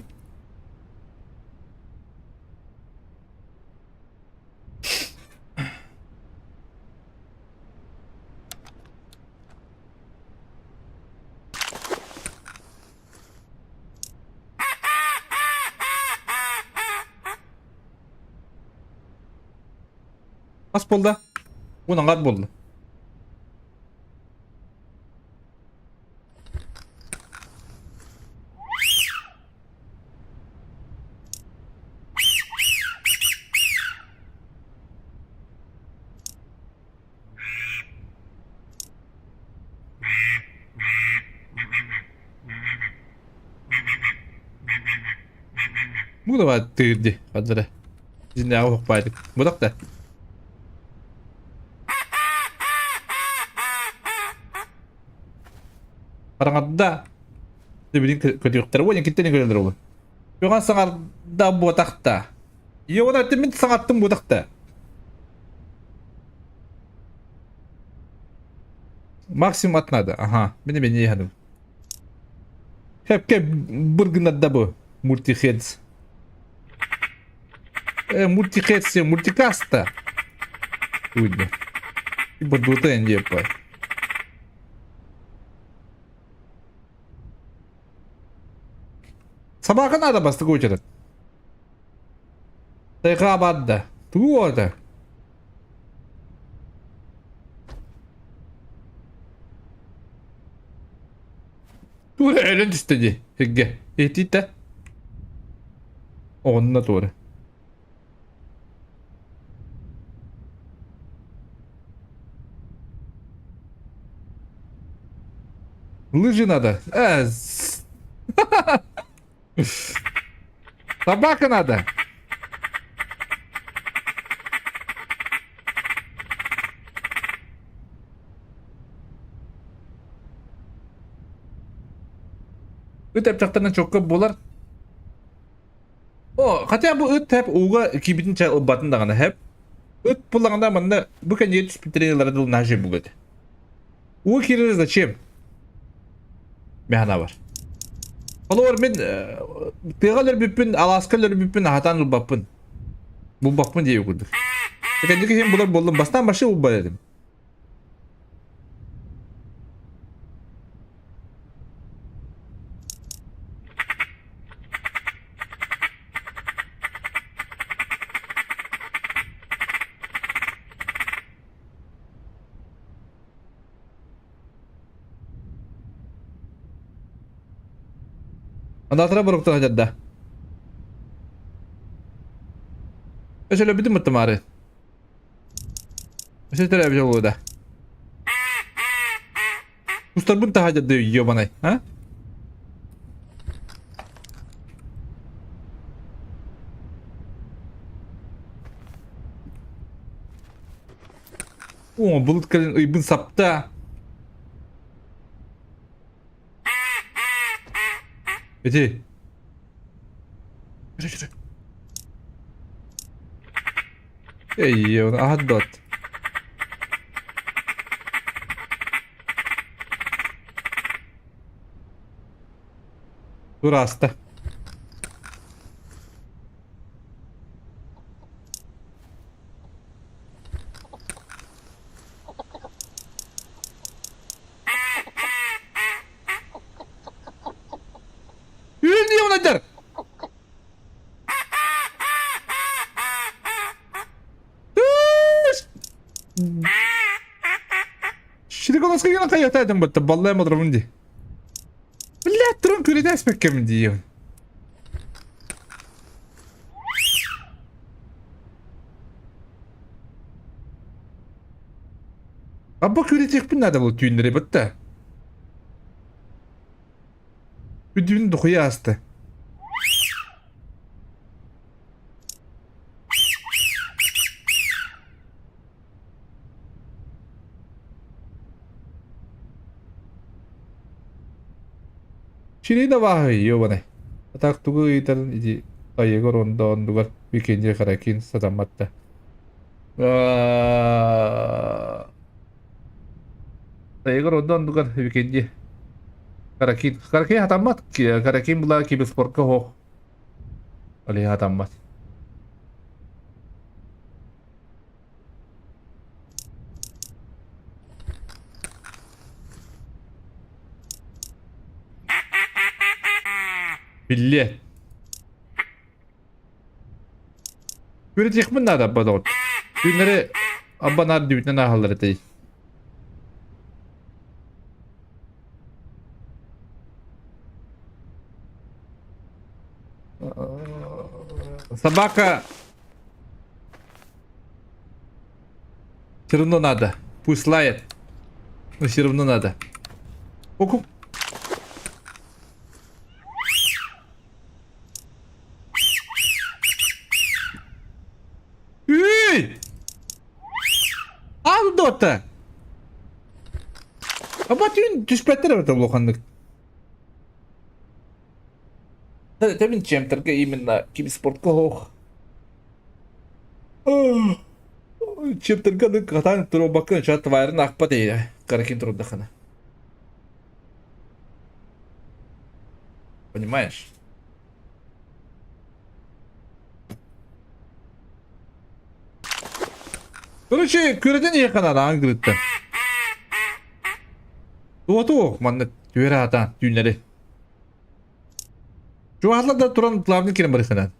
Хас буолла? Уон аҥаар буолла. Бу да тыырди хадара. Дьиннээҕи уһукпаайдык. Будак да. Хараҥарда. Билин көтүөхтэрэ. Уон иккиттэн көрөлөр ол. Көҕөн саҥарда буотахта. Йоҕун мин саҥаттым буотахта. Максимум от надо. Ага. Мин эмиэ иһэным. Хепке быргынарда бу. Мультихедс. Мультихедс, мультикаста. Уйда. Бодута эндеппай. Собака надо бастакы очерет. Тайга бадда. Тугу ота? Тура өлөн түстэ дии. Сиргэ. Иһитиитэ. Оҕонно туора. Лыжи надо. Собака надо. Ыт эптахтарынан чокка буолар. О, хотя бу ыт тэп ууга киирбитин чэ ылбатын даҕаны хэп. Ыт буллаҕына манна бу кэннигэ түспүттэрин ылара дыл наһаа бугат. Уу киирэрэ зачем? Мэхана бар. Холобур мин тыаҕа өлөрбүппүн, алааска өлөрбүппүн аһатан ылбаппын. Булбаппын диэби курдук. Кэнники киһим булар буоллум. Бастаан вообще булбат этим. Андаатара боруктан сылдьарда. Өсөлөбүтүм мыттымаары. Өсө төрөөбүт буолуо да. Кустарбын таһа дьадды ёбанай, а? О, былыт кэлин ыйбын сапта. Ити. Эй, оны аһат Тураста. Үүн диэн Шириколоска хайата бытта баллай мадрамын ди. Бля, туран күрүтэ дии. Абба күрүтүөхпүн наада бұл түүннэри бытта. Бүдүүн духуя аста. Чили да бааһы ёбаный. А так тугу ыйытарын ити Егор онда оннугар викендия каракин сатаммат да. Егор онда оннугар викенди Каракин. Каракин хатаммат. Каракин була киберспортка хоох. Оли хатаммат. Билле. Күрэтиэхпин наада абба доҕор. Түүннэри абба наар дүбүтүнэн ааһаллар этэй. Собака Все равно надо. Пусть лает. Но все равно надо. Оку. Эй! Аан дота! Аба түүн түспэттэр эбэтэ улаханнык. Тэбин чемтерге именно киберспортка хоох. Чемтерге катаан туруобакка чат твайрын аахпат ээ каракин турдахына. Понимаешь? Короче, күрэтин иһэ анаан гырытта. Туоту манна түөрэ атаан түүннэри. Чугаһалар да туран главный кирен барыхынан.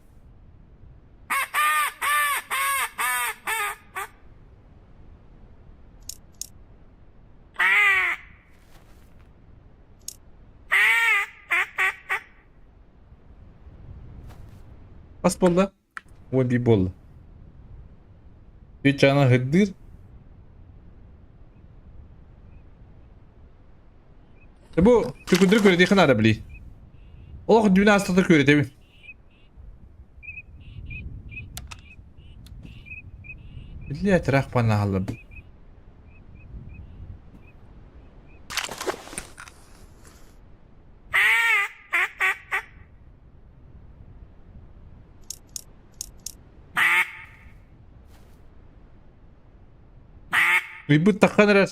Хас буолла? 11 буолла. Үч чаана хырдыыр. Бу күкүндүрү көрүтүөххэ наада били. Олох дүүнэ астата көрүтэбин. Били атыраах панаһаллар. Ыйбыт таххан эрэр.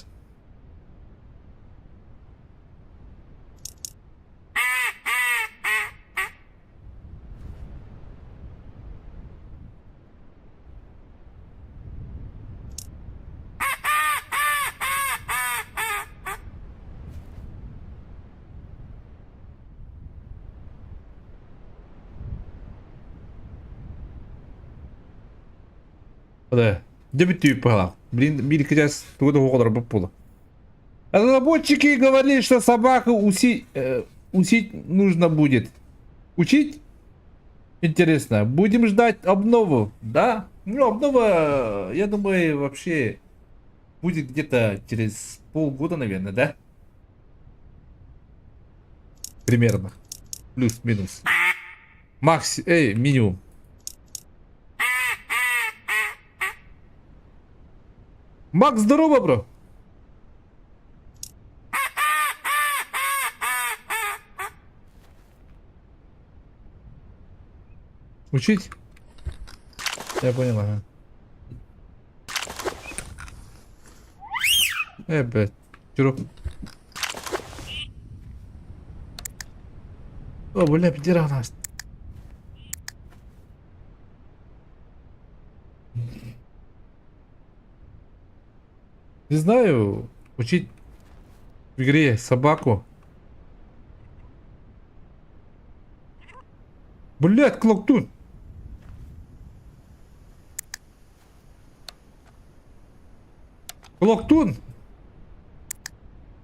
Да, дебит бүттүү Блин, биир час тугу да оҕолорбут буола. Разработчики говорили, что собаку усить, усить нужно будет. Учить? Интересно. Будем ждать обнову, да? Ну, обнова, я думаю, вообще будет где-то через полгода, наверное, да? Примерно. Плюс-минус. Макс, эй, минимум. Макс, здорово, бро. Учить? Я понял, ага. Э, блядь. Чурук. О, бля, пидера нас. Не знаю, учить в игре собаку. Блять, Клоктун! Клоктун!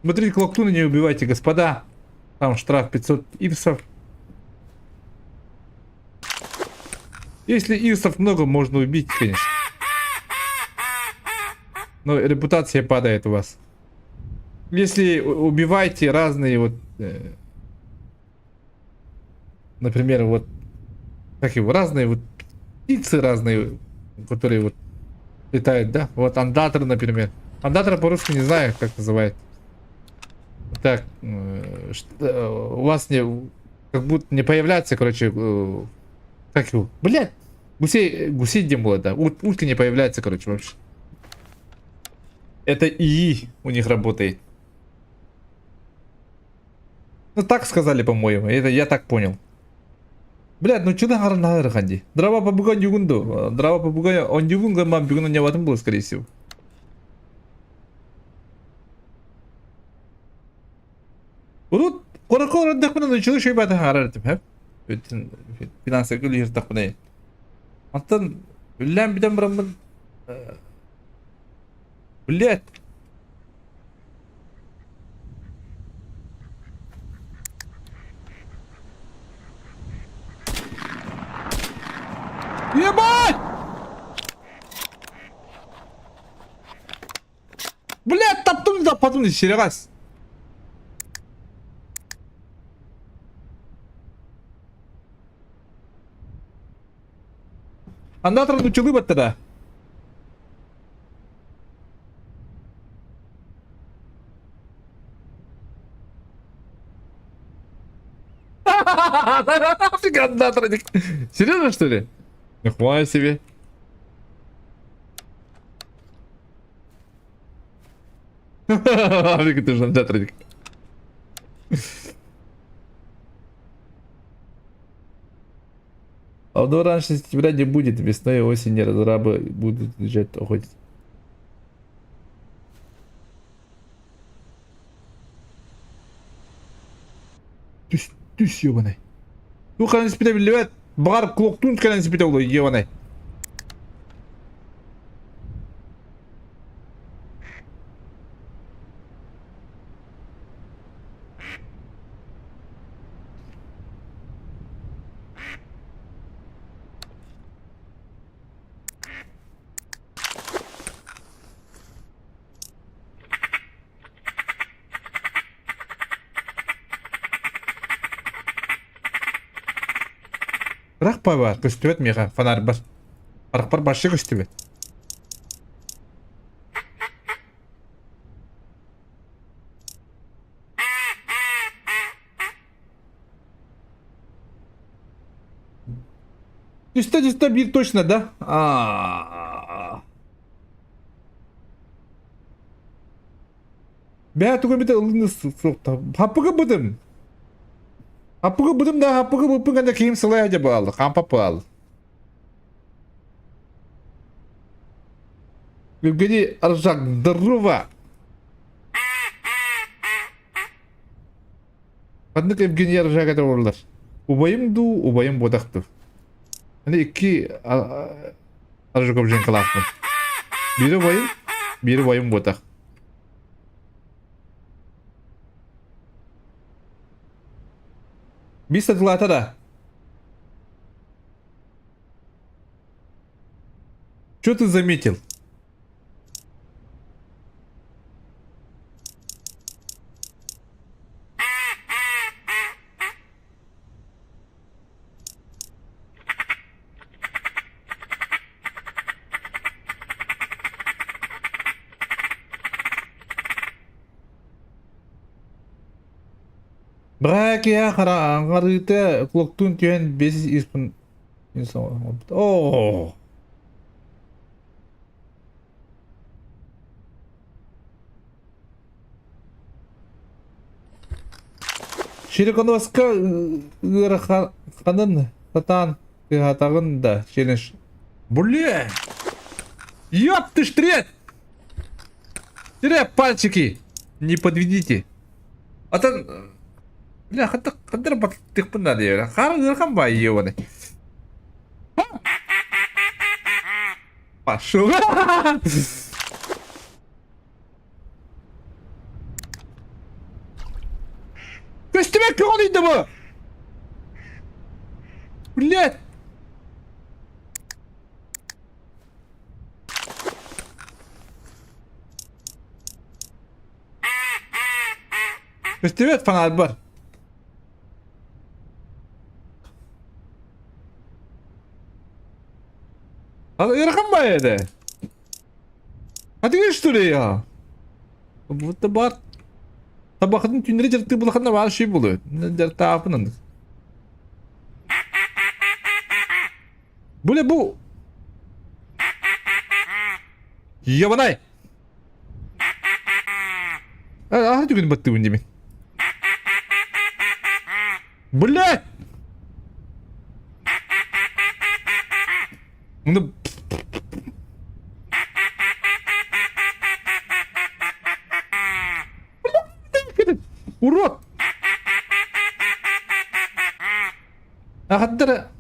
Смотрите, Клоктуна не убивайте, господа. Там штраф 500 ирсов. Если ирсов много, можно убить, конечно. Но репутация падает у вас. Если убиваете разные вот... Например, вот... Как его? Разные вот птицы разные, которые вот летают, да? Вот андатор, например. Андатор по-русски не знаю, как называют. Так, у вас не... Как будто не появляется, короче... Как его? Блядь! Гусей, гусей где было, да? Утка не появляется, короче, вообще. Это ИИ у них работает. Ну так сказали, по-моему. Это я так понял. Блядь, ну чудо харан Дрова попугай югунду. Дрова попугай он югун мам бюгун не в этом был, скорее всего. Урут коракор отдохну, но чудо шейбата харар тип, Финансы күл иртахпына. Антон, үллән биден бараммын. Блядь. Ебать! Блядь, таптым да потом серегас. Андатор нучулы баттада. Фига андатор. Серьезно, что ли? Нихуя себе. Фига ты же андатор. Обнова раньше сентября не будет. Весной и осенью разрабы будут лежать охотиться. Түс, түс, ебаный. Ну, кэлэн испитэ биллибэт. Баҕар клоктун кэлэн испитэ буолуо, ебаный. Ыраах баар, көстүбэт миэхэ фонарь бар. Харахпар вообще көстүбэт. Түстэ түстэ биир точно да? Аа. Бээ тугу эмит ылыны суохта. Хаппыгы бытым. Хаппыгы бытым да хаппыгы быппын гэнэ киһим сылайа дьэ баалы, хампа баалы. Евгений Аржак, здорово! Ханнык Евгений Аржак это олар. Убайым дуу, убайым буотах дуу. Аны икки Аржаков Женкалаахпын. Биир убайым, биир убайым буотах. Биир сатылаата да. Что ты заметил? Браакыйа хараҥарыыта кулуктуун түһэн биэс испын Оо! Широконоска ыараханын сатаан тыаһатаҕын да челлендж. Бле! Ёб ты штрет! Тире пальчики! Не подведите. Атын бля хатта хаттар баттыхпын да диэбэр. Хаар ыарахан баай ебаный. Пошел. Көстүбэккэ хоруйда бу! Блядь! Көстүбэт фонарь бар. Ыарахан баайы этэ. А ты что ли я? Будто бар. Табахатын түннэри дьарыктыы булаханна баар шүй булу. Дьарыктаапын андык. Бу бу. Ебанай! Аһы түгін баттыбын демен. Блядь! Ну... Урод! Ахаттара...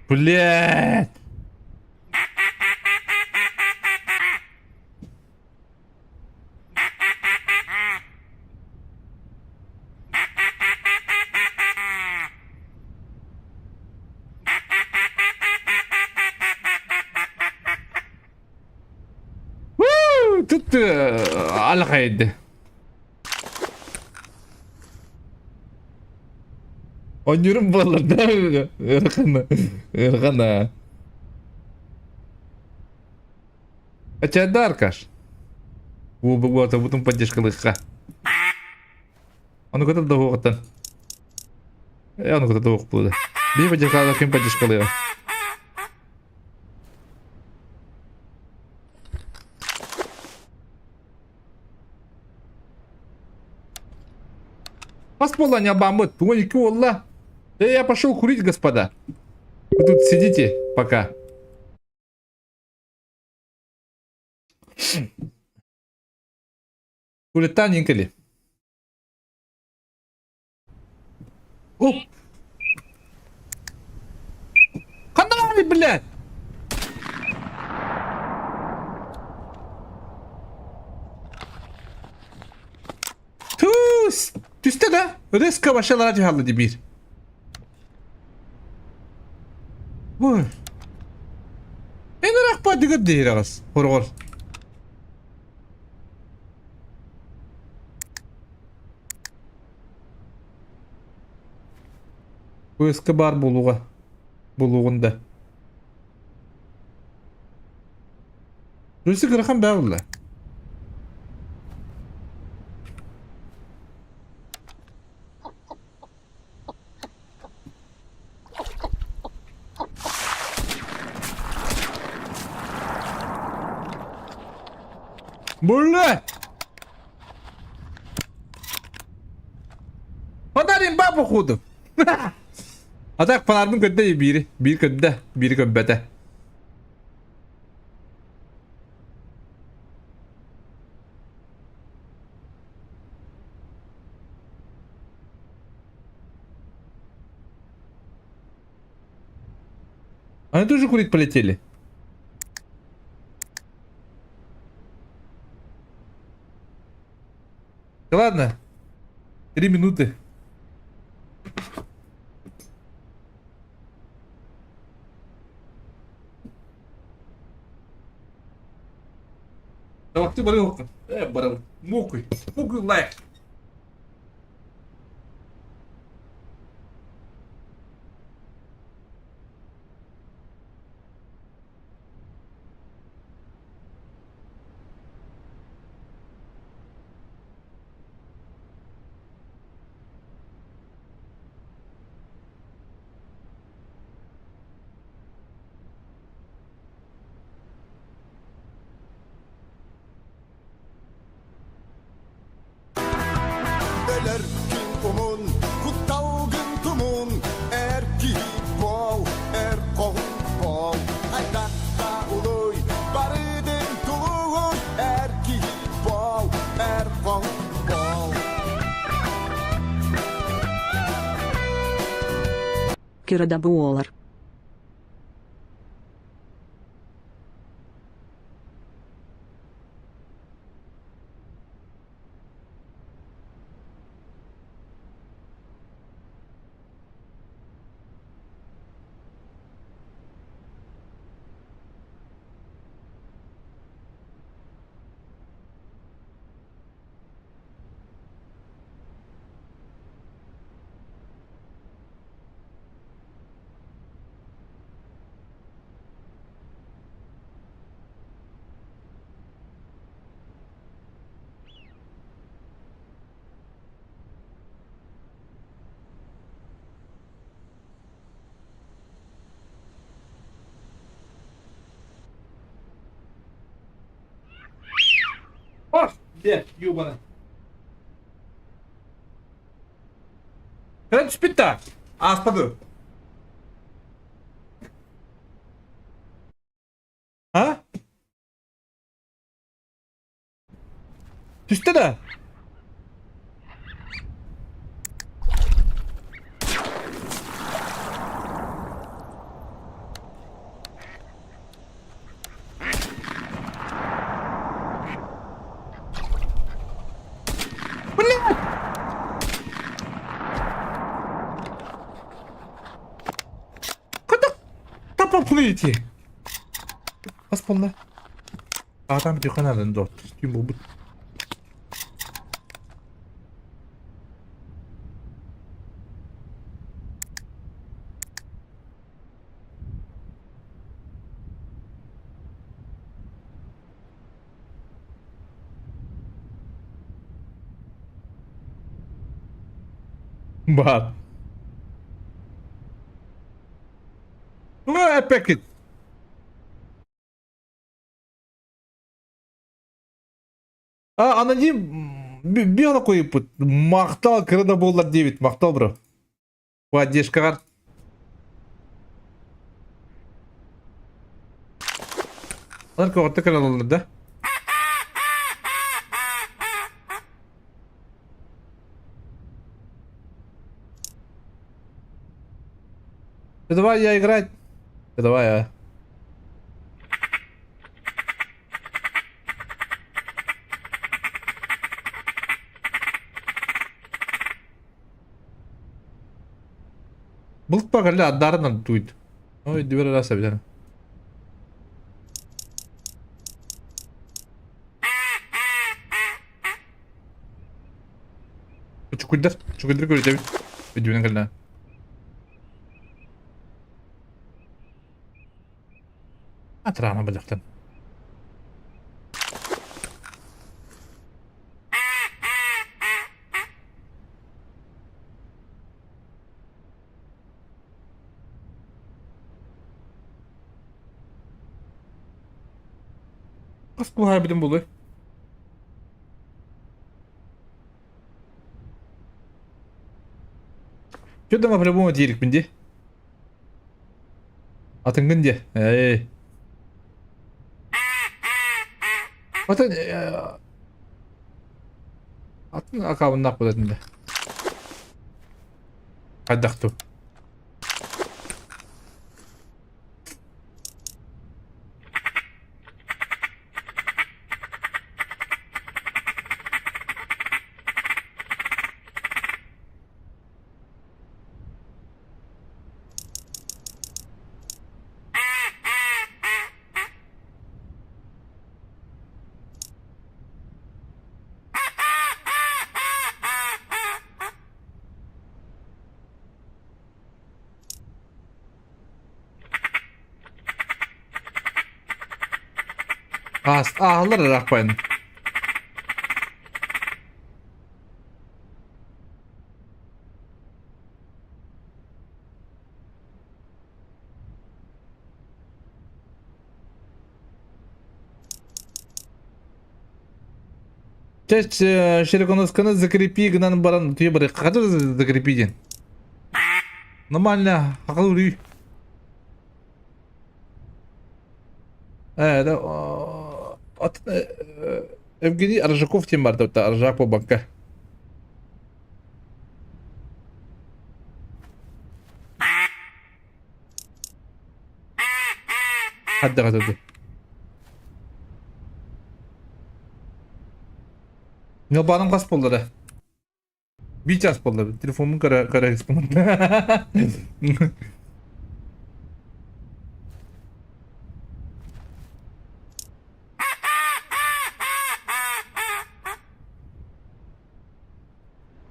Блядь! Тут алҕайды. Оонньуурум буоллар да ыарахана ыарахана. Ачаада Аркаш. Буобутун поддержкалыахха. Ону кытта да Ону кытта да буолуо. Биир поддержкалыах ким поддержкалыаҕа. Бас буолла ньабааммыт, 12 уолла. Да я пошел курить, господа. Вы тут сидите пока. Улетан инкели. Оп! Ханна блядь! Түс! Түстэ да? Резко вообще түһалла дии биир. Ой. Эн ыраах дигэр диир аҕыс. Хороҕор. Поиска баар буолуоҕа. Буолуоҕун да. Өссө кырахан баа буолла. Бля! Подарим ба походу. А так фонарбын көрдө биири. Биир көрдө, биири көрбөтө. Они тоже курить полетели? Да ладно. 3 минуты. Табахтыы барыаххын. Э, барабын. Муокуй. Муокуй лайк. Өлөр күн умун, кутталгын тумун, эр киһи буол, эр хоһун буол. Хайдахта улуй, барыдын тулуһун, эр киһи буол, эр хоһун буол. Кыра буолар. Ах, где, ёбана. Кэлэн түспүт да? Ааспады. А? Түстэ да? Блядь! Куда тапа плыйте? Хас буолла? Аатаан бүтүөххэ наада доҕор. Түүн буолбут. Баар. Тугу эппэккит? А, аноним биир койуппут. Махтал кыра да буоллар диэбит. Махтал бро. Поддержкаҕар. Алар көҕүттэ кэлэн да? Давай я играть. Давай, а. Былт багалля аддарынан туйд. Ой, дверь раз обязательно. Чукуйдар, чукуйдар көрүтэбит. Өйдүбүнэн кэллэ. Атыраана бадахтан. Хас куһаабытын булуй? Что там по-любому диирикпин дии? Атыҥҥын диэ. Эй. Атын атын акаабыннаах буолатын да. Хайдах ту? Аас ааһаллар ыраахпайын. Чэ, Широконосканы закрепи гынан баран утуйа барыахха. Хата закрепи диэн. Нормально, хахал үрүй. Э, да, от, Евгений Аржаков диэн бар да, Аржак буолбакка. Хаддаҕа турду. Ньылбааным хас буолла да? Биир час буолла. Телефоммун көрө көрө испин.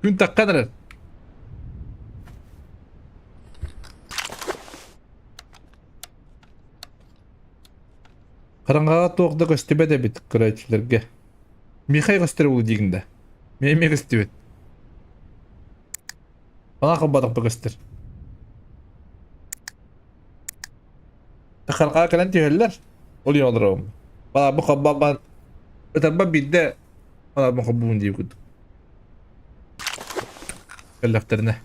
Күн таххан эрэр. Хараҥаҕа туох да көстүбэт эбит көрөөччүлэргэ. Михай көстөр буолу диигин да. Мин эмиэ көстүбэт. Ана холбоотохпо көстөр. Хараҥаҕа кэлэн түһэллэр. Ол иһин олоробун. Баларбын холбоон ытарбар биирдэ баларбын холбуубун диир курдук. Кэллэхтэринэ.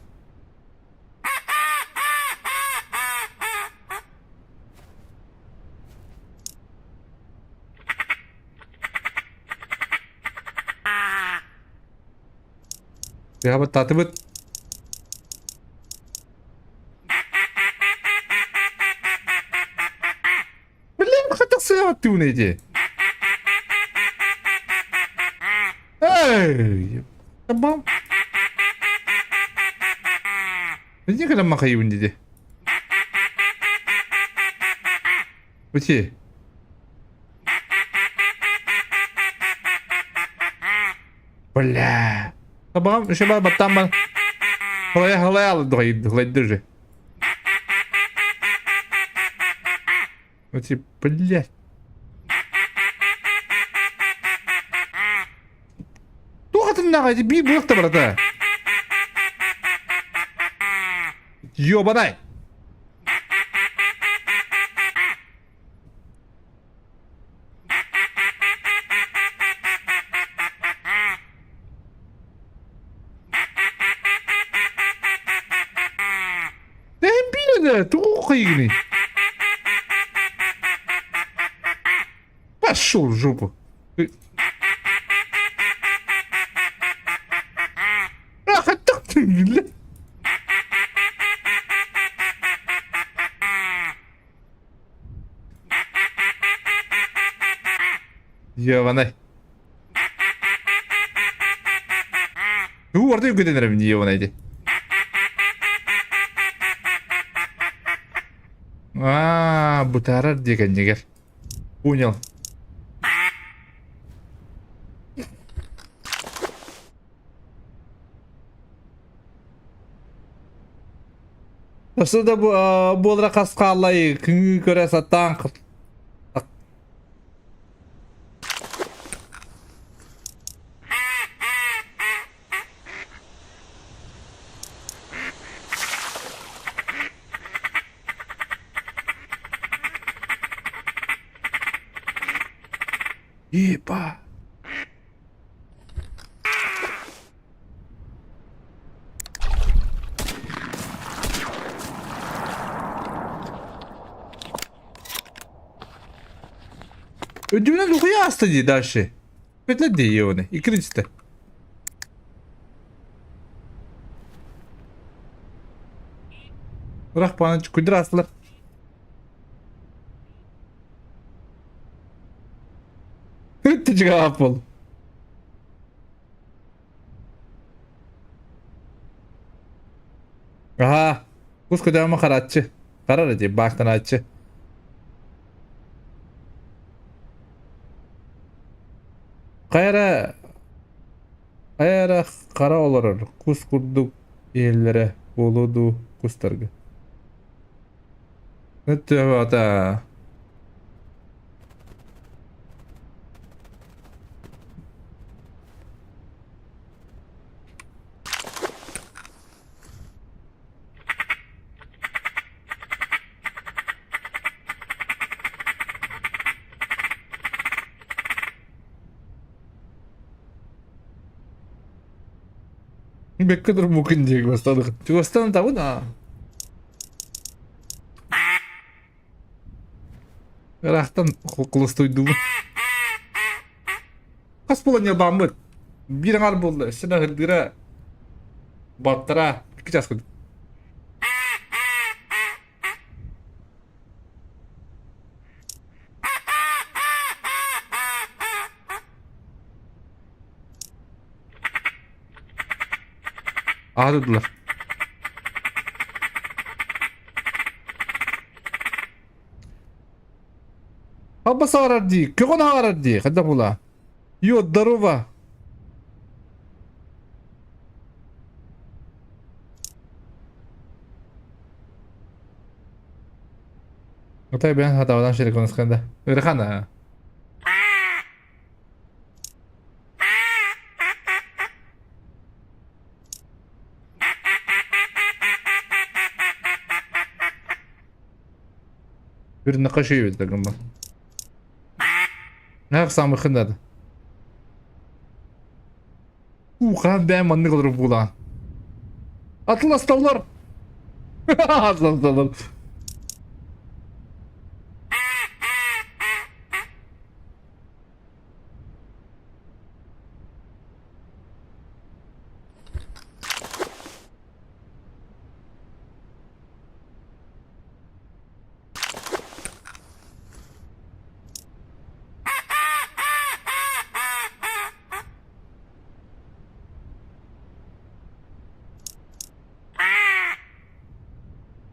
Тыаһабыт татыбыт. Блин, хотел сыаҕаттыыбын эти. Эй! Табам. Иди кэлэн махайыбын диди. Ути. Бля. Табам, еще бар баттан бар. Халай халай алды, халай же. Ну типа, блядь. Туох атыннаҕа ити биир буолуох да барата. Ёбанай. Эн биир тугу хайыгыный? Пошел в жопу. Ах, так ты, блядь. Ёбаный. Уу, ордук үгүтэн эрэбин ёбаный ди. Аа, бытаарар дии кэннигэр. Понял. Өссө да буолара хас хааллай кыҥыы көрө сатаан Еба. Өдүүнэн лухуйа ааста дии дальше. Петля дии оны. Иккинчитэ. Ырах пааны күндүр аастылар. Тичигэ бол. Аха, кус көтөҕөмө харааччы. Харар эти, баахтанааччы. Хайа эрэ хайа эрэ хара олорор, кус курдук иһиллэрэ буолуо дуу кустарга. Өттө Бэккэ турбуккун дии чугастан Чугастан табын аа. Ыраахтан холостуйдубут. Хас буолан ньылбааммыт? Биир аҥаар буолла, өссө да ыһырдыыра балтараа икки чаас курдук. Аһа дылар. Абба саарар дии, көҕөн аарар дии, хайдах була? Йо, здорово. Отай бэйэн хатабадан шереконусканда. Ырхана. Bir naqaşı эбит гымма. Нах самыхын надо. Уха бэм маннык олору буолаан. Атласталлар. Атласталлар.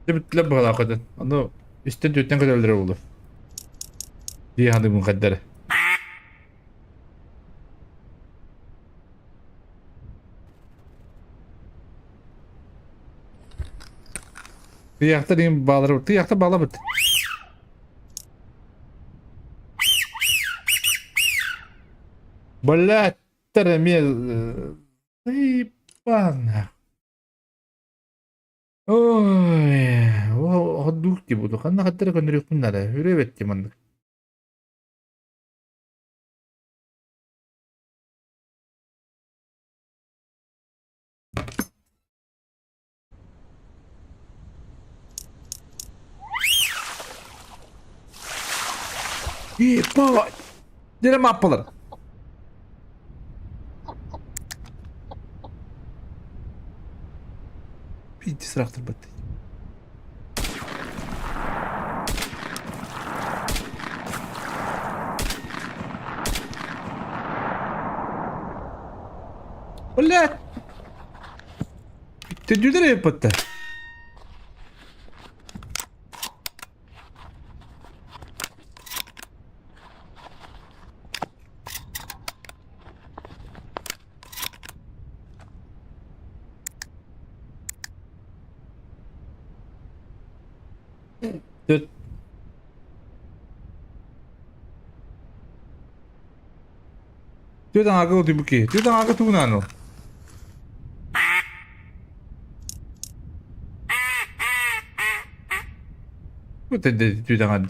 Бүттүлэр быһалаах көтөн. Ону үстэн түөртэн көтөллөрө буолуо. Дии саныыбын хайдары. Тыйаахта деген баалар тыйаахта баалабыт. Блядь, эмиэ ебана. Ой, оддук дии буду. Ханна хаттара көннөрүөхпүн наада. Үрүөбэт дии маннык. Ебать! Дere маппалар. Пиздец сырахтырбат. Блядь! Төдүлэр эппэтэ. Түт. Түт аңарга утуйбут киһи. Түт аңарга тугунаан ол. Бу түт аңар.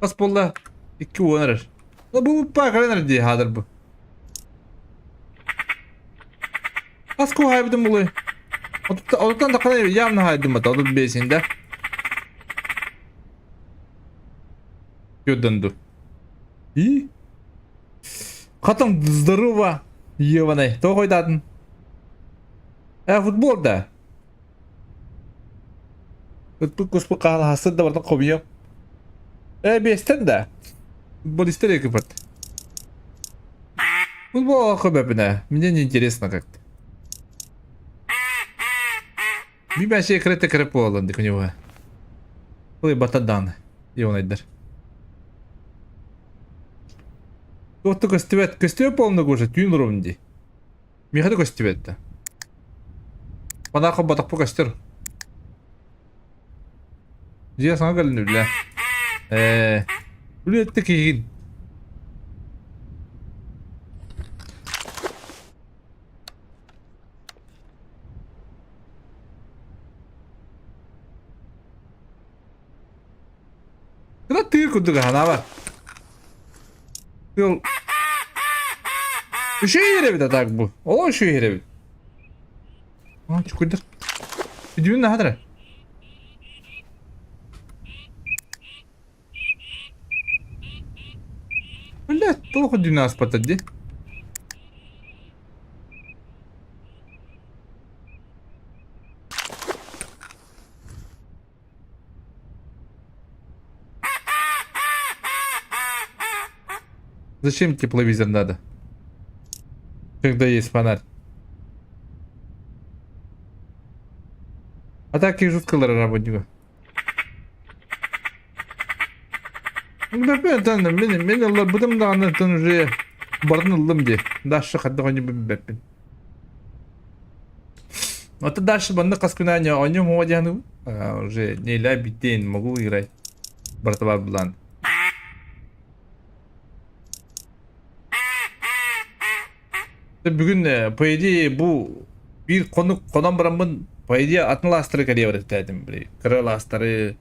Хас буолла? 2-10 эрэр. Бу буппаа кэлэн эрэр дии хаадыр бу. Хас куһаайбытым булуй? Отуттан таххан явно хаайдым бата, 35-inde. Көрдөнду. И? Хатан здорово, ебаный. Тоҕо хойдаатын? Э, футбол да. Ыппыт куспут хаалаһассыт да барытын хомуйуом. Э, биэстэн да. Футболистер екипат. Футбол көбөпүнэ. Мне не интересно как-то. Би бәсе крете кіріп буолан дик у него. Ой, батадан. Ионайдар. Туохта көстүбэт. Көстүбэт полный уже түүн ровно дии. Миэхэ да көстүбэт да. Манаха батахпа көстөр. Дьиэ саҥа кэлин үлэ. Ээ, үлэ киһигин. Кына тыыр курдук аһанаабар. Тыал Үчүгэй иһэр эбит а так бу. Олох үчүгэй иһэр эбит. А, чукуйдар. Үдүүн наһаа Блядь, туох үдүүн ааспата дии. Зачем тепловизор надо? Когда есть фонарь. А так и жутко работника. Мин мин ылларбытым даҕаны тон уже барын ыллым дии. Дальше хайдах оонньуу билбэппин. Вот дальше манна хас күн аанньа оонньуом уо диэн уже неля биттен могу играть. Братва булан. Бүгүн по идее бу биир хонук хонон бараммын по идее атын лаастары кэлиэ барыттаатым били кыра лаастары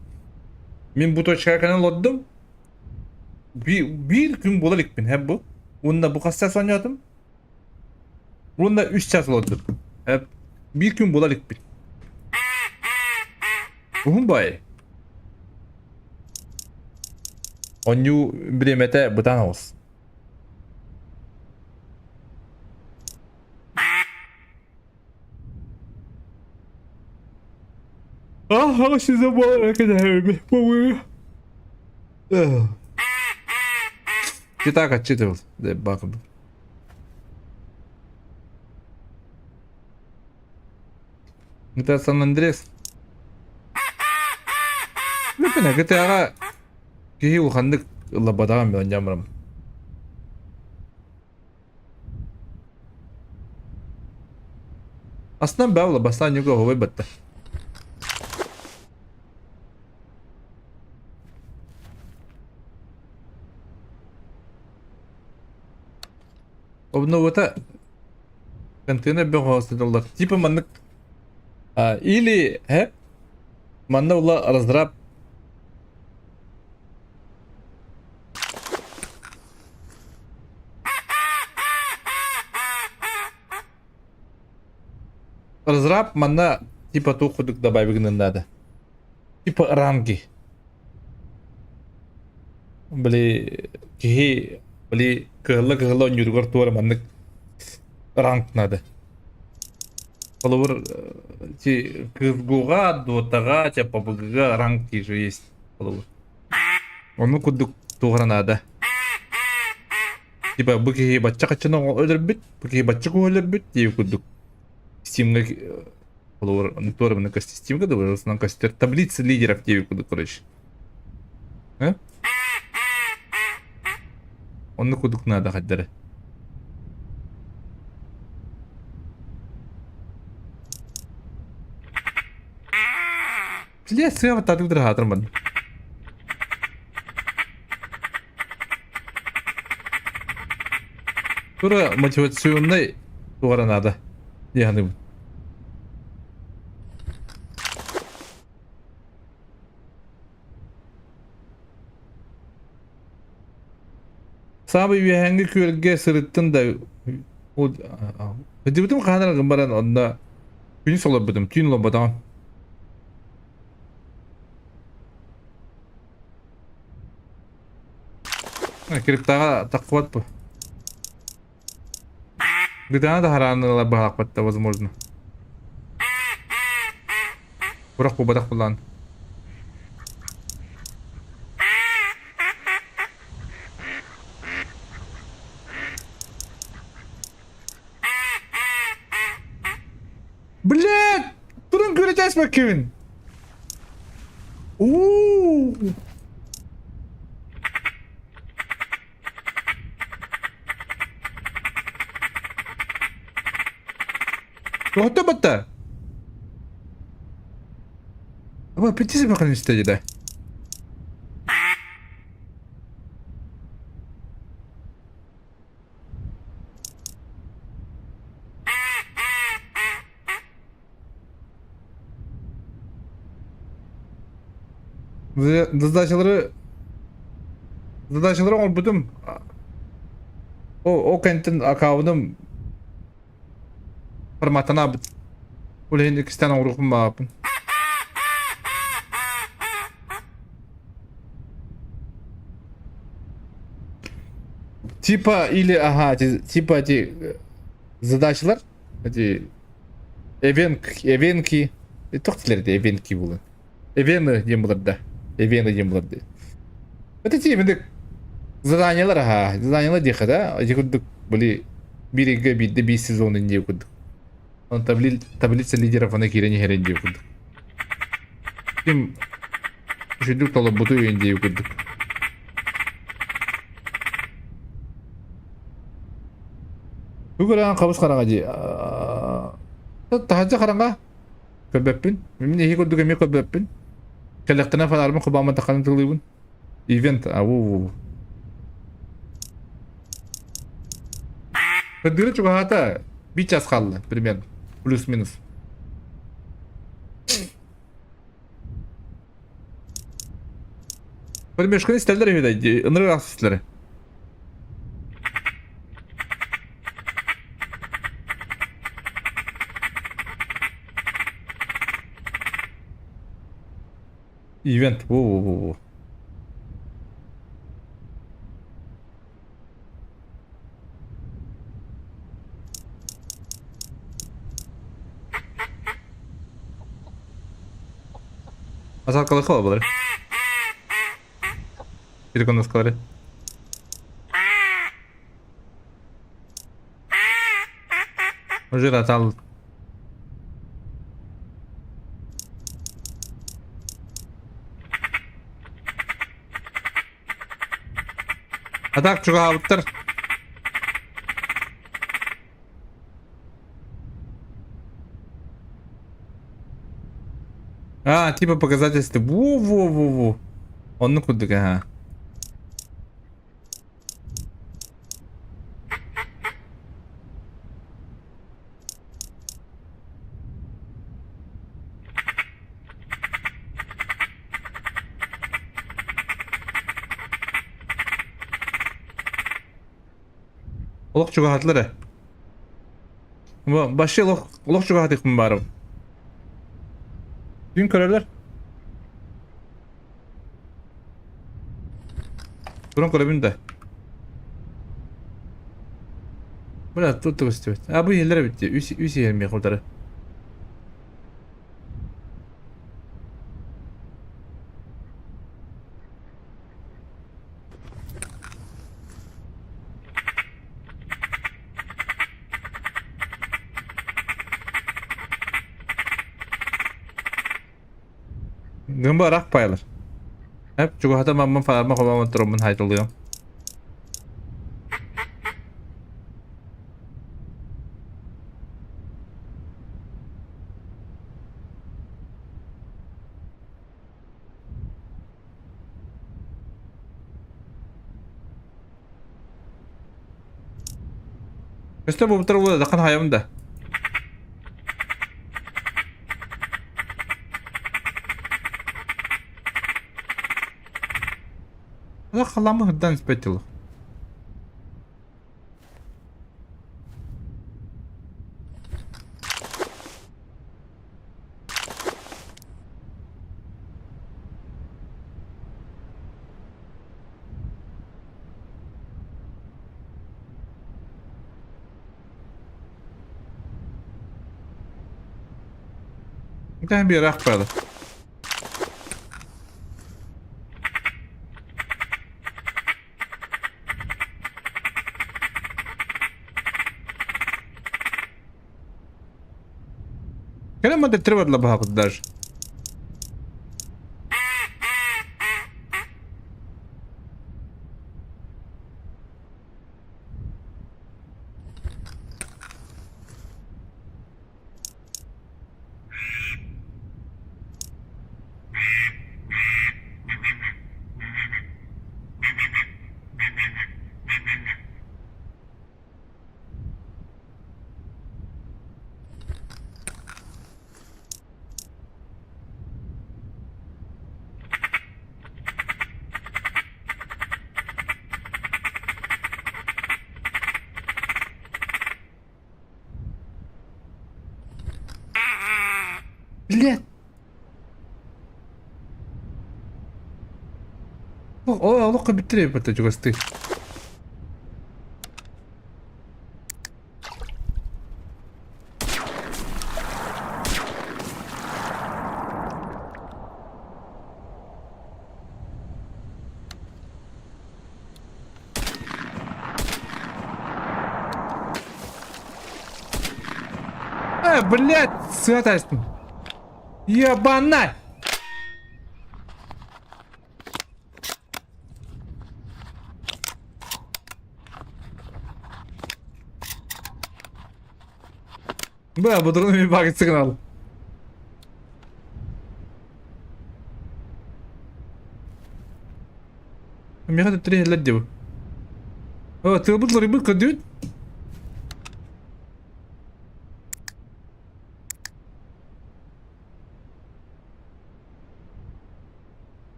мин бу точкаҕа кэлэн олордум биир күн буола иликпин һэ бу уонна бу хас чаас оонньоотум уонна үс чаас олордум биир күн буола иликпин уһун баайы оонньуу бириэмэтэ бытаан оҕус Ага, Ты так отчитывался. Да, баком. Это Сан-Андрес. Бүтүнэ GTA-ҕа киһи улаханнык ылларбатаҕын билэн дьаммарым. Астынан баа бастаан ньуга оһуобай батта. Обновата контейнер бөҕө сыталлар. Типа маннык или манна ула разраб Разраб манна типа туох курдук добавигынан надо. Типа ранги. Били киһи били кыһылла-кыһылла оонньууругар туора маннык ранг надо. Холобур ти КСГО-ҕа, Дотаҕа, типа ПБГ-га ранг же есть. Холобур. Ону курдук туох наада. Типа бу киһи бачча хаччаны өлөрбүт, бу киһи бачча куһу өлөрбүт диэбит курдук. Стимҥа холобур, туора маны Стимҥа да основном көстөр таблица лидеров диэбит курдук короче. Э? Оннук курдук наада хайдары. Бля, сыа баттаатык дырахаатырмын. Тура мотивационнай тугара надо. Дии Саамай үөһээҥҥи күөлгэ сырыттын да Сылдьыбытым хаһан эрэ баран онно күнүс олорбутум, түүн олорботоҕум. Криптаҕа таххыбат бу. Гытаана да харааннылар быһаахпатта возможно. Бырах буолбатах булаан. Блядь! Туран көрөтөөс баккыбын! Уу! Тоҕото батта? Ама пятиси бакын истеди да. Задачалары Задачалары оҥорбутум. О, ол кэнниттэн аккаунум форматтанаабыт. Ол иһин иккистээн оҥоруохпун баҕарбын. Типа или ага, типа эти задачалар, эти эвенк, эвенки, туох дииллэр эвенки буолан. Эвены диэн булар да. Эвены диэн булар да. Это тиэмэдик заданиялар аха, заданиялар диэхэ да, ити курдук били биир ыйга биирдэ биир сезон диэ курдук. Он таблица лидеров аны киирэн иһэрин диэ курдук. Ким үчүгдүк толорбуту үйэн диэ курдук. Бүгүн хабыс хараҥа дии. Таһырдьа хараҥа. Көрбөппүн. Мин эһи курдук эмиэ көрбөппүн. Кэлэхтэнэ фонарбын хобаамматаххына тылыыбын. Ивент, ау. Кырдыыры чугаһаата биир час хаалла примерно. Плюс-минус. Пельмешканы истэллэр үһү да, ынырык ахсыстылары. Ивент, во-во-во-во. Азалкалыха болар. Переконнаскалары. Уже атал. А так чугаһаабыттар. А, типа показательства. Во-во-во-во. Оннук курдук, ага. Олох чугаһаатылар ээ. Вообще олох, олох чугаһатыахпын баарым. Күн көрөлөр. Туран көрөбүн да. Бля, тут көстүбэт. А бу иһэллэр эбит дии. Үс, үс иһэр миэхэ утары. Гымба ыраах пайлар. Эп чугаһата маммын фарма хобамын тураммын хайтылыам. Өстө бу була дахан хаябын да. Ла халамы хырдан испетил. Итэн биэрэх баалы. Кэлэн модельтер барла баһабыт даже. О, олоххо бүттэр эбит чугастыы. Э, блядь, сыатайстым. Ебана! Бля, бұдырын мен сигнал. Миэхэ төттөрү иһэллэр дии бу. О, тыалбыт уларыйбыт көрдүгүт?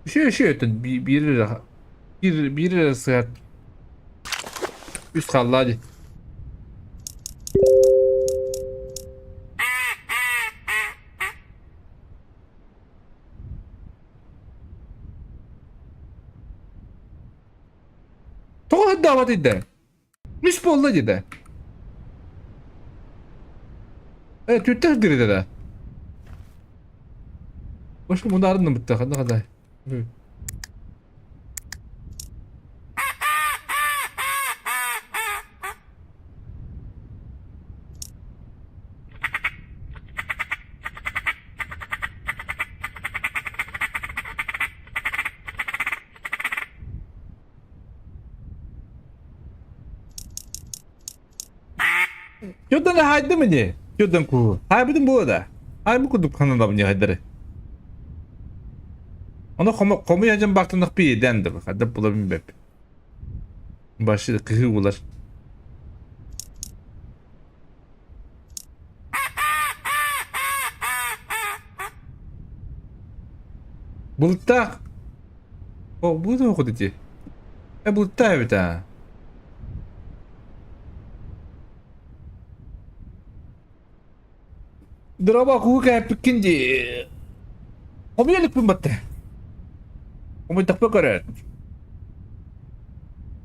Үчүгэй үчүгэй өттүн биир эрэ биир биир эрэ сыһыат үс хааллаа дии. Тоҕо сырдаабат ыйда? Үс буолла дии Э, түттэ сырдыыр да. Башка мунаарынным бытта, ханна ханна. Тёдан хайдым ини. Тёдан куу. Хайбытым буо да. Хайбы курдук ханадам не хайдары. Ону хомуйа дьон баартанах пиеден да хадда булабын бэп. Башы кыһыы булар. Бултаах. О, бу да охот ити. Э, бултаах эбит аа. Дроба куу кээппиккин дии. Хомуйа иликпин батта. Хомуйдахпа көрөөт.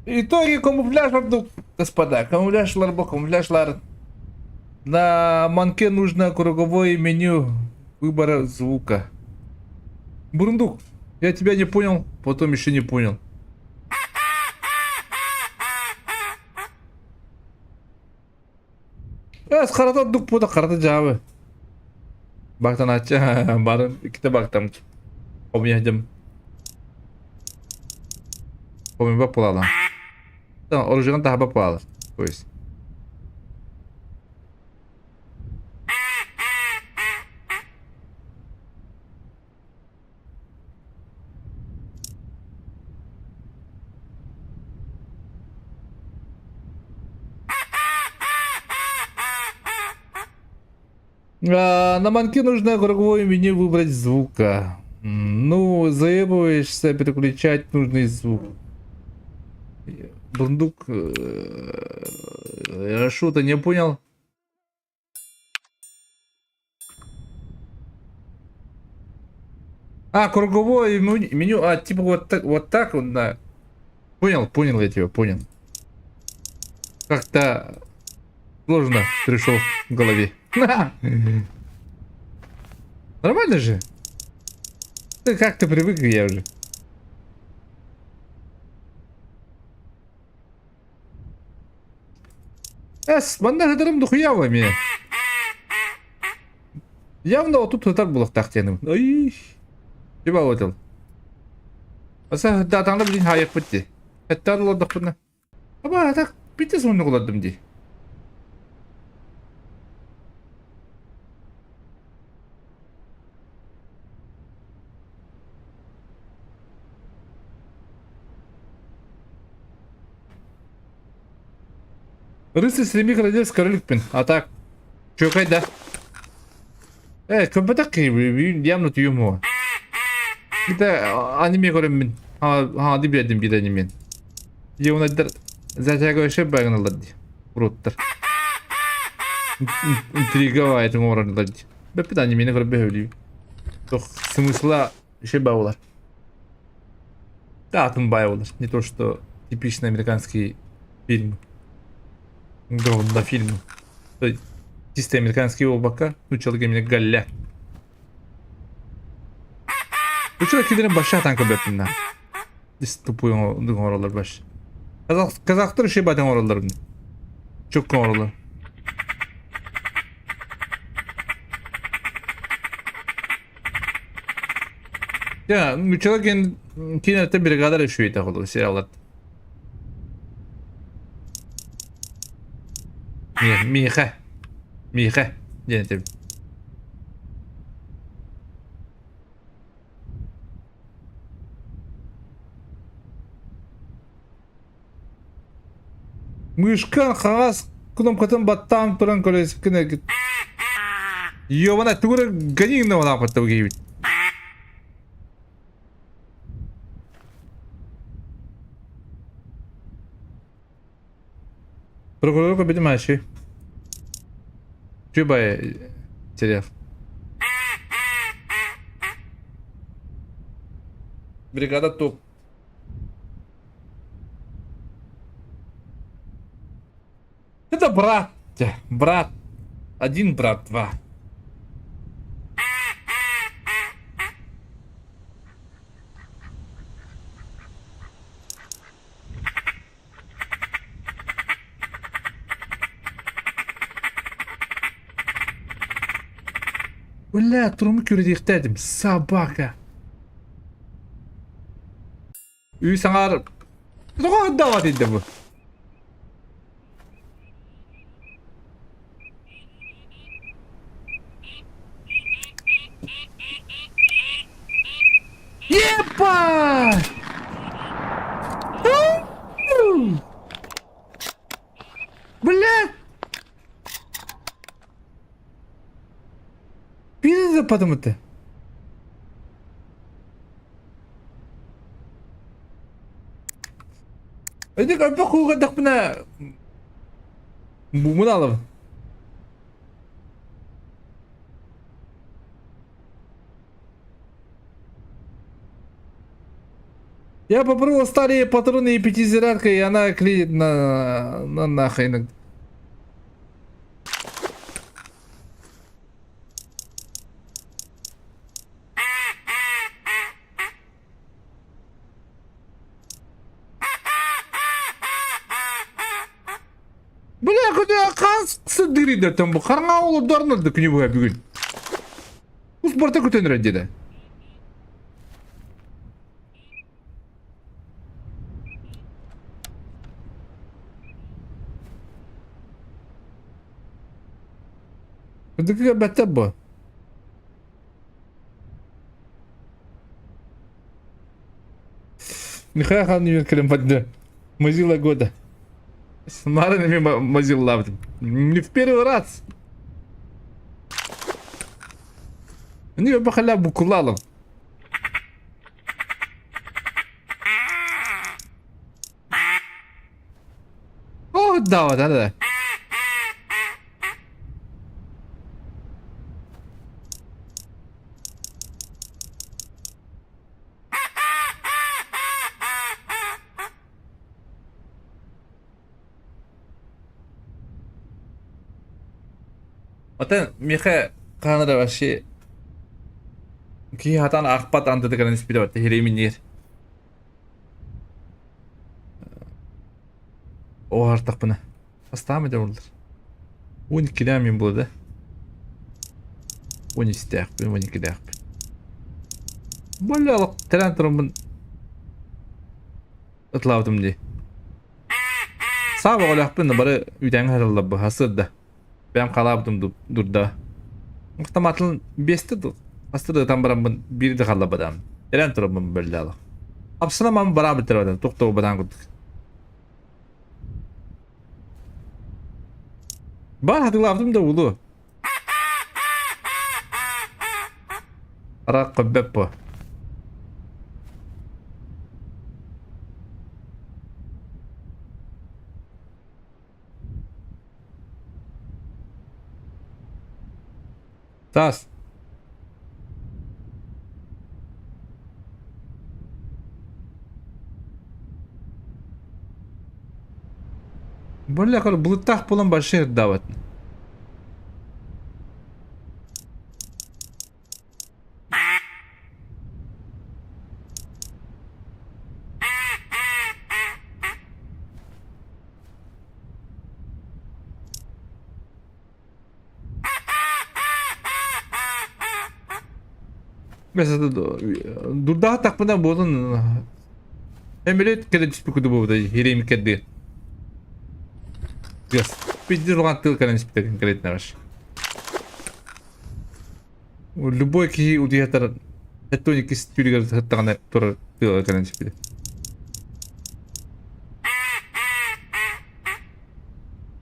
Итоги камуфляж ордук, господа. Камуфляжлар бу камуфляжлар. На манке нужно круговое меню выбора звука. Бурундук, я тебя не понял, потом еще не понял. Эс харата дук бута харата жабы. Бактан ача барын иккитэ бактам. Хомуйа Хомуйба буолалам. Оружиеҕын таһаба буолалар. То есть. На манке нужно круговое меню выбрать звука. Ну, заебываешься переключать нужный звук. Бурундук, я что-то не понял. А, круговое меню, а, типа вот так, вот так вот, да. Понял, понял я тебя, понял. Как-то сложно пришел в голове. Нормально же? Ты как ты привык, я уже. Эс, манна сытарым духуява эмиэ. Явно отут сытар буолуохтаах диэным. Ой, тиба отыл. Аса датаҥна билин хаайыппыт дии. Эттээн олордохпуна. Аба, так бите соннук олордум дии. Рыцарь семи королевств королькпин. А так, чөкай да. Э, көппөтөх киһи явно түйүм уо. Это аниме көрөммүн. Хаҥа биэрдим биир анимен. Дьиэ затягивающий багыналар дии. Уруттар. Интрига этин оҥороллор дии. Бэппит анимени көрбө сөбүлүүбүн. Туох смысла еще баулар. Да, атын баай буолар. Не то, что типичный американский фильм. Говно фильм. То есть чисто американский буолбакка, нууччалыы именно галля. Учура килерин баша атан көрбөппүн Тупой оҥороллор баш. Казахтар үчүгэй баатын оҥороллор. Чөккө оҥороллор. Я, нуччалар киин киинэттэн бригада үчүгэй холу сериаллар. Миэхэ. Миэхэ диэн этим. Мышка хаҥас кнопкатын баттаан туран көрөскүн эргит. Ёбана тугу эрэ гони гына киһибит. Прокурор көрбүтүм аачы. Чубай сериал. Бригада топ. Это брат. Брат. Один брат, два. Бля, туруму күрүтүөхтээдим. Собака. Үс аҥаар тоҕо ырдаабат инде бу? Епа! Блядь! Биир да это. Эти элбэх куугардахпына бумун алабын. Я попробовал старые патроны и пятизарядка, и она клеит на нахрен. Бля, куда хас сыдырыйдартан бу хараҥа олордорнорду күнү быһа бүгүн. Ус барта көтөн эрэр диэтэ. Үрдүкү бэттэ бу. Михаил Ханныйын кэлэн барда. Мазила года. Марын эми мазиллабытым. Не в первый раз. Не бахаля букулалым. О, да, да, да. Оттон миэхэ хаһан эрэ вообще киһи хатан аахпат андытыгар испитэ бат иһириминниир. Оһартахпына. Бастаан этэ буоллар. Уон иккилээх мин буолла да. Уон истээхпин, уон иккилээхпин. Бля, тэрээн тураммын ытлаабытым дии. Саaba оҕолоохпун бары үүтээҥҥэ саталлар бу сырда. Бэйэм халаабытым дурда. Автоматын биэстэ ду. Хаста да ытан бараммын биир да халлабатаам. Эрээн тураммын бөллөөлөх. Апсанамам бараабыттар туох да бадаан курдук. Бар хатылаабытым да улу. Араак көббөп бу. Таас. Бля, былыттаах буолан большой ырдаабат. Дурдаатахпына буолан Эмилет кэлэн түспүт курдук буолбута ириэмик кэрдигэ. Гас. Пиздец улахан тыл кэлэн испитэ конкретно ваш. Любой киһи утуйатар тоник түүлүгэр сыттаҕына турар тыала кэлэн испитэ.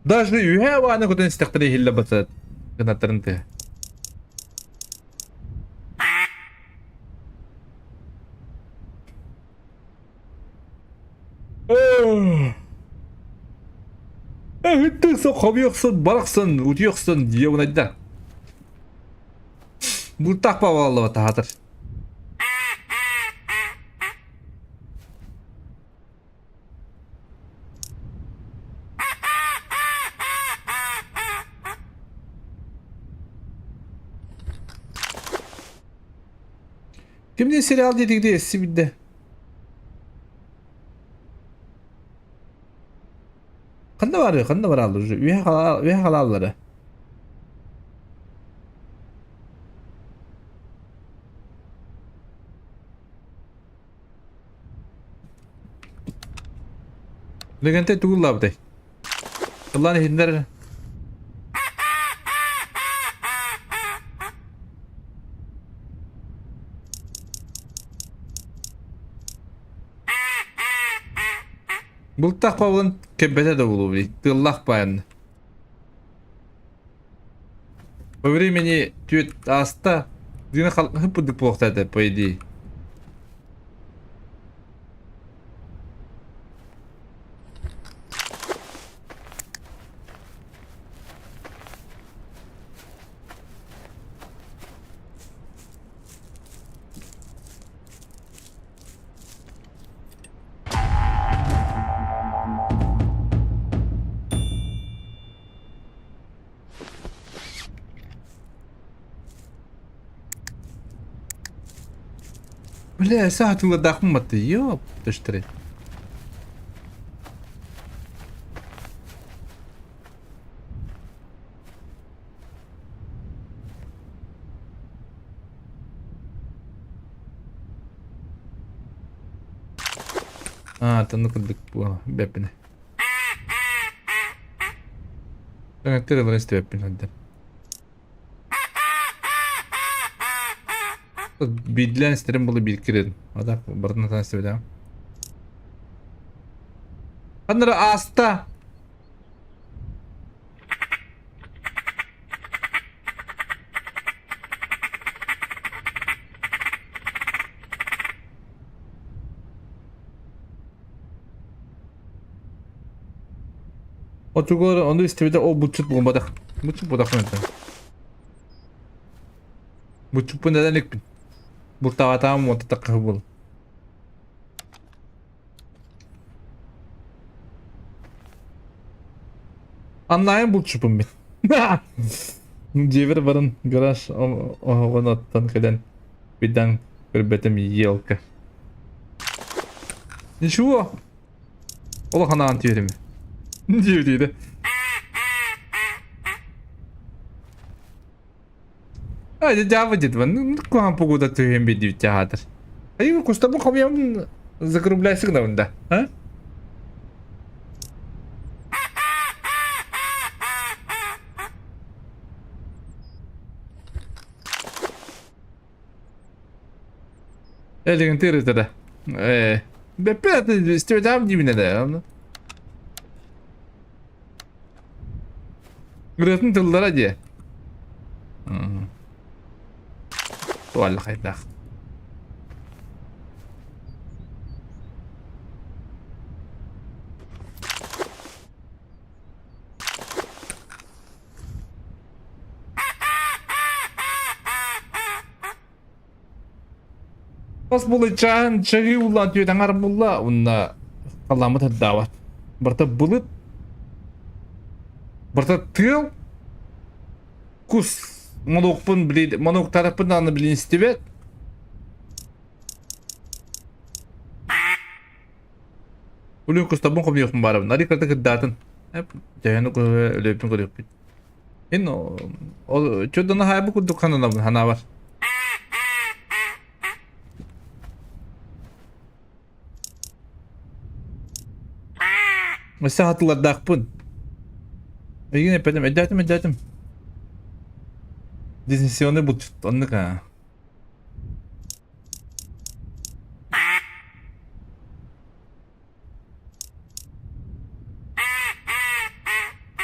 Даже үһэ абааны көтөн истэхтэрэ иһиллэ бата гынаттарын тыа. Ыһыттыҥ хомуйахсын, барахсан, утуйахсын диэбинайда. Бултаах паваллава таһаатар. Кимдин сериал диэтигди эсси бидде. Ханна бары, ханна бараллар уже? Үһэ халааллара. Легенте тугуллаабытай? Ыллаан иһиннэр Бултах павлын кэббэтэ да булуу тыллах паан. По времени түөт ааста дына хыппыдык буолуохтаата по идее. Бля, саатылардаахпын батты. Ёп, төштөрө. Аа, тонну курдук бэппинэ. Өҥөттөр ылан истибэппин сылдьан. Биирдилээн истэрим буолла биир киирэрим. А так барытын сатаан истибэтэҕим. Ханна ааста? Очугар ону истибитэ ол бутчут буолбатах. Бутчут буолбатах ментен. Бутчуппун эдэн иликпин. Бултаабатаҕым уонта таххаһы буолла. Аннаайын булчуппун мин. Дьиэбэр баран гараж оһоҕун оттон кэлэн бидан көрбөтүм елка. Ничего. Улахан аан түөрүмэ. Диэбитиитэ. А, дьаабы дедван. Ну, куһаҕан погода түһүөн биэрдибит дьаһаатар. Айыы кустабын хомуйаммын закругляйся гынабын да, а? Элигин тырытыра. Э, бэппэ истибэтээм диибин эрэ. Ырыатын тыллара диэ. Туалла хайдах. Бас булычаан чаһыы улаан түөт аҥар булла, уонна халлааммыт ырдаабат. Барыта былыт. Барыта тыал, кус монуокпун били монуоктарыппын даҕаны билин истибэт. Улуун кустарбын хомуйуохпун баарабын. Арый кырата кырдаатын. Дьэһэн өлөппүн көрүөхпүт. Ин ол чудону хаайбы курдук хананабын ханаабар. Өссө хатылардаахпын. Эйигин эппэтим, өйдөөтүм, өйдөөтүм. Дистанционный булчут, оннук аа.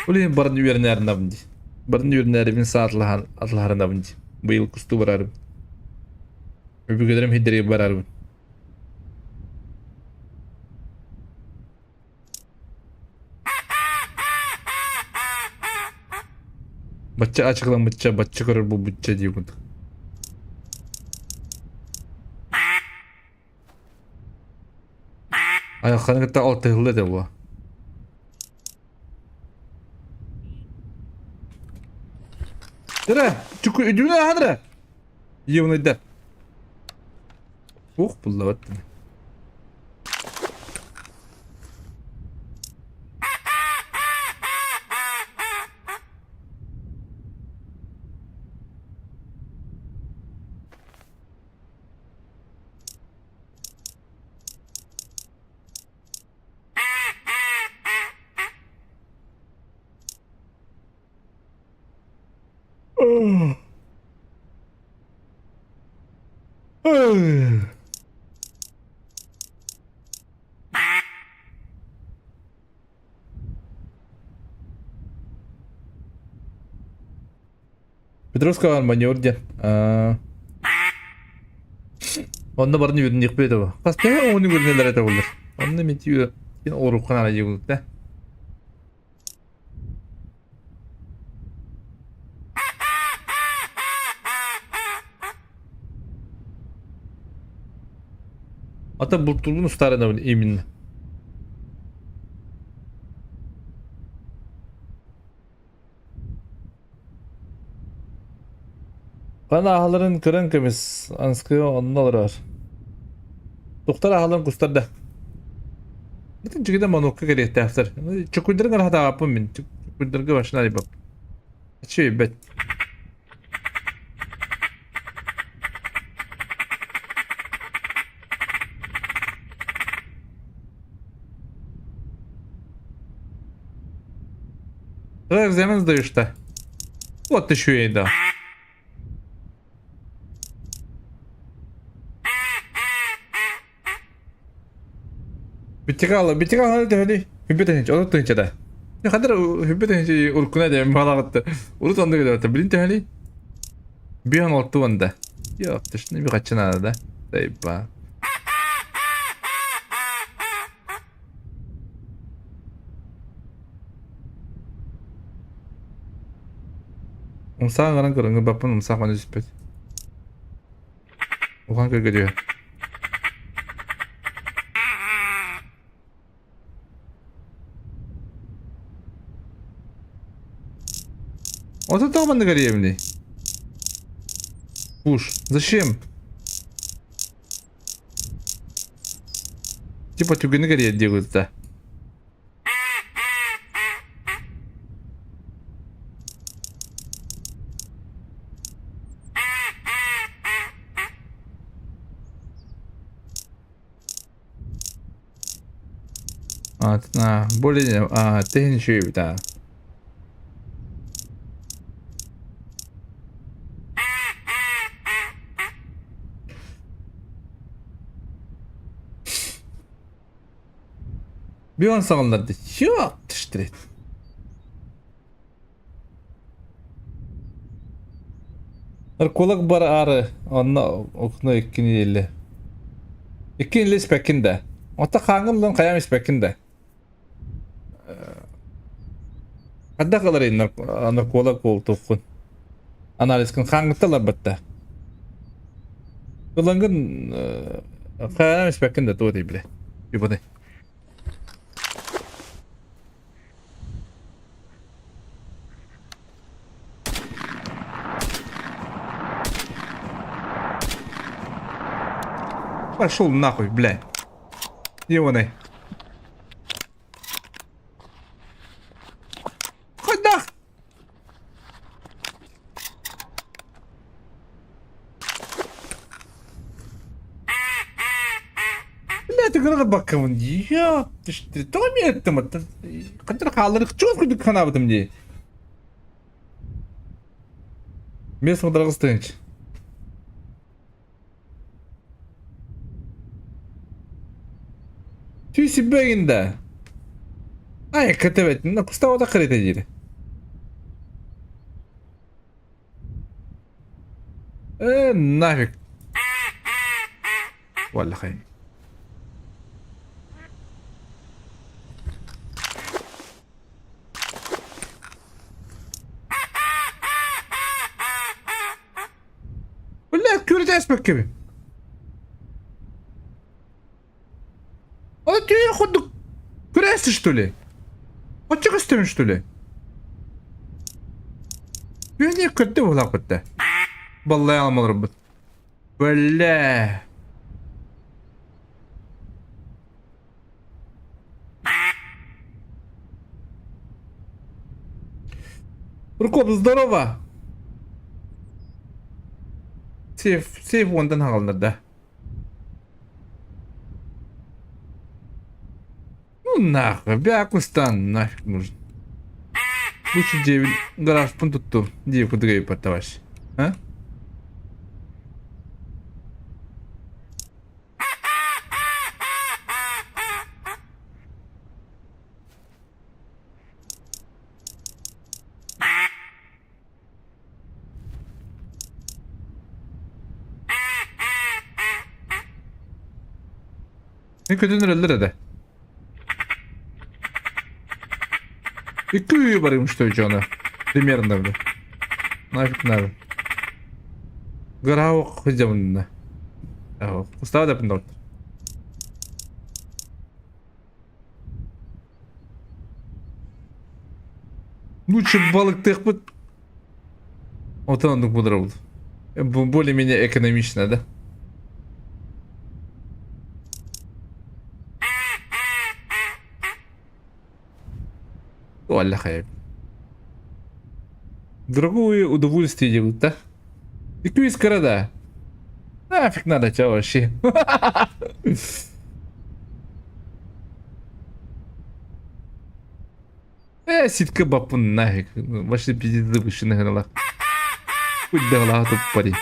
Ол иһин баран үөрэнээринабын дии. Баран үөрэнээрибин саатылаһан атылаһарынабын дии. Быйыл кустуу барарым. Өбүгэлэрим хиддэригэр барарбын. Бачча ачыкламмычча, бачча көрөр буолбучча дии курдук. Айылҕаны кытта алтыһылла этэ буо. Дыра, чуку үдүнэ аһадыра. Евнайда. Ух, буллабат. Петровского маневр диэн. Онно баран үөрэнниэхпит этэ бу. Хас төһө оҕону үөрэнэллэр этэ буоллар. Онно мин тиийэн оруукка наада диэбит да. Ата бултуурбун устаарынабын именно. Хана аһаларын кыран көмүс, анскы онно олорор. Тухтар аһаларын кустар да. Бүтүн чүгүдэ монуокка кэлиэхтээхтэр. Чукуйдарын араһатаабаппын мин. Чукуйдарга машина арыйбап. Чүөйбэт. Ты экзамен сдаешь-то? Вот еще и да. Битигала, битигала төһөнүй? Хүббэ тыһыынча, 30 тыһыынча да. Хадыр хүббэ тыһыынча уруккуна диэн балаҕытты. Урут оннук өдөөтө. Билин төһөнүй? Биһан орту онда. Yok, точно bir kaçın arada. Тайба. Умсаан гынан көрүҥҥэ баппын умсаах маны түспэт. Улахан көргө Вот это маннык эрийэбиний? Куш, зачем? Типа түгэни кэрийэр диэбит да. А, а, более, а, ты ничего да. Бион саҕалларды чиоп түштүрет. Нарколог бар ары, онно окно иккини или. Икки или испэккин да. Ота хаангым лан хайам испэккин да. Хадда кылар нарколог буолтуккун. Анализкын хаангытталар батта. Ылангын хайам испэккин да туо биле. Юбаны. Пошел нахуй, бля. Ебаный. Хайдах? Бля, гырга баккабын дии. Тоҕо миэттим Хантан хааллары чугас курдук санаабытым дии. Мес мыдырагыс тыынч. Tüy сиббэгин да. Ай, кытыбет. Кустава кырыта диир. Э, нафиг. Валлахай. Бля, көрдөспөккүбүн. Ол түйе курдук күрәсти что ли? Оччо көстөбүн что ли? Күһүнү көрдө буолаахпыт да. Баллай алмаларбыт. Бля. Рукоп, здорово! Сейф, сейф уонтан хаҕаллар да. Ну нахуй, бякустан нафиг нужен. Лучше девять гаражпын туттум. Дии кудугай товарищ. А? Мин көтөн эрэллэр этэ. Икки үйэ барыым что дьоно. Примерно бля. Нафиг надо. Гарау хыдьабынна. Устава да пындалт. Лучше балыктыахпыт. Отон оннук буолар Более-менее экономично, да? Аллахай. Другое удовольствие делают, да? И квиз города. Нафиг надо тебя вообще. Э, ситка баппын нафиг. Вообще пиздец выпущенных гналах. Хоть дала тут парень.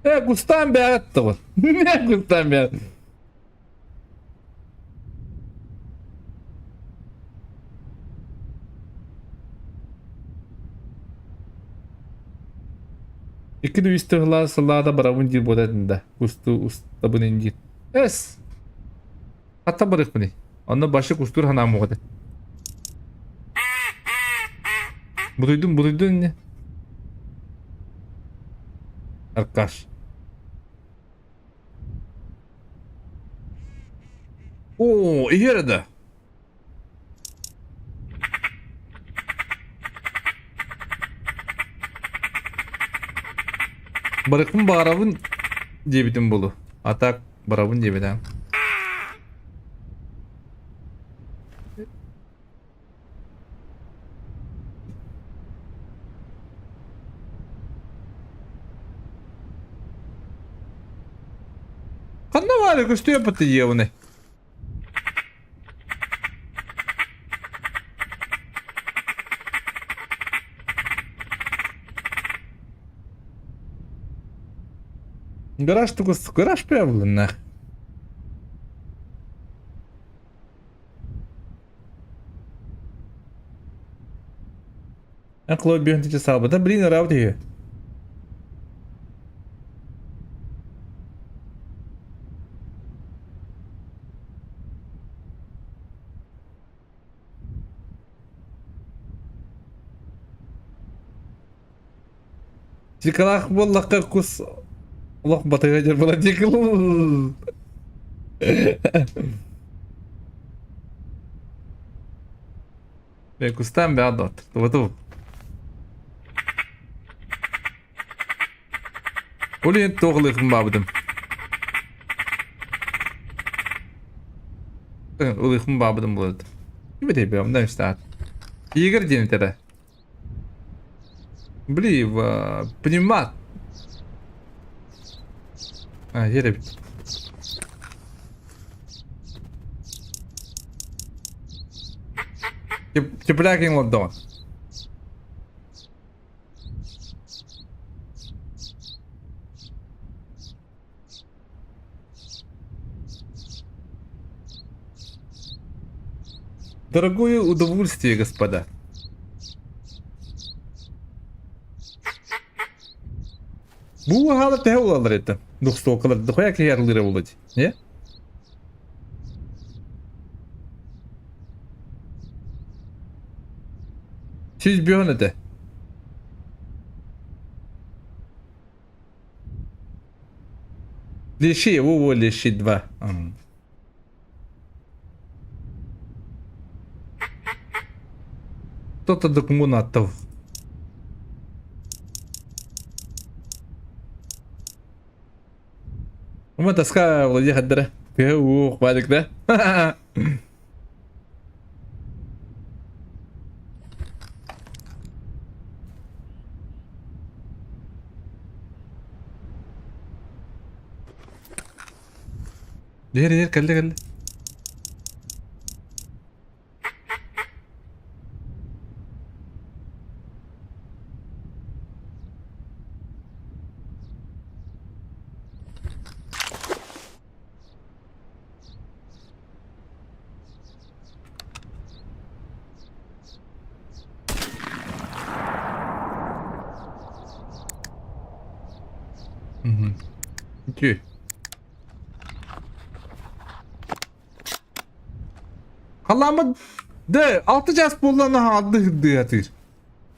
Э, кустан бэҕэттэ Э, кустан бэҕэт. Икки үс тыһылаа сылаада барабын диир буолатын да. Кусту устабын индиир. Эс! Хатта барыахпыный. Онно башы кустуур санаам уоҕа Буруйдун, буруйдун инне. Аркаш. Оо, иһэр да. Барыкпын баарабын диэбитим булу. А так барабын диэбитим. Ханна баары көстүө патыйыабыный? Гараж тугус гараж прявлынна. Эн биһин саабыта блин ыраабыт үһү. Дикалаах буоллахха кус олох батыга дьэр була дикл. Кустаан бэҕэ доҕот. Тугуту. Ол иһин туох ылыахпын баабытым. Ылыахпын баабытым буолат. Ким этэй бэҕэ, мында үстаат. Игорь диэн этэрэ. Блин, пневмат. А, жер эбит. Теплякин олордоҕун. Дорогое удовольствие, господа. Бу хаала төһө улалар это? Двухстолкалар дохуя киһи арылыыра буолла дии. Не? Сүүс бүһүн этэ. Лиши, во-во, лиши два. Кто-то документ аттав. Ума тоска владе хаддара. Ух, бадик да? Дер, дер, кэллэ, кэллэ. Мгм. Үтүө. Халааммыт да алты чаас буоллаҕына хаалды һырдыы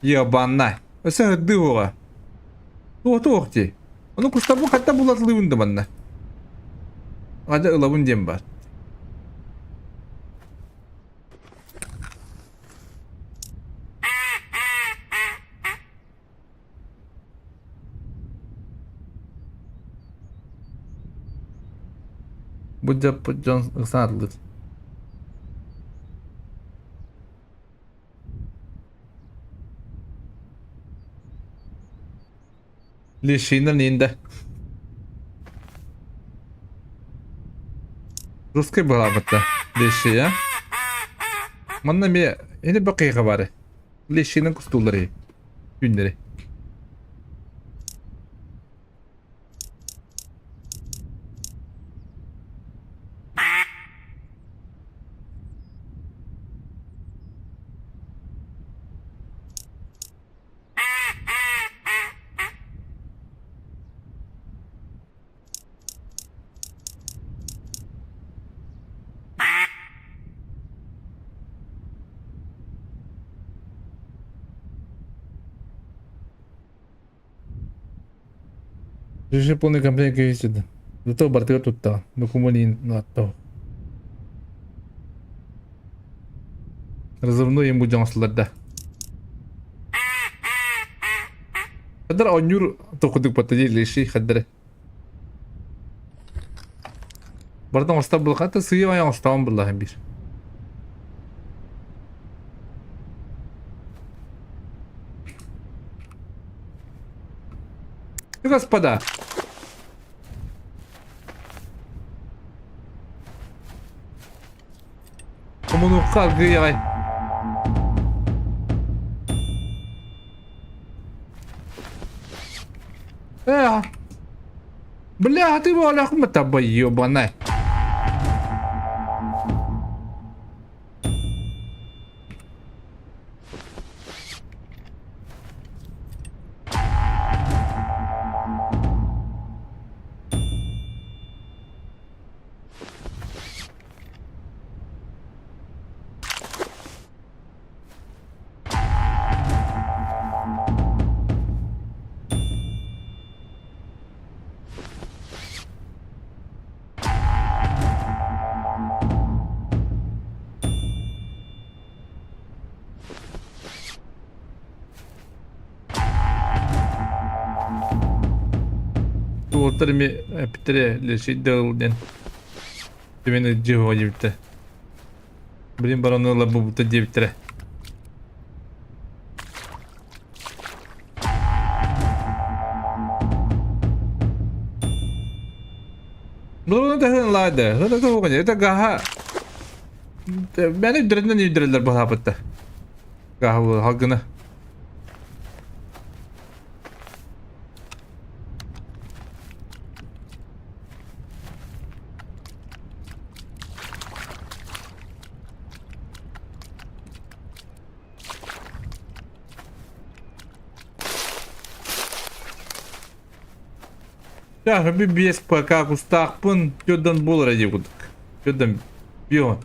Ебанна. Өссө һырдыы уоҕа. Туох туох дии. Ону кустарбын хантан булатылыыбын да манна. Хадьа ылабын диэн бар. Бу дьаппыт дьон ыксаатылар. Лишина нинда. Русский быһаабыта. Лишия. Манна эмиэ ини бакыйга бары. Лишинин кустууллар Түүннэри. Же полный комплект есть. Зато бартыгар туттаҕын. Докумуон аттау. Разрывной им будем да. Хаддар оонньуур токудук баттадии лиши хаддары. Бардан оста булхата сыйы аян остаан буллаһын бир. Господа. Хомунуохха аргыый аҕай. Э, бля, ты буолаахпын табай, ебаный. Уолаттар эмиэ эппиттэрэ леший дыл диэн. Түмэн дьиһуо диэбиттэр. Блин бараны ыла буолбута диэбиттэрэ. Ну, это ладно. Это это гаха. Бәне үддэринэн үддэрэллэр баһаапытта. Гаха халгына. Чааһы би биэс ПК кустаахпын Тёдан буолара дии курдук. Тёдан бион.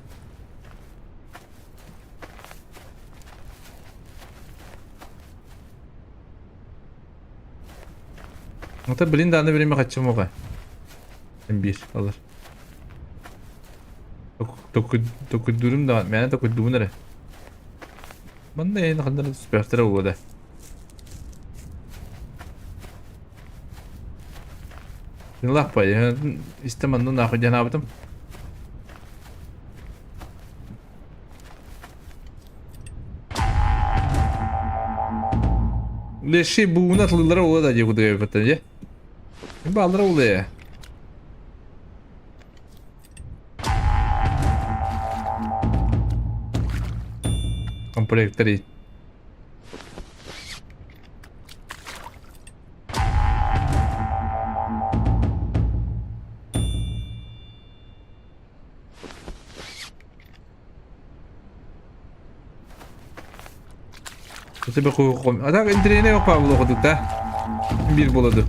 Это блин данное время хочу мога. Биир алар. Токуйдуурум да мээнэ токуйдуубун эрэ. Манна эйин ханна түспэхтэрэ буолуо да. Лаппай, истэ манна нахуй диэн аабытым. Леши бууна атылыылара буолуо да дии кудуйабыттан дьэ. Бааллара буолуо. Комплектор Тебе А так интрине Павло ходута. Бир болады.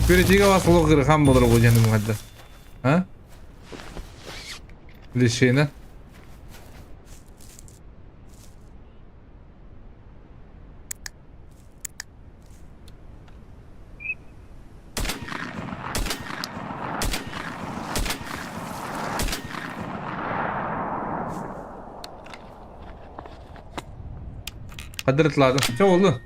Күрэтигэ вас олох ырхан болор бу диэн муҥадда. А? Лишина. Хадырытладым. Чэ oldu.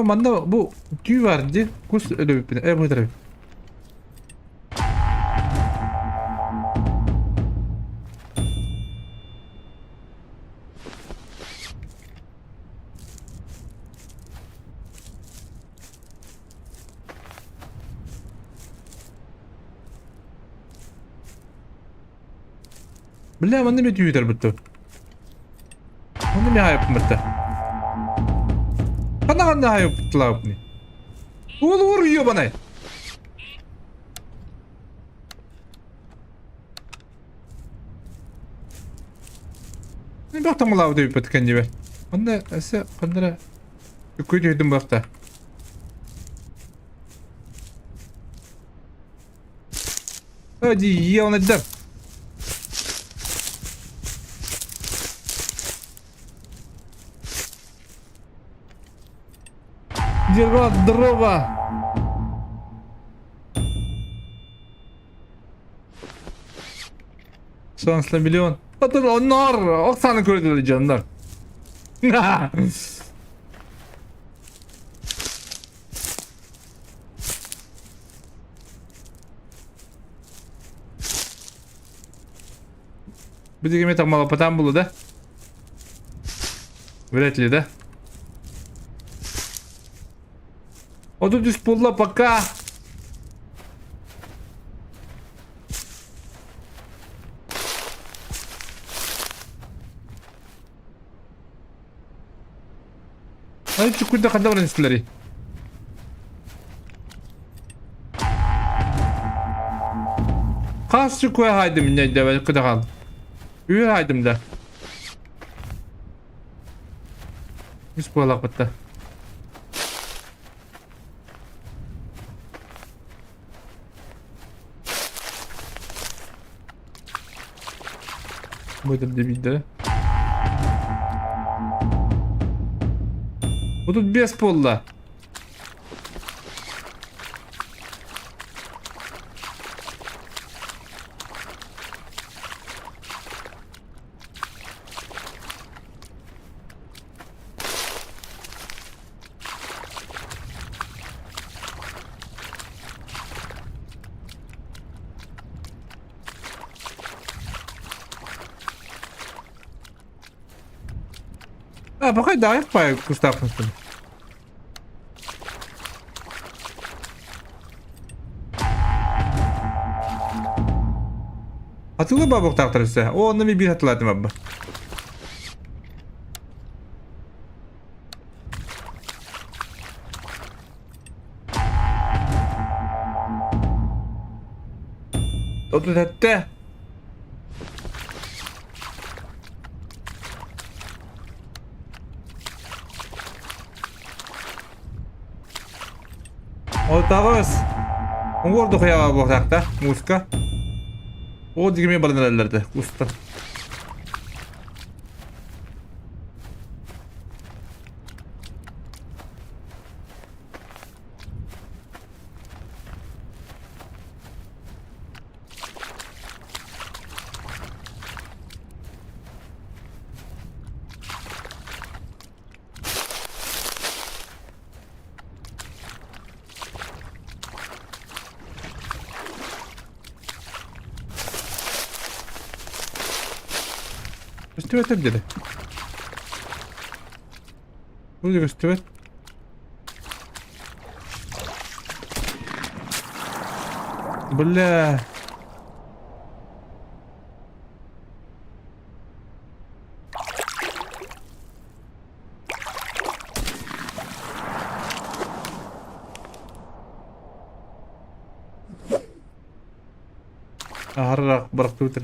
Манна бу түү бар дии. Кус өлөбүппүн. Э бу Бля, манна мен түйүтэр бутtu. Манна мен хайыппын бутта. Ханна ханна хайыптылааппыный? Ол ур ёбаный. Мен бахтамалаабыт өйпөт кэннибэр. Манна эсэ ханнара үккүй түһүдүм бахта. Hadi yığın Дерва дрова. Шанс на миллион. Нар, Оксана көрдүлөр жандар. Бу дегеме тамалапатан булу да? Вряд ли, да? Вот тут пулла пока. Ай, чукуйда ханда баран истилери. Хас чукуя хайдым минне дэвэ кыдагал. Үө хайдым да. Үс буолахпытта. Бу дебидде. 35 буолла. А, пока да, по кустах. Атылы бабуктаахтар өссө. О, онно ми биир атылаатым абба. 37. Отаҕыс. Уҥуор дохуйаҕа буолуохтаахта мууска. Ол дигими баран эрэллэрдэ устан. Көстүбэт диэри. Бу көстүбэт. Бля. Аһарыраах бырахтыбыт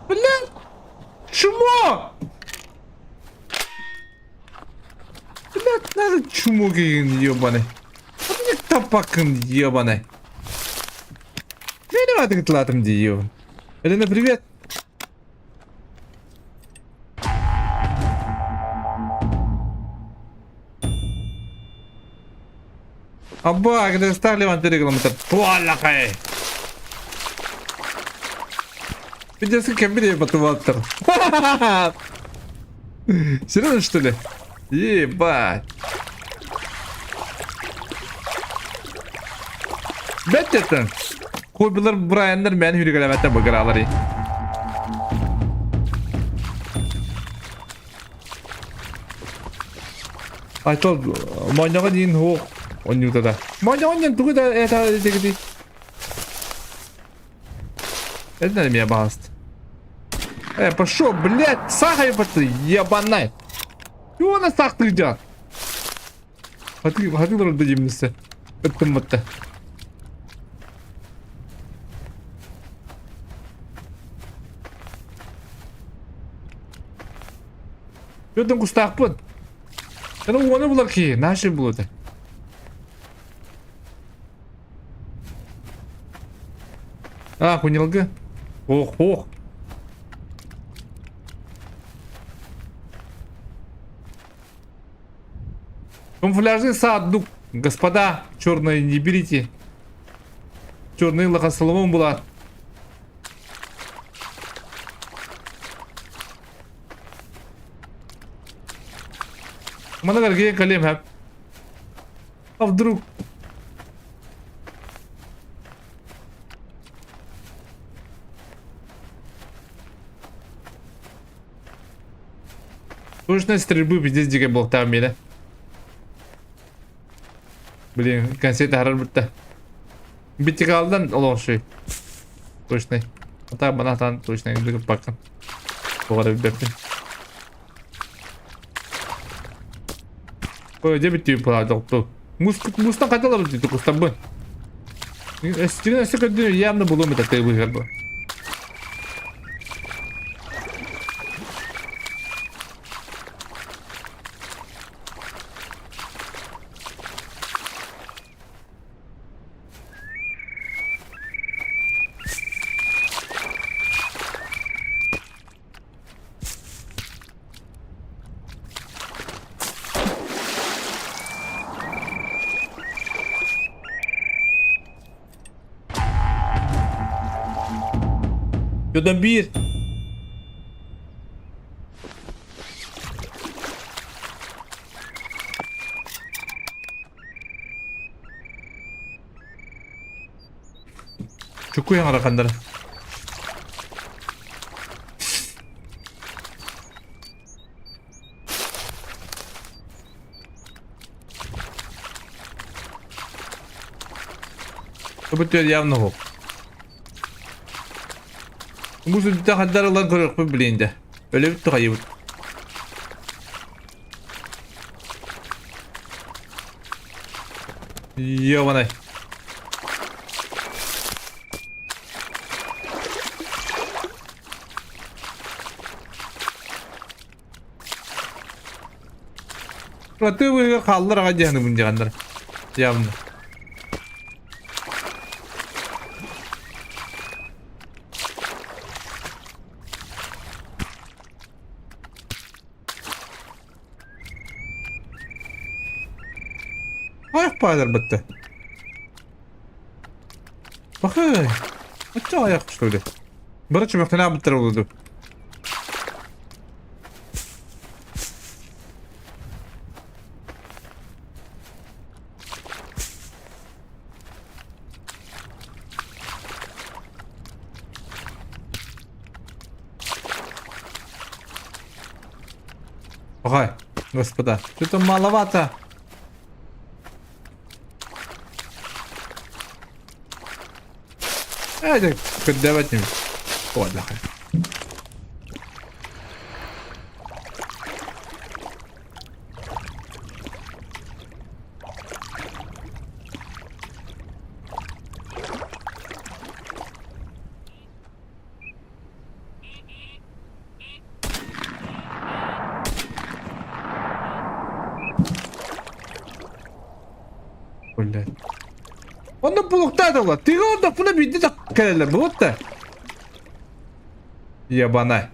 Блядь! Чмо! Блядь, надо чмо киһин ебаный. Мне тапакын ебаный. Мен атыгытлатым дии. Елена, привет. Абба, когда стали вам километр. Туаллахай! Пиздец, кем батываттыр. Серьезно, что ли? Ебать. Бэт это. Хоббилар Брайаннар мэн хүрүгэлэмэтэ быгыралары. Айтол моонньоҕо диин хуох онньуутата. Моонньоҕо диэн тугу да это дегити. Это меня баст. Э, пошел, блядь, сахар ты, ебаный. Чего на сахар идет? Хаты, хаты дадимнысы. Ыттым бытта. Өтөн кустаахпын. Аны уону булар киһи, наши булута. А, кунилгы. Ох, ох. Камуфляжный саадук, господа, черные не берите. Черный лаха Соломон была. Манагар ге калем хэп. А вдруг? Точность стрельбы пиздец дикая буолуохтаах миэнэ. Блин, консет аһарар бүтта. Битикалдан олоҕшуй. Точный. Ата банатан точный бакын. Тоҕо билбэппин. Ой, дьэ бүттүү пылаадоқту. Мустан хаталар бүтті кустарбын. Эстигин өссө көрдүн явно булуом это ты выиграл бы. Жодон биир. Чукуй арахандар. Бу явно хоп. Бу сүрдээх хаддар ылан көрүөхпүн билин дэ. Өлөбүт тухайыбыт. Ёбаный. Ты вы хааллар аҕа диэхини диэхэннэр. Явно. Айах паалар бытты. Бахай. Оччо аяқ что ли? Бары чөмөхтөнө абыттар олуду. Ой, господа, что-то маловато. Эдик, көрдөбөт ним. Ой, Блядь. Онно булуктаатылар. Тыга ордохпуна биирдэ да кэлэллэр буолта. Ебана.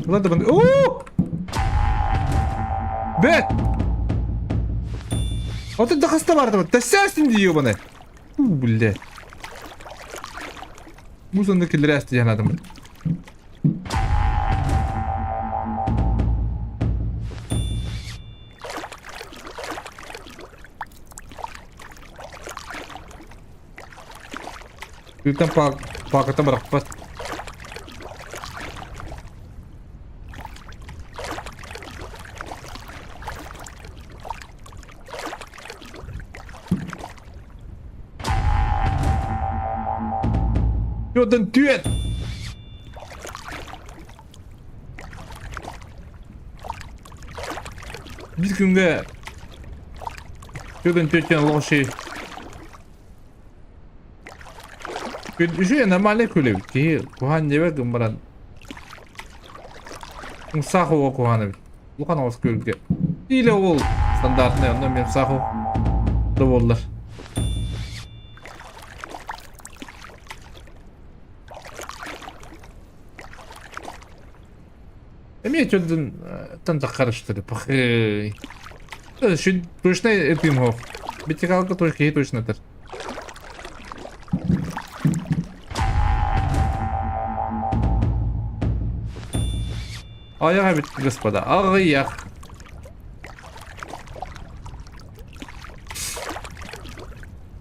Ладно, бан... О! Бэт! Вот это хаста барды. Тэссээсин дии ебаный. Блядь. Музонны киллэрээсти диэн Тыытан пааката бырахпат. Жотын түет! Биир күҥҥэ Жотын түөттэн олох шей Үчүгэй нормальный күлэбит киһи куһаан диэбэт гын баран Саах оҕо куһаан эбит. Улахан оҕус күөлгэ. Или ол стандартный онно мен саах да буоллар. Эмиэ чөлдүн тан таххарыштары пахы. Şu точно этим хох. Битикалка точно киһи точно этэр. Аяға бит, господа, аҕыйах.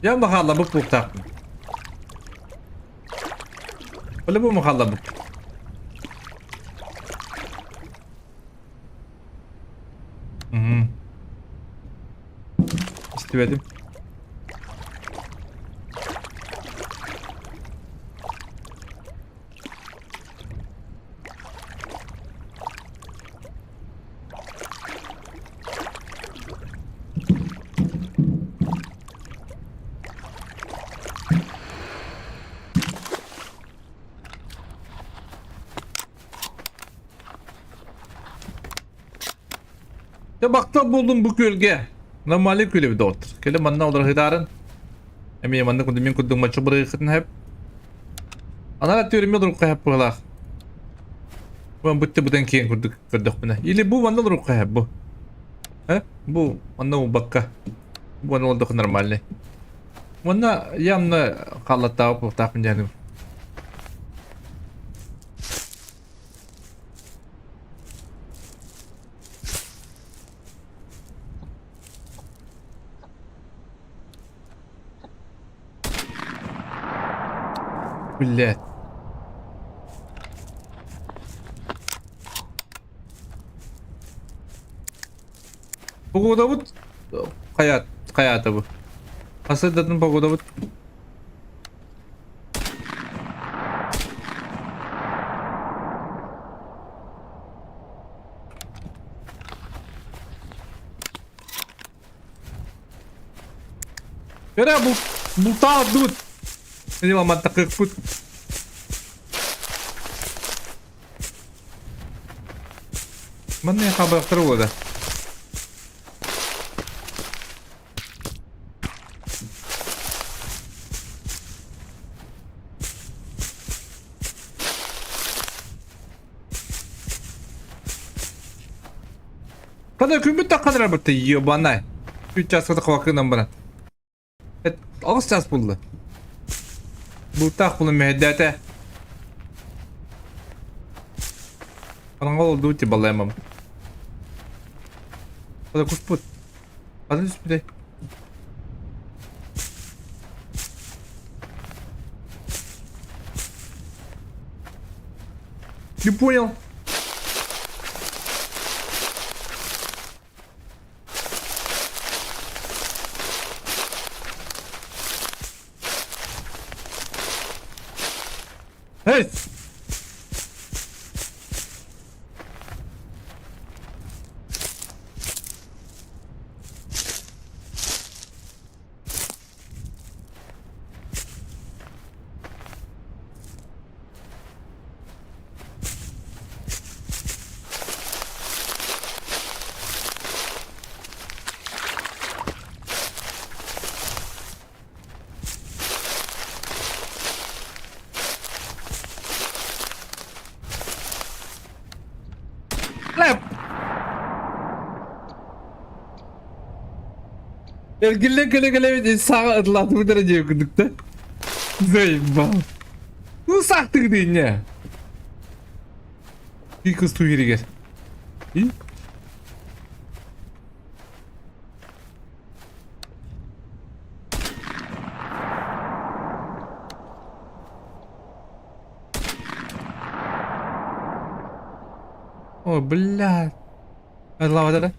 Я махаллабыт буолтаахпын. По-любому махаллабыт. Угу. Истибэтим. Дьэ бахта буллум бу күөлгэ. Нормальный күөл эбит доҕоттор. Кэлин манна олорохытаарын. Эмиэ манна курдук мин курдук мачча бырыгыхытын хэп. Анара түөрүмэ олорукка хэп быһылаах. Бу бутан киэн курдук көрдөхпүнэ. Или бу манна олоруохха бу. Э? Бу манна убакка. Бу манна олордоххо нормальный. Манна явно хааллаттаабыт буолуохтаахпын диэн. Блядь. Погодабыт хайаат хайаата бу. Хасырдатын погодабыт. Эрэ бу бултаабыт. Эни мантакыппыт. Манна хабактар буолда. Kada күммүт таххадыра бытты ебанай. Үч часка тахвакынан баран. Аҕыс чаас булла. Бултаах булан мэһэйдээтэ. Хараҥа олордубут ти балаймам. Kada куспут. Атын түспүтэй. Не понял. Эй! Лэп! Эргиллэн кэлэ-кэлэбит саҥа ытылаатыбыт эрэ диэ курдук да. Заебал. Ну сахтык дыня. И кыстуу иһиригэр. И? Ой, блядь. Лава да?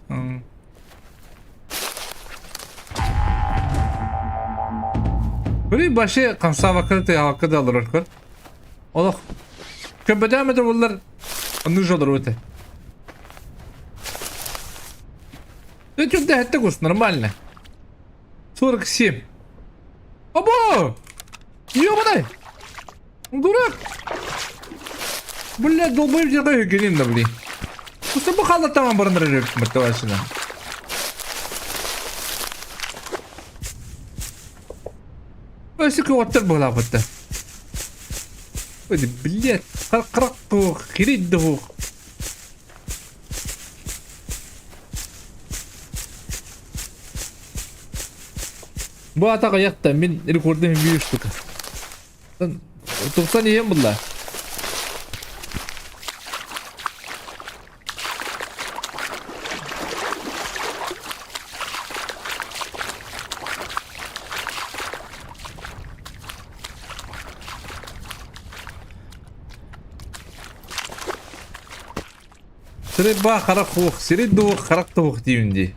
Били башы хамсаабакка тыаһаабакка да олорор көр. Олох көбөтөөмө да буллар оннук же олорор этэ. Өтүрдэ этте кус нормально. 47. Або! Ёбаный! Дурак! Блядь, долбоеб дьарга үгенин да, блин. Просто бу халаттаман баран эрэр мартавашына. Өссө көҕөттөр быһылаабыттар. Ой, блядь, қырық туох, хирид дух. Бу атаҕа яхта мин рекордум биир штука. Тупсан иһэн булла. Сирэй баа харах хуох, сирэй дуох харах туох диибин дии.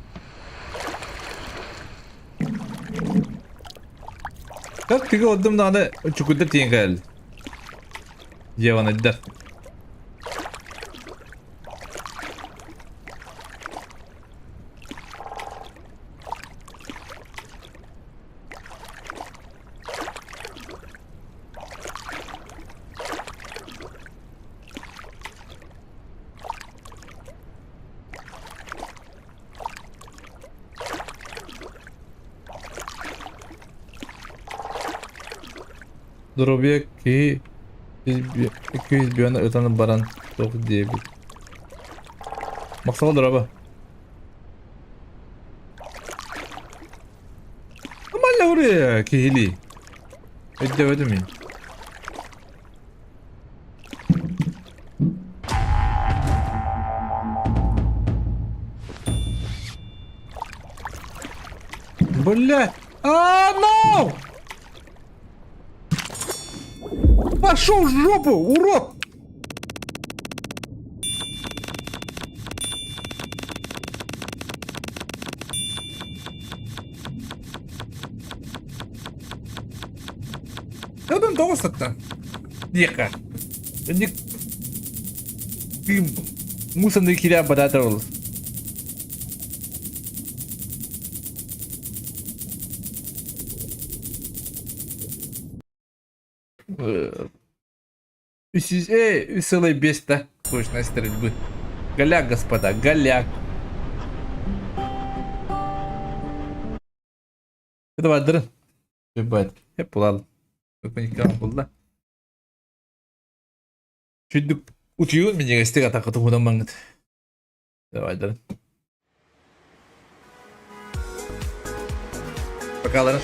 Как тыгы отдым даҕаны чукурдар тиийэн кэлэл. Дьиэҕинайдар. Доруобуйа киһи 200 ытан баран туох диэбит. Махсал дороба. Нормально вроде киһилии. Өйдөбөтүм мин. Бля! А, no! Пошел в жопу, урод! Одан тоҕус сатта. Диэххэ. Инник мусорный киря бадатар ол. Үс сылай беста точность стрельбы. Голяк, господа, голяк. Давай, Ебать. Hep bulalım. Булла. Чүдүк утуйун минньигэстик атахха туһунан маҥыт. Давай, Покаларын.